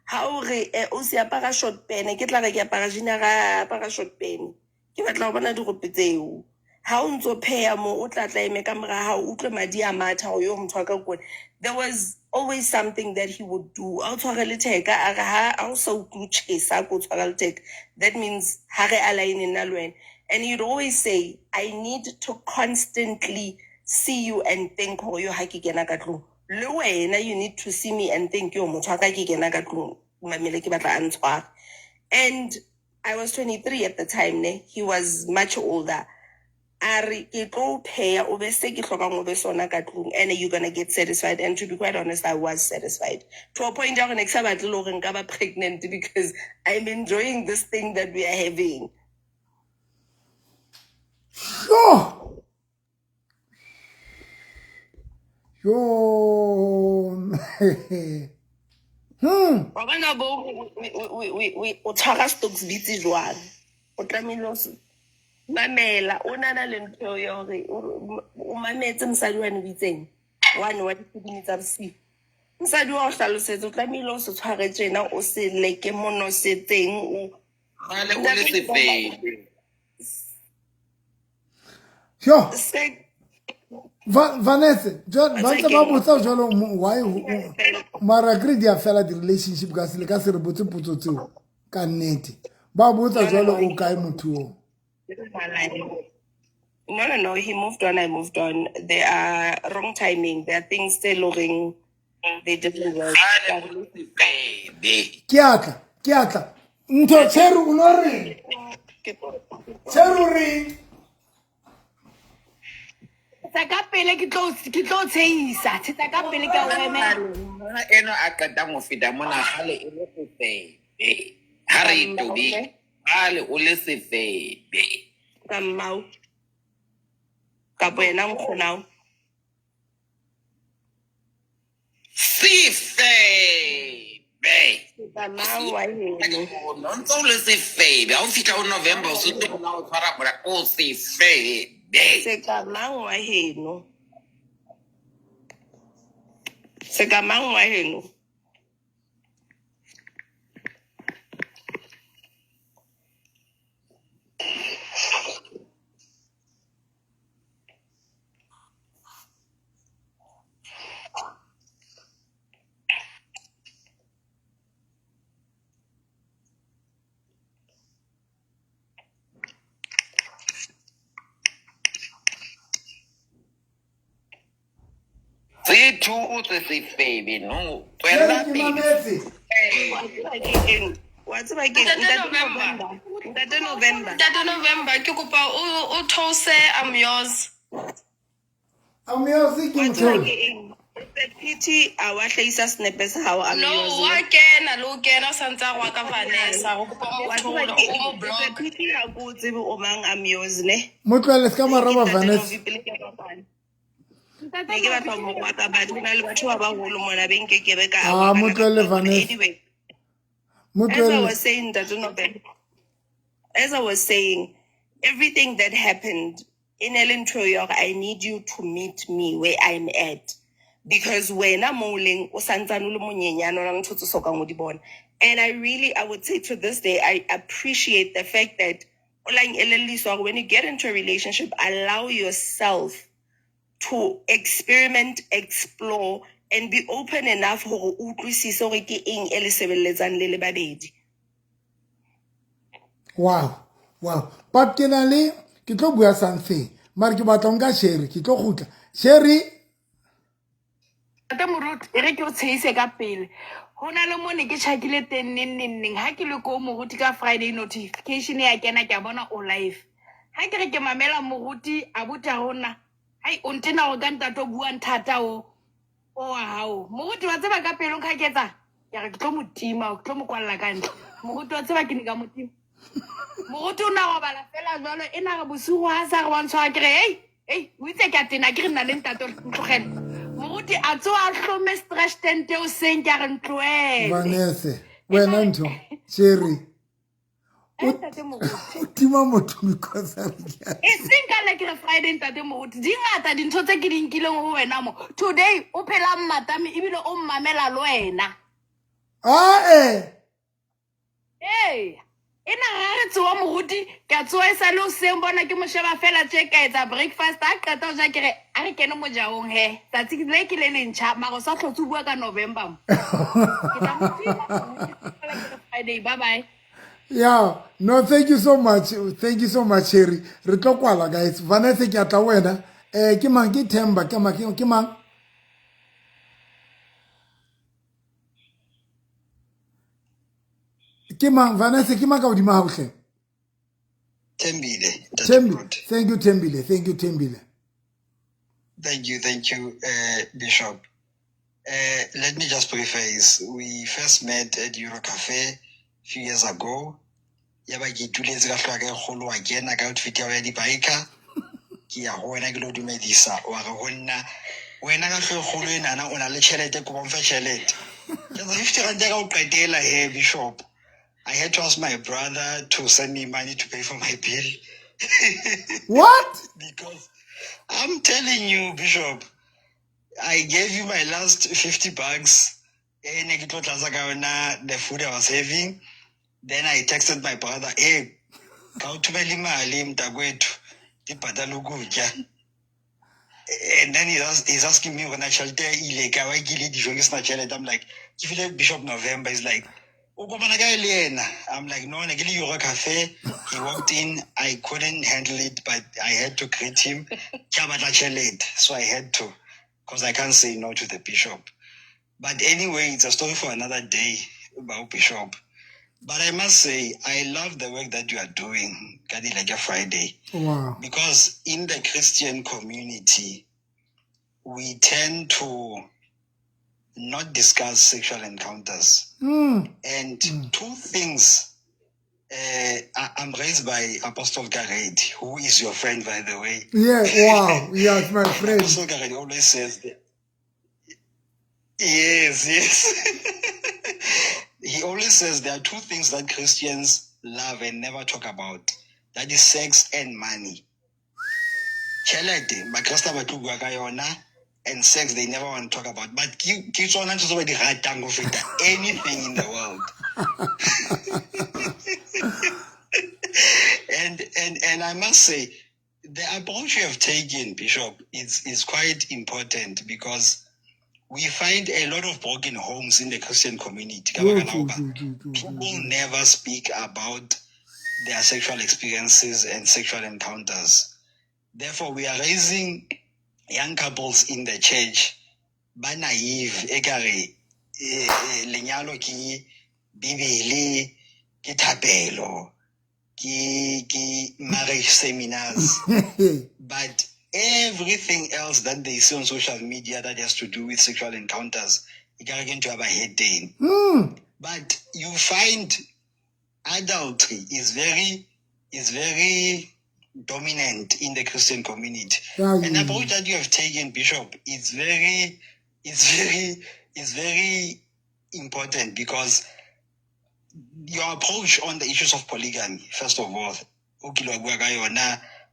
Ha o re o se apara short pen ke tla re ke apara jean ra apara short pen ke batla ho bona dirope tseo. Ha o ntso pheha mo o tla tla eme ka mora hao o utlwe madi a matha hore yo motho wa ka kone. There was always something that he would do. A o tshware letheka a re ha a o sa utlwe o tjhesa ko tshwara letheka, that means ha re align nna le wena. And he'd always say, I need to constantly see you and think hore yo ha ke kena ka tlung. Le wena you need to see me and think yo motho wa ka ke kena ka tlung mamele ke batla a ntshware. And I was 23 at the time ne, he was much older. A re ke tlo pheha o be se ke hlokang o be sona ka tlung and you're gonna get satisfied. And to be quite honest, I was satisfied to a point ya gore ne ke sa batle le hore nka ba pregnant because I'm enjoying this thing that we are having. Sure. Yo. Wa bona bo o tshwara stocks bitse jwang? O tlamehile o mamela o nana le ntho ya hore o mametse mosadi wa ne bitseng wane wa difilimi tsa bosiu. Mosadi wa o hlalosetse o tlamehile o se tshware tjena o se leke mono setseng o Kgale o le sefebe. Sure. Vanessa, ba ntse ba botsa jwalo why mara kre di a fela di-relationship ka se le ka se re botse potso tseo ka nnete. Ba botsa jwalo o kae motho o? No, no, no. He moved on. I moved on. They are wrong timing. There are things tse loreng they didn't work. Kgale o le sefebe. Ke atla, ke atla. Ntho Cheru o no reng? Cheru reng? Tsa ka pele ke tlo tshehisa. Tsa ka pele ka o emela. Eno a qetang ho feta mona kgale e le sefebe. Ha re e tobile, kgale o le sefebe. Ka mmao. Kapa yena nkgonao. Sefebe. Ka mang wa heno? No ntse o le sefebe. Ha o fihla ho November o se tlo bona o tshwara bora o sefebe. Se ka mang wa heno? Se ka mang wa heno? Tse two o tse sefebe no tswela Sherry ke pele. mametse. Wa tseba ke eng? Wa tseba ke eng? Ntate Ntate November. November. Ntate November. Ntate November, ke kopa o o theose I'm yours. I'm yours ke Wa tseba motho. ke eng? It's a pity a wa hlahisa senepe sa hao I'm No, yours. wa kena le o kena o santse a go ka Vanessa. Go kopa Wa mo tseba theole ke o mo eng? It's a block. pity ha ko o tsebe o mang I'm yours ne. Mo tlohelle se ka Ke maraba Ntate Vanessa. Novi pele ke bapala. Ntate Ne ke Novi, batla ho mo rwaka but ho na le batho ba baholo mona be nkekebe ka Ah, rwakana mo ka tlohelle pela bona. Vanessa. Anyway, Mo as I tlohelle. was saying, Ntate November, as I was saying, everything that happened in Ellen Troyer, I need you to meet me where I'm at. Because wena mo o leng, o santsane o le monyenyane, o na le ntho tse sokang o di bona. And I really, I would say to this day, I appreciate the fact that o la ngelelliswa hore when you get into a relationship, allow yourself to experiment, explore, and be open enough hore o utlwisise hore ke eng e le sebeletsang le le babedi. Wow. Wow. But ke na le ke tlo bua something. Mara ke batla ho nka Sherry, ke tlo kgutla. Sherry, Ntate Moruti, e re ke o tshehise ka pele. Ho na le mo ne ke tjhakile teng neng neng neng. Ha ke le ko moruti ka Friday notification ya kena ke a bona o live. Ha ke re ke mamela moruti a botsa ho nna. Hai o ntena hore ka ntate o buang thata o o wa hao. Moruti wa tseba ka pelong ha ke etsa. Ke re ke tlo mo tima, ke tlo mo kwalla ka ntle. Moruti wa tseba ke ne ka mo tima. Moruti o na robala fela jwalo e na re bosigo ha sa re wa ntshwara ke re hey hey o itse ke a tena ke re nna le ntate o ntlogele. Moruti a tsoha a hlome stretch tent eo seng ke a re ntlohele. Vanessa, E tla wena re ntho. Sherry, eh o ntate moruti. o tima motho because a re ke a E seng ka le ke re Friday ntate moruti di ngata dintho tse ke di nkileng ho wena mo. Today o phela mmatame ebile o mmamela le wena. Ah eh. Ee, e na ga re tsoa moruti ke a tsoa e sa le hoseng bona ke mo sheba fela tje ka etsa breakfast a qeta ho ja ke re a re kene mojaong he tsatsi le ke le lentjha mara o sa hlotse o bua ka November mo. Ke tla mo tima moruti fela ke re Friday bye bye. Yeah, no, thank you so much. Thank you so much, Sherry. Re tlo kwala guys. Vanessa ke atla wena. Eh ke mang ke Themba ke mang ke mang? Ke mang Vanessa ke mang ka hodima hao hle? Thembile, Ntate Thembi. Moruti. Thank you Thembile. Thank you Thembile. Thank you, Bishop. Let me just preface. We first met at Euro Cafe a few years ago. Ya ba ke ituletse ka hloka e kgolo wa kena ka outfit ya hao ya di-biker. Ke ya ho wena ke lo dumedisa. Wa re ho nna, wena ka hlooho e kgolo enana o na le tjhelete, kopa o mfe tjhelete. Ke re 50 rand ya ka ho qetela he Bishop. I had to ask my brother to send me money to pay for my bill. What? Because I'm telling you, Bishop, I gave you my last 50 bucks. Eh, ne ke tlo tlatsa ka yona the food I was having. Then I texted my brother, hey, ka o thumele imali mntakwethu, ndibhatale ukutya. And then he's asking me when tjhelete e ile kae, wa ke ile dijong ke sena tjhelete. I'm like, ke file Bishop November. He's like, o kopana kae le yena? I'm like, no, ne ke le Euro Cafe. He walked in. I couldn't handle it, but I had to greet him. Ke a batla tjhelete. So I had to, because I can't say no to the bishop. But anyway, it's a story for another day about Bishop. But I must say, I love the work that you are doing, Kadileke Friday. Wow. Because in the Christian community, we tend to not discuss sexual encounters. And two things, I'm raised by Apostle Gareth, who is your friend, by the way. Yeah, wow. Yeah, it's my friend. Apostle Gareth always says that. Yes, yes. He always says there are two things that Christians love and never talk about. That is sex and money. Tjhelete, Bakreste ba tlo bua ka yona, and sex they never want to talk about. But ke tsona ntho tse ba di ratang ho feta anything in the world. And I must say, the approach you have taken, Bishop, is quite important because we find a lot of broken homes in the Christian community. Ka baka la hoba people never speak about their sexual experiences and sexual encounters. Therefore, we are raising young couples in the church Ba naive ekare lenyalo ke Bibele, ke thapelo, ke marriage seminars. But everything else that they see on social media that has to do with sexual encounters, ekare ke ntho ya bahetene. But you find adultery is very dominant in the Christian community. And the approach that you have taken, Bishop, is very important, because your approach on the issues of polygamy, first of all,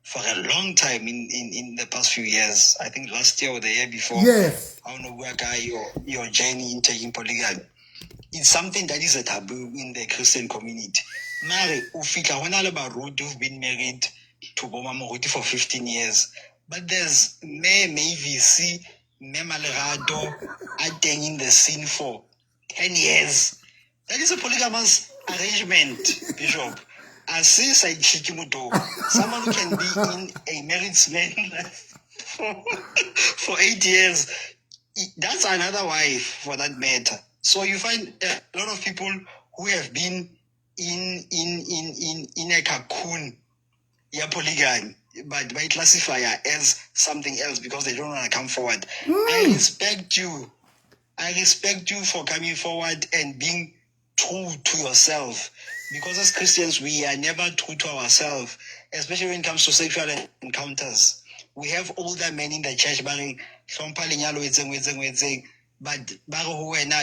for a long time in the past few years, I think last year or the year before, yes, your journey in taking polygamy, it's something that is a taboo in the Christian community. Mare, o fihla hona le baruti who've been married to Boma Moruti for 15 years, but there's Me Mavis, Me Malerato are teng in the scene for 10 years. That is a polygamous arrangement, Bishop. Someone who can be in a married man for 8 years, that's another wife for that matter. So you find a lot of people who have been in a cocoon, yeah, polygamy, but by classify as something else because they don't want to come forward. I respect you. I respect you for coming forward and being true to yourself, because as Christians we are never true to ourselves, especially when it comes to sexual encounters. We have older men in the church, but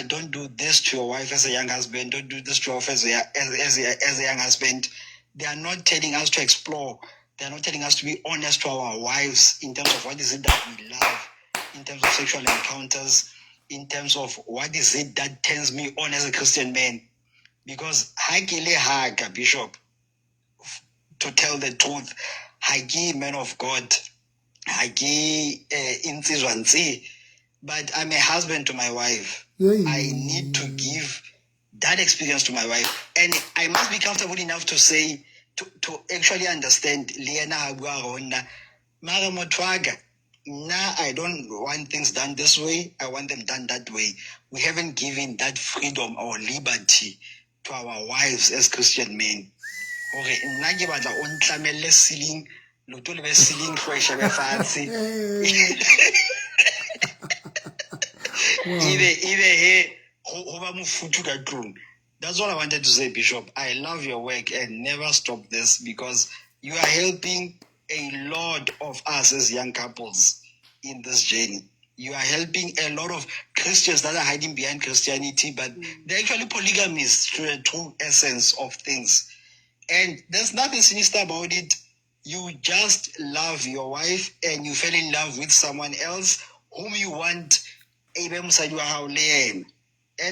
don't do this to your wife as a young husband, don't do this to your wife as a young husband. They are not telling us to explore. They are not telling us to be honest to our wives in terms of what is it that we love, in terms of sexual encounters, in terms of what is it that turns me on as a Christian man. Because hakele haka, Bishop, to tell the truth, haki man of God, haki insizwansi, but I'm a husband to my wife. Yeah. I need to give that experience to my wife. And I must be comfortable enough to say, to actually understand, Liena Haguarona, Mara Motwaga. Nah, I don't want things done this way. I want them done that way. We haven't given that freedom or liberty to our wives as Christian men. Okay, nna ke batla o ntlamelle ceiling, leoto le be ceiling, hlooho e shebe fatshe. Ebe he ho ba mofuthu ka tlung. That's all I wanted to say, Bishop. I love your work and never stop this, because you are helping a lot of us as young couples in this journey. You are helping a lot of Christians that are hiding behind Christianity, but they're actually polygamists to the true essence of things. And there's nothing sinister about it. You just love your wife and you fell in love with someone else whom you want. And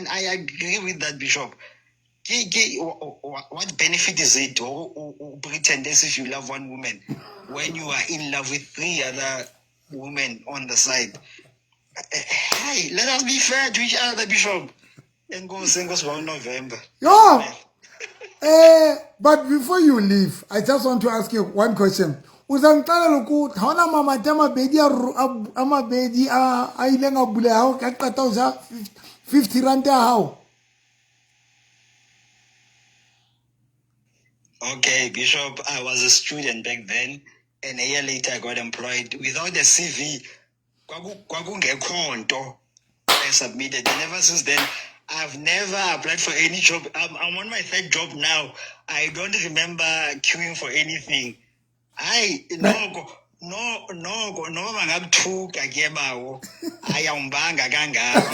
I agree with that, Bishop. What benefit is it to pretend as if you love one woman when you are in love with three other women on the side? Hey, let us be fair to each other, Bishop. November. Yeah. But before you leave, I just want to ask you one question. Uzangixelela ukuthi haona mamati a mabedi a ileng a buleha ka qeta ho ja 50 rand ya hao. Okay, Bishop, I was a student back then, and a year later I got employed without a CV. Kwakungekho nto I submitted, and ever since then, I've never applied for any job. I'm on my third job now. I don't remember queuing for anything. I no bangakuthuka ke bawo. Ayawumbanga kangako.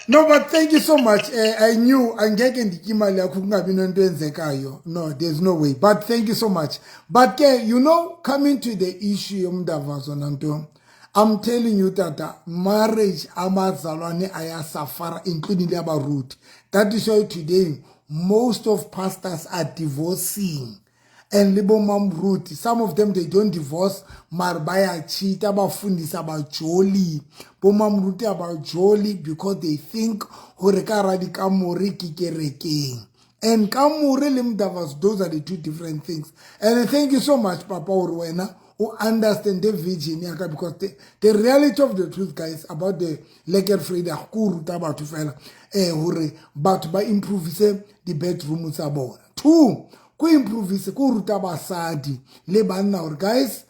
No, but thank you so much. I knew angeke nditye imali yakho kungabi nento eyenzekayo. No, there's no way. But thank you so much. But you know, coming to the issue yomndavazo nanto, I'm telling you that marriage amazalwane ayasafara, including abaruti. That is why today most of pastors are divorcing. And lebo mamruti, some of them, they don't divorce, mar bayachita, abafundisi abajoli. Bo mamruti abajoli because they think hore ka ra dikamore ke kerekeng. And kamore le mdavas, those are the two different things. And thank you so much, Papa, hore wena o understand the vision ya ka, because the reality of the truth, guys, about the Lekker Vrydag, ko ruta batho fela hore batho ba improvise di-bedroom tsa bona. Two, ko improvise ko ruta basadi le banna hore, guys,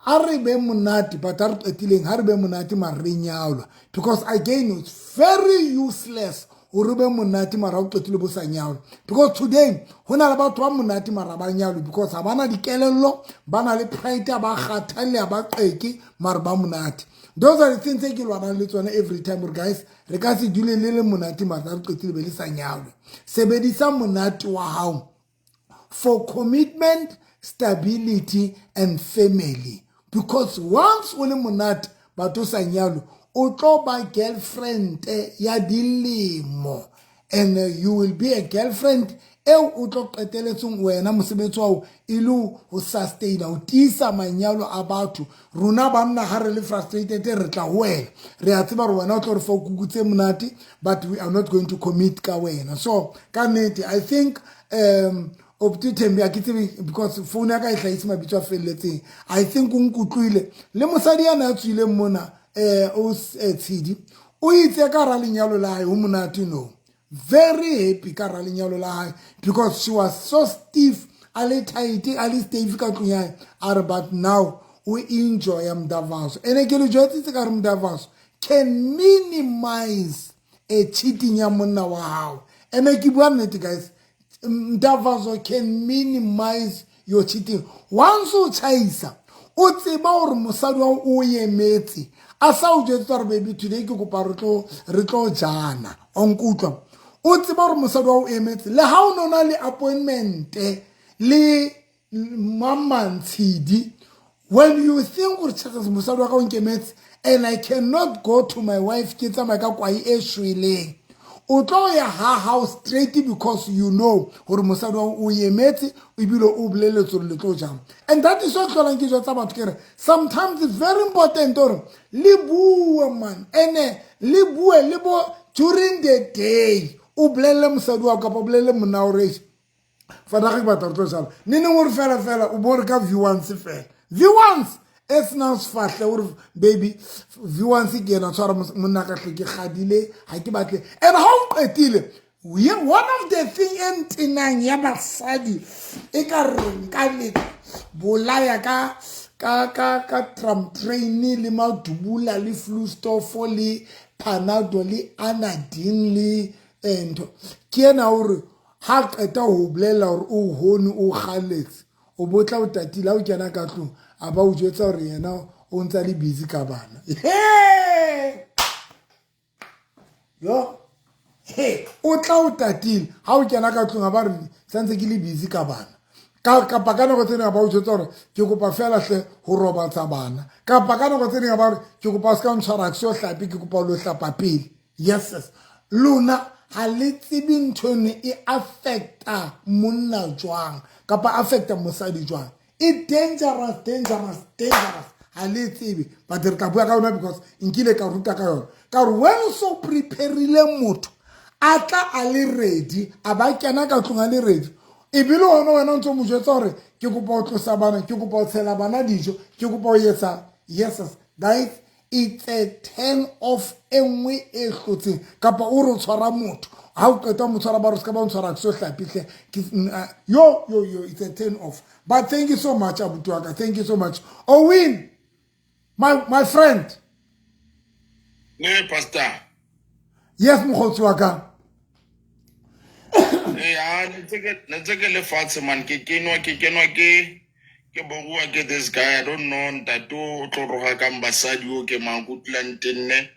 a re be monate, but a re qetileng ha re be monate mare re nyalwa, because again it's very useless hore be monate mara o qetile bo sa nyalwa, because today ho na le batho ba monate mara ba nyalwe because ha bana dikelello, ba na le pride, ba kgathalle, ba qeke, mara ba monate. Those are the things tse ke lwanang le tsona every time, hore guys, re ka se dule le le monate mara re qetile be le sa nyalwe. Sebedisa monate wa hao for commitment, stability and family, because once o le monate batho o sa nyalwe, o tlo ba girlfriend ya dilemo, and you will be a girlfriend eo o tlo qeteletseng wena mosebetsi wa hao e le ho sustain, ho tiisa manyalo a batho. Rona banna ha re le frustrated, re tla ho wena, re a tseba hore wena o tlo re fa kuku tse monate, but we are not going to commit ka wena. So ka nnete, I think Opti Thembi, ha ke tsebe because phone ya ka e hlahise mabitso a felletseng. I think o nkutlwile le mosadi yana a tswileng mona, o Tshidi, o itse ka hara lenyalo la hae ho monate, no, very happy ka hara lenyalo la hae, because she was so stiff, a le tight, a le stiff ka tlung ya hae. A re but now o enjoya mdavaso, ene ke le jwetsitse ka re mdavaso can minimize a cheating ya monna wa hao. Ene ke bua nnete, guys, mdavaso can minimize your cheating. Once o tjhaisa, o tseba hore mosadi wa o emetse, a sa o jwetsa hore baby, today ke kopa re tlo jana, o nkutlwa, o tseba hore mosadi wa o emetse, le ha o nona le appointment le mamantshidi, when you think gore tjhe, mosadi wa ka o nkemetse and I cannot go to my wife ke tsamaya ka kwai e shweleng, o tlo ya ha hao straight, because you know gore mosadi wa o emetse ebile o boleletse gore le tlo jang. And that is what hlolang ke jwetsa batho ke re sometimes it's very important gore le bue, man, ene le bue le bo during the day, o bolelle mosadi wa kapa o bolelle monna o re fana ge ke batla re tlo jala ne neng, ore fela fela o bo re ka v once fela, v once e senang sefahle, ore baby, v once ke ena, tshwara monna ka hle, ke kgadile, ha ke batle. And ha o qetile, one of the thing e ntenang ya basadi e ka re nka le bolaya ka tram train le madubula le flustofo le Panado le Anadin le ntho ke ena, hore ha qeta ho bolela hore o hone o kgaletse, o botla o tatile, ha o kena ka tlung a ba o jwetsa hore yena o ntsa le busy ka bana. Yo he, o tla o tatile, ha o kena ka tlung a ba re santse ke le busy ka bana, kapa ka nako tse ding a ba o jwetsa hore ke kopa fela hle ho robatsa bana, kapa ka nako tse ding a ba re ke kopa o se ka ntshwara ke so hlape, ke kopa o lo hlapa pele. Yes, lona ha le tsebe ntho eno e affecta monna jwang kapa affecta mosadi jwang. E dangerous, dangerous, dangerous, ha le tsebe, but re tla bua ka yona because nkile ka ruta ka yona, ka gore when o so preparile motho a tla a le ready, a ba kena ka tlung a le ready, ebile ona wena o ntse o mo jwetsa hore ke kopa ho tlosa bana, ke kopa ho tshela bana dijo, ke kopa ho etsa. Yes, guys, it's a turn off e nngwe e hlotseng. Kapa o re o tshwara motho, ha o qeta mo tshwara, ba re se ka ba o ntshwara ke so hlapihle, yo yo yo, it's a turn off. But thank you so much, abuti wa ka, thank you so much, Owen, my friend. Ne, pastor. Yes, mokgotsi wa ka. Eh, ah, ne ntse ke le fatshe, man, ke kenwa ke borua ke this guy, I don't know, ntate o tlo roga ka basadi o ke mang, ko tlang tenne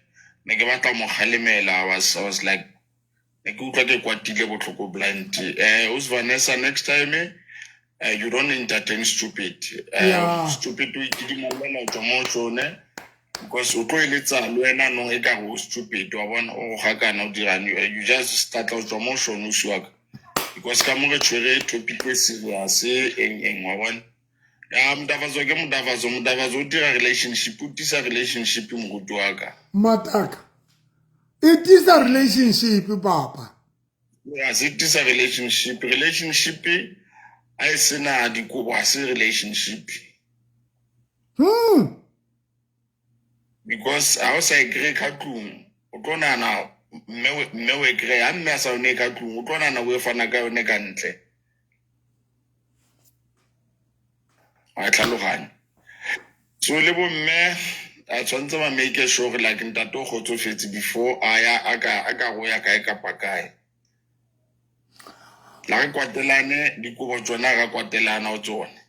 ne ke batla mo kgalemela. I was like, ne ke utlwa ke kwatile botlhoko blind. Us Vanessa, next time you don't entertain stupid. Stupid o ikidimolela o tswa mo tsone because o tlo eletsa le wena nong e ka go stupid wa bona o go gakana o dirang, you just start o tswa mo shone o siwaka because ka mo re tshwere topic e serious eng eng wa bona. Ya modavazo ke modavazo, modavazo o dira relationship, o tisa relationship, moruti wa ka. Mataka e tisa relationship, papa. Ya se tisa relationship, relationship a e sena dikobo a se relationship. Because ha o sa e kry ka tlung, o tlo nahana mme o e kry. Ha mme a sa o neye ka tlung, o tlo nahana o e fana ka yone ka ntle. Wa tlhaloganya. So le bo mme a tshwanetse ba make sure gore like ntate o kgotsofetse before a ya a ka go ya kae kapa kae. La re kwatelane dikobo tsona ra kwatelana o tsone.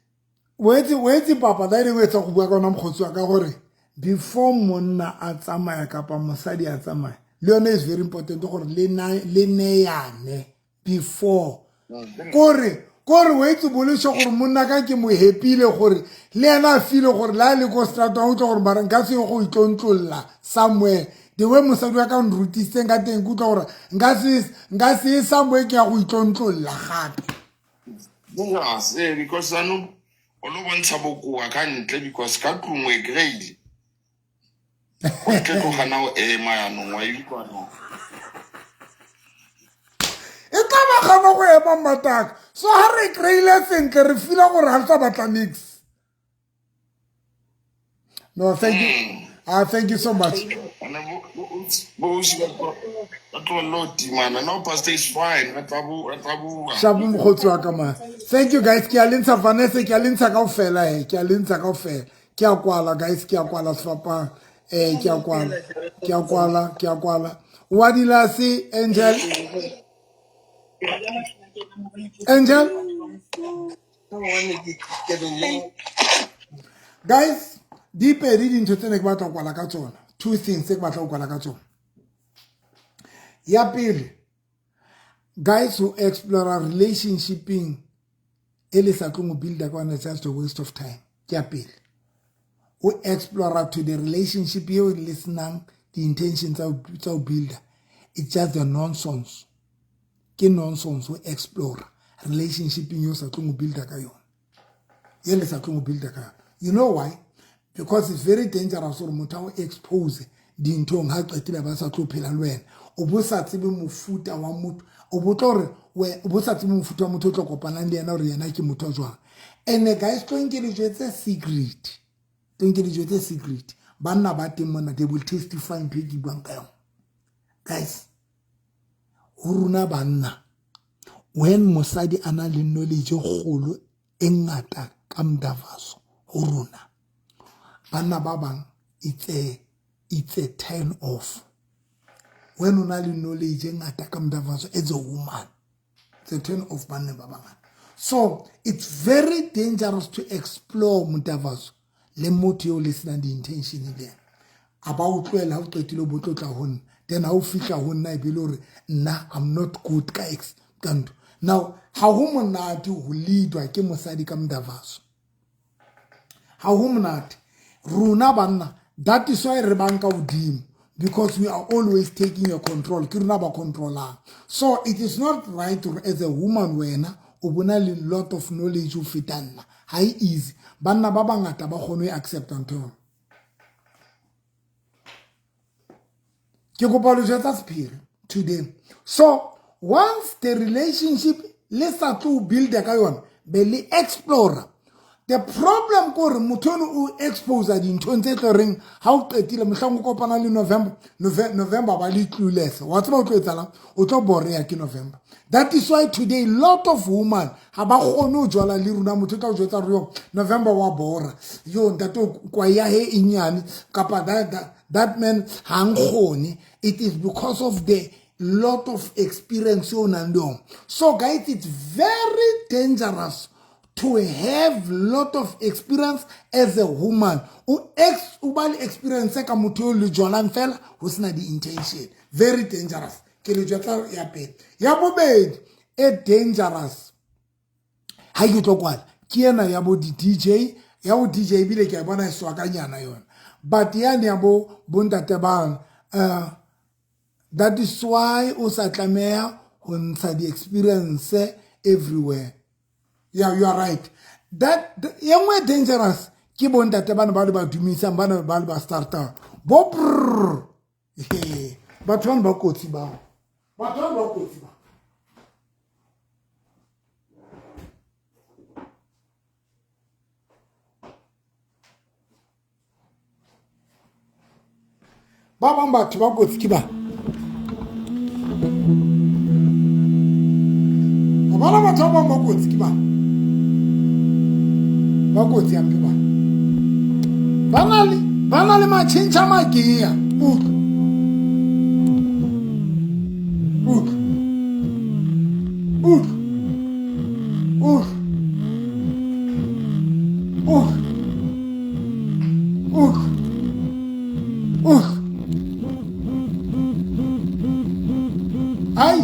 O etse papa da o etsa go bua ka ona mokgotsi wa ka gore before monna a tsamaya kapa mosadi a tsamaya, le yone is very important gore le neyane before kore o itse bolesho gore monna ka ke mo hepile, gore le ena a file gore le a le ko stratong a utlwa gore mara nka se go itlontlolla somewhere the way mosadi wa ka nrutisitseng ka teng, ke utlwa gore nka se somewhere ke ya go itlontlolla gape. Yes, because ano o lo bontsha bokoa ka ntle because ka tlung o e kry-ile. O tle tlo gana o ema yanong wa e utlwa no. E tla ba gana go ema mataka, so ha re kry-ile sentle re fila gore ga re sa batla nix. No, thank you. Ah, thank you so much. Ene bo ausi ba tlohelle ho timana. No, pastor is fine. Re tla bua. Shapo mokgotsi wa ka man. Thank you guys, ke a le ntsha Vanessa, ke a le ntsha kaofela, he ke a le ntsha kaofela. Ke a kwala guys, ke a kwala sefapang, ke a kwala, ke a kwala, ke a kwala. Wa dilase Angel, Angel. Guys, di pedi dintho tse ne ke batla ho kwala ka tsona. Two things tse ke batla ho kwala ka tsona. Ya pele guys, ho explore relationshipeng e le sa tlong ho builda ka yona, just a waste of time. Ke ya pele, o explore to the relationship eo le senang di-intention tsa ho builda, it's just a nonsense. Ke nonsense ho explore relationshipeng eo sa tlong ho builda ka yona, ye le sa tlong ho builda ka yona. You know why? Because it's very dangerous gore motho a o expose dinthong ha qetile ba sa tlo phela le wena, o bo sa tsebe mofuta wa motho, o bo tlo re o bo sa tsebe mofuta wa motho o tlo kopanang le yena gore yena ke motho wa jwang. And guys, tlo nke le jwetse secret, tlo nke le jwetse secret. Banna ba teng mona, they will testify ntho e ke buang ka yona. Guys, ho rona banna, when mosadi a na le knowledge e kgolo e ngata ka mdavaso, ho rona banna ba bang it's a turn off. When o na le knowledge e ngata ka mdavaso as a woman, it's a turn off banna ba bangata. So it's very dangerous to explore mdavaso le motho eo le senang di-intention le ena. A ba o tlohela ha o qetile, o bo tlo tla ho nna. Then ha o fihla ho nna, e be le hore nna I'm not good ka ex ka ntho. Now ha ho monate ho leadwa ke mosadi ka mdavaso, ha ho monate. Rona banna, that is why re bang ka hodimo, because we are always taking your control. Ke rona ba controlang. So it is not right gore as a woman wena o bona le lot of knowledge ho feta nna. Ha e easy, banna ba bangata ba kgone ho e accepta ntho eo. Ke kopa lo jwetsa sephiri today. So once the relationship le sa tlo builda ka yona, be le explore, the problem ke gore motho ono o expose dinthong tse tlo reng ha o qetile mohlang o kopana le November, November ba le clueless. Wa tseba o tlo etsalang, o tlo boreya ke November. That is why today lot of woman ha ba kgone ho jwala le rona. Motho o tla o jwetsa gore yo November wa bora, yo ntate kwa ya he e nyane, kapa that man ha nkgone. It is because of the lot of experience o nang le yona. So guys, it's very dangerous to have lot of experience as a woman. O ba le experience ka motho yo le jwalang fela ho sena di-intention, very dangerous. Ke le jwetsa ya pele. Ya bobedi e dangerous ha ke tlo kwala ke ena ya bo di-DJ, ya bo DJ, ebile ke a bona e swakanyana yona, but yane ya bo bontate bang, that is why o sa tlameha ho ntsha di-experience everywhere. Yeah, you are right. That e nngwe dangerous ke bontate bana ba le ba dumisang, bana ba le ba startang bo brr. Batho bano ba kotsi bao, batho bano ba kotsi bao. Ba bang batho ba kotsi ke ba. Wa bona batho ba bang ba kotsi ke ba. Ba kotsi hampe ba. Ba na le matjhentjha makea. Utlwa. Utlwa. Utlwa. Utlwa. Utlwa. Utlwa. Utlwa. Hai.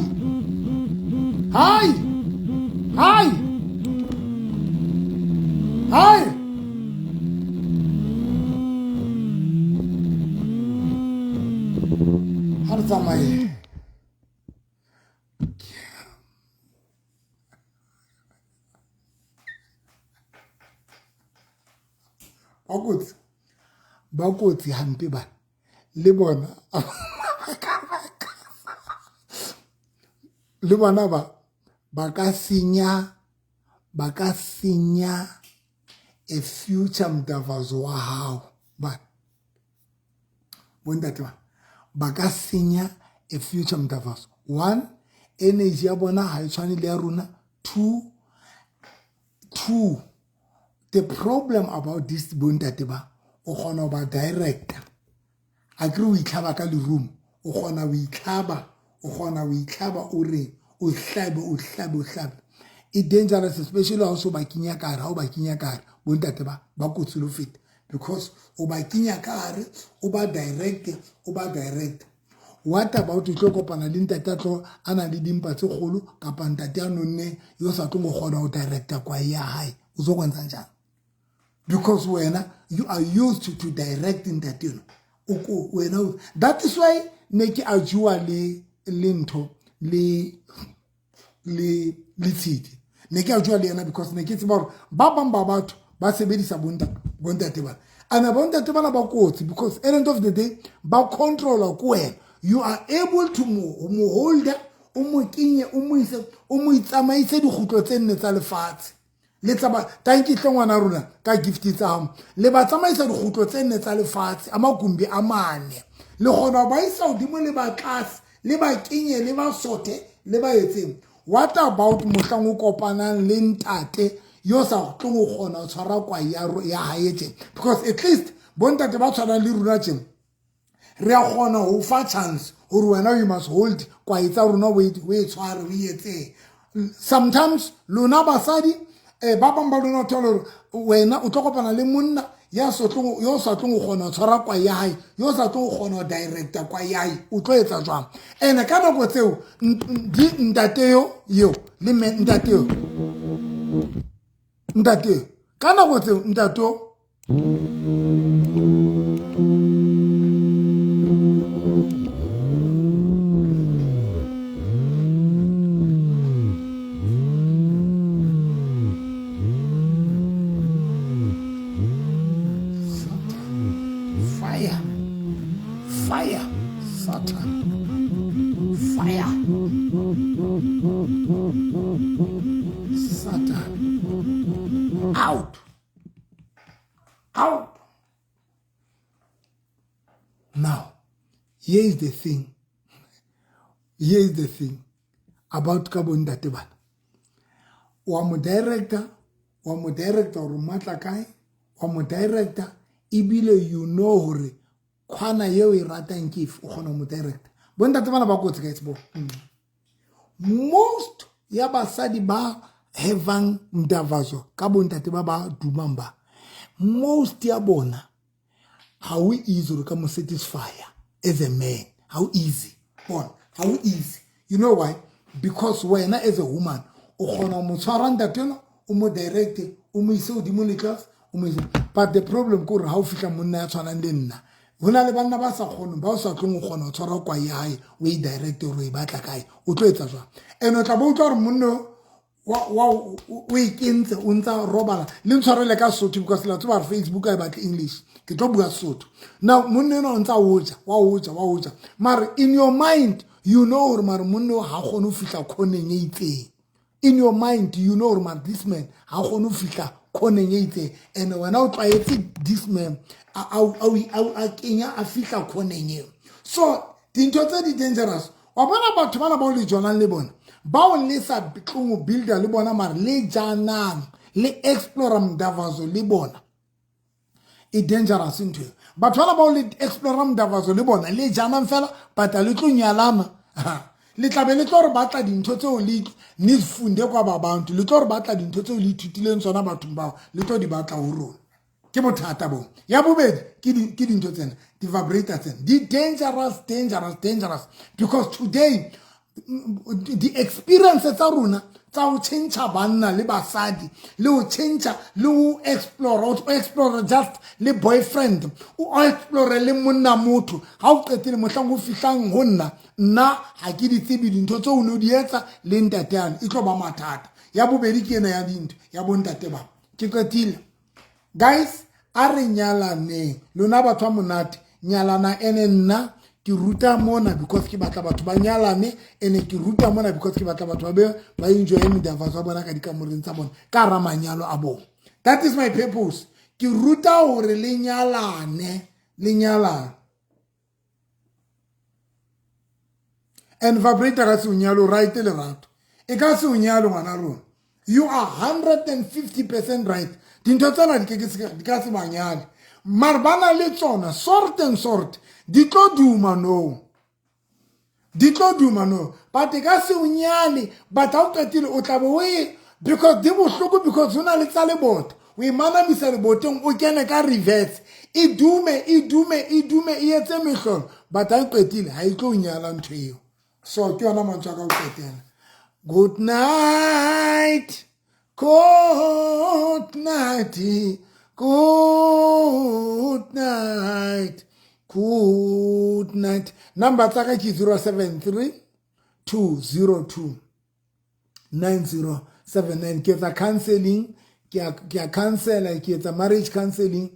Hai. Hai. Hai. Ha re tsamaye. Ba kotsi. Ba kotsi hampe bana. Le bona. Le bona ba ka senya, ba ka senya a future mdavazo wa hao. Ba bontate ba ka senya a future mdavazo. One, energy ya bona ha e tshwane le ya rona. Two, the problem about this bontate ba, o kgona ho ba director. Akere o itlhaba ka lerumo, o kgona ho itlhaba, o kgona ho itlhaba o re o hlabe, o hlabe, o hlabe. E dangerous, especially ha o so ba kenya ka hare, ha o ba kenya ka hare, bontate ba kotsi le ho feta. Because o ba kenya ka hare, o ba direct, o ba direct. What about o tlo kopana le ntate a tlo a nang le dimpa tse kgolo kapa ntate a nonneng yo sa tlong go kgona ho directa kwae ya hae? O tlo kgontsha jang? Because wena you are used to direct ntate eno. O ko wena, that is why ne ke a jua le ntho le le tshidi. Ne ke a jua le yena because ne ke tseba hore ba bang ba batho ba sebedisa bontate bana. And bontate bana ba kotsi because at the end of the day ba controller ko wena. You are able to mo holder, o mo kenye, o mo ise, o mo itsamaise dikgutlo tse nne tsa lefatshe. Le tsaba thank you hle ngwana rona ka gift tsa hao. Le ba tsamaisa dikgutlo tse nne tsa lefatshe, a makumbi a mane. Le kgona ho ba isa hodimo le ba tlase, le ba kenye, le ba sothe, le ba etseng. What about mohlang o kopanang le ntate yo sa tlong ho kgona ho tshwara kwae ya hae tje? Because at least bontate ba tshwanang le rona tje, re a kgona ho fa chance hore wena you must hold kwae tsa rona o e tshware, o e etse. Sometimes lona basadi ba bang ba lona o thola hore wena o tlo kopana le monna ya so tlong, yo sa tlong ho kgona ho tshwara kwae ya hae, yo sa tlong ho kgona ho directa kwae ya hae, o tlo etsa jwang? Ene ka nako tseo ntate yo le mme ntate yo, ntate yo, ka nako tseo ntate yo Fire, Satan, fire, Satan, out, out. Now, here is the thing. Here is the thing about ka bontate bana. Wa mo director, wa mo director hore matla kae, wa mo director ebile you know hore kgwana eo e ratang ke efe, o kgona ho mo director. Bontate bana ba kotsi guys bo. Most ya basadi ba hevang mdavazo ka bontate ba ba dumang ba, most ya bona ha o easy hore ka mo satisfy as a man. How easy? Bona, how easy? You know why? Because wena as a woman o kgona ho mo tshwara ntate enwa, o mo direct, o mo ise hodimo le tlase, o mo ise. But the problem ke hore ha o fihla monna ya tshwanang le nna, ho na le banna ba sa kgoneng, ba o sa tlong ho kgona ho tshwara kwae ya hae, o e direct hore o e batla kae, o tlo etsa jwang? And o tla bo utlwa hore monna wa o e kentse, o ntsa robala. Le ntshwarele ka Sesotho because la tseba hore Facebook ha e batle English. Ke tlo bua Sesotho. Now monna enwa o ntsa o ja, wa o ja, wa o ja. Mare in your mind you know hore mare monna o ha kgone ho fihla khoneng e itseng. In your mind you know hore mare this man ha kgone ho fihla khoneng e itseng. And wena o tlwaetse this man a kenya a fihla khoneng eo. So dintho tse di dangerous. Wa bona batho bana bao le jonang le bona, bao le sa tlong ho builder le bona, mare le janang le explora mdavazo le bona, e dangerous ntho eo. Batho bana bao le explora mdavazo le bona, le janang fela, but le tlo nyalana, le tlabe le tlo re batla dintho tseo le nizifunde kwa babantu, le tlo re batla dintho tseo le ithutileng tsona bathong bao, le tlo di batla ho rona. Ke bothata bo. Ya bobedi ke dintho tsena, di-vibrator tsena di dangerous, dangerous, dangerous, because today di-experience tsa rona tsa ho tjhentjha banna le basadi, le ho tjhentjha le ho explore, o explore just le boyfriend, o explore le monna motho, ha o qetile mohlang o fihlang ho nna, nna ha ke di tsebe dintho tseo o ne o di etsa le ntate yane, e tlo ba mathata. Ya bobedi ke ena ya dintho ya bontate ba. Ke qetile guys, a re nyalaneng lona batho ba monate, nyalana. Ene nna ke ruta mona because ke batla batho ba nyalane, ene ke ruta mona because ke batla batho ba be ba enjoye medavaso ya bona ka dikamoreng tsa bona ka hara manyalo a bona. That is my purpose. Ke ruta hore le nyalane, le nyalane. And vibrator ka se o nyalo, right Lerato, e ka se o nyalo ngwana rona. You are 150% right. Dintho tsena di ke di ka se banyale, mare ba na le tsona sort and sort, di tlo duma no, di tlo duma no, but e ka se o nyale. But ha o qetile o tla be o e, because di bohloko, because ho na le tsa lebota, o e manamisa leboteng, o kene ka reverse, e dume, e dume, e dume, e etse mehlolo, but ha e qetile ha e tlo nyala ntho eo. So ke yona mantswe a ka ho qetela. Good night, good night, good night, good night. Number tsa ka ke 073 202 9079. Ke etsa counseling, ke a counselor, ke etsa marriage counseling,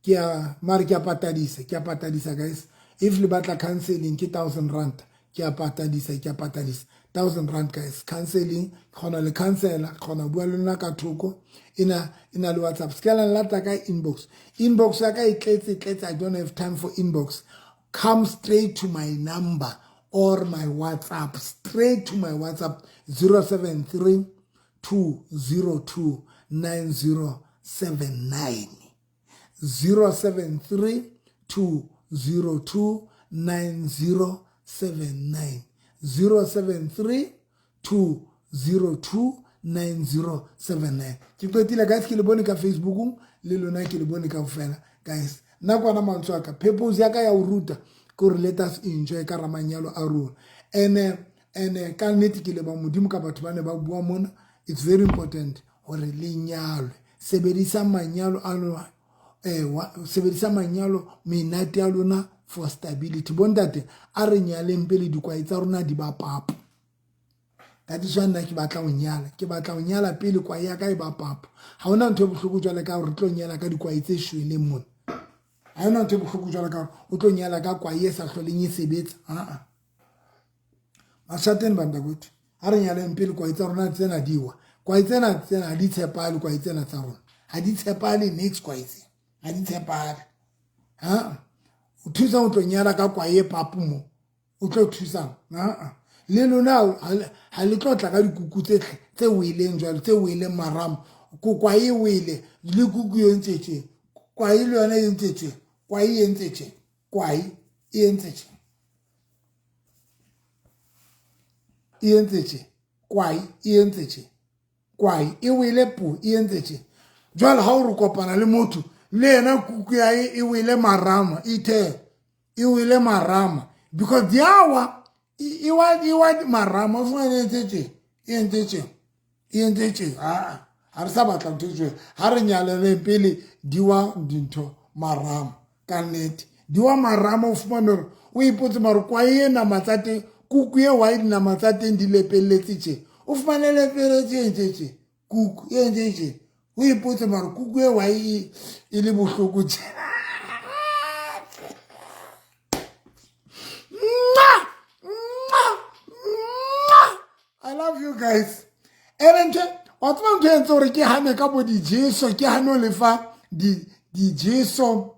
ke a mare ke a patadisa, ke a patadisa guys. If le batla counseling ke 1000 rand, ke a patadisa, ke a patadisa 1000 rand guys. Counseling, kgona le counselor, kgona bua le nna ka thoko, ena ena le WhatsApp. Se ka la nlata ka inbox, inbox ya ka e tletse, tletse. I don't have time for inbox. Come straight to my number or my WhatsApp, straight to my WhatsApp 073 202 9079, 073 202 9079, 073 202 9079. Ke qetile guys, ke le bone ka Facebookong le lona, ke le bone kaofela guys. Nna kwana mantswe a ka, purpose ya ka ya ho ruta ke hore let us enjoy ka ramanyalo a rona. Ene ene ka nnete ke leba Modimo ka batho ba ne ba bua mona. It's very important hore le nyalwe. Sebedisa manyalo a lona, sebedisa manyalo menate ya lona for stability. Bontate, a re nyaleng pele dikwae tsa rona di ba papo. That is why nna ke batla ho nyala, ke batla ho nyala pele kwae ya ka e ba papo. Ha hona ntho e bohloko jwale ka hore re tlo nyala ka dikwae tse shweleng mona. Ha hona ntho e bohloko jwale ka hore o tlo nyala ka kwae e sa hloleng e sebetsa. Aa mashateng bantakwethu, ha re nyaleng pele kwae tsa rona tsena di wa. Kwae tsena tsena ha di tshepahale, kwae tsena tsa rona ha di tshepahale, next kwae tsena ha di tshepahale. Ha o thusa o tlo nyala ka kwae e papo mo, o tlo thusang. Aa le lona ha le tlo tla ka dikuku tse tse weleng jwalo, tse weleng maramo, kwae e wele le kuku e entse tje, kwae le yona e entse tje, kwae e entse tje, kwae e entse tje, e entse tje, kwae e entse tje, kwae e wele po e entse tje. Jwale ha o re kopana le motho le yena kuku ya e e wele marama, ithe e wele marama because diawa e wa marama, o fumane e entse tje, e entse tje, e entse tje. Aa ha re sa batla ntho tje, ha re nyaleleng pele di wa dintho marama. Ka nnete di wa marama, o fumane hore o ipotse mare kwae e nama tsa teng, kuku e wa dinama tsa teng di lepelletse tje, o fumane lepelletse e ntse tje, kuku e ntse tje, o ipotse mare kuku e wa e le bohloko tje. I love you guys. Ene ntho wa tseba ntho e entse hore ke hane ka bo dijeso, ke hane ho lefa dijeso,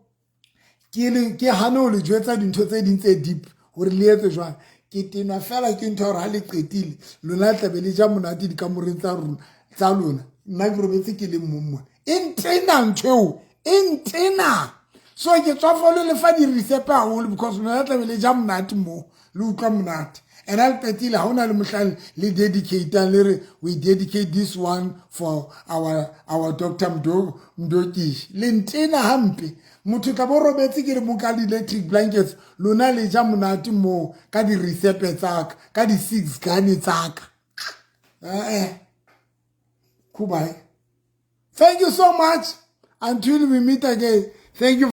Ke le ke hane ho le jwetsa dintho tse ding tse deep hore le etse jwang. Ke tenwa fela ke ntho ya hore ha le qetile lona tlabe le ja monate dikamoreng tsa rona tsa lona. Nna ke robetse ke le mong mona. E ntena ntho eo, e ntena. So ke tswafa le lefa di-recipe haholo because lona tlabe le ja monate mo, le utlwa monate. And ha le qetile ha hona le mohlang le dedicate le re we dedicate this one for our Dr. Mdo Mdokishi. Le ntena hampe. Motho tla bo robetse ke le mo ka di-electric blankets lona le ja monate moo ka di-recipe tsaka ka di-six gun tsaka. Eh. Goodbye. Thank you so much. Until we meet again. Thank you.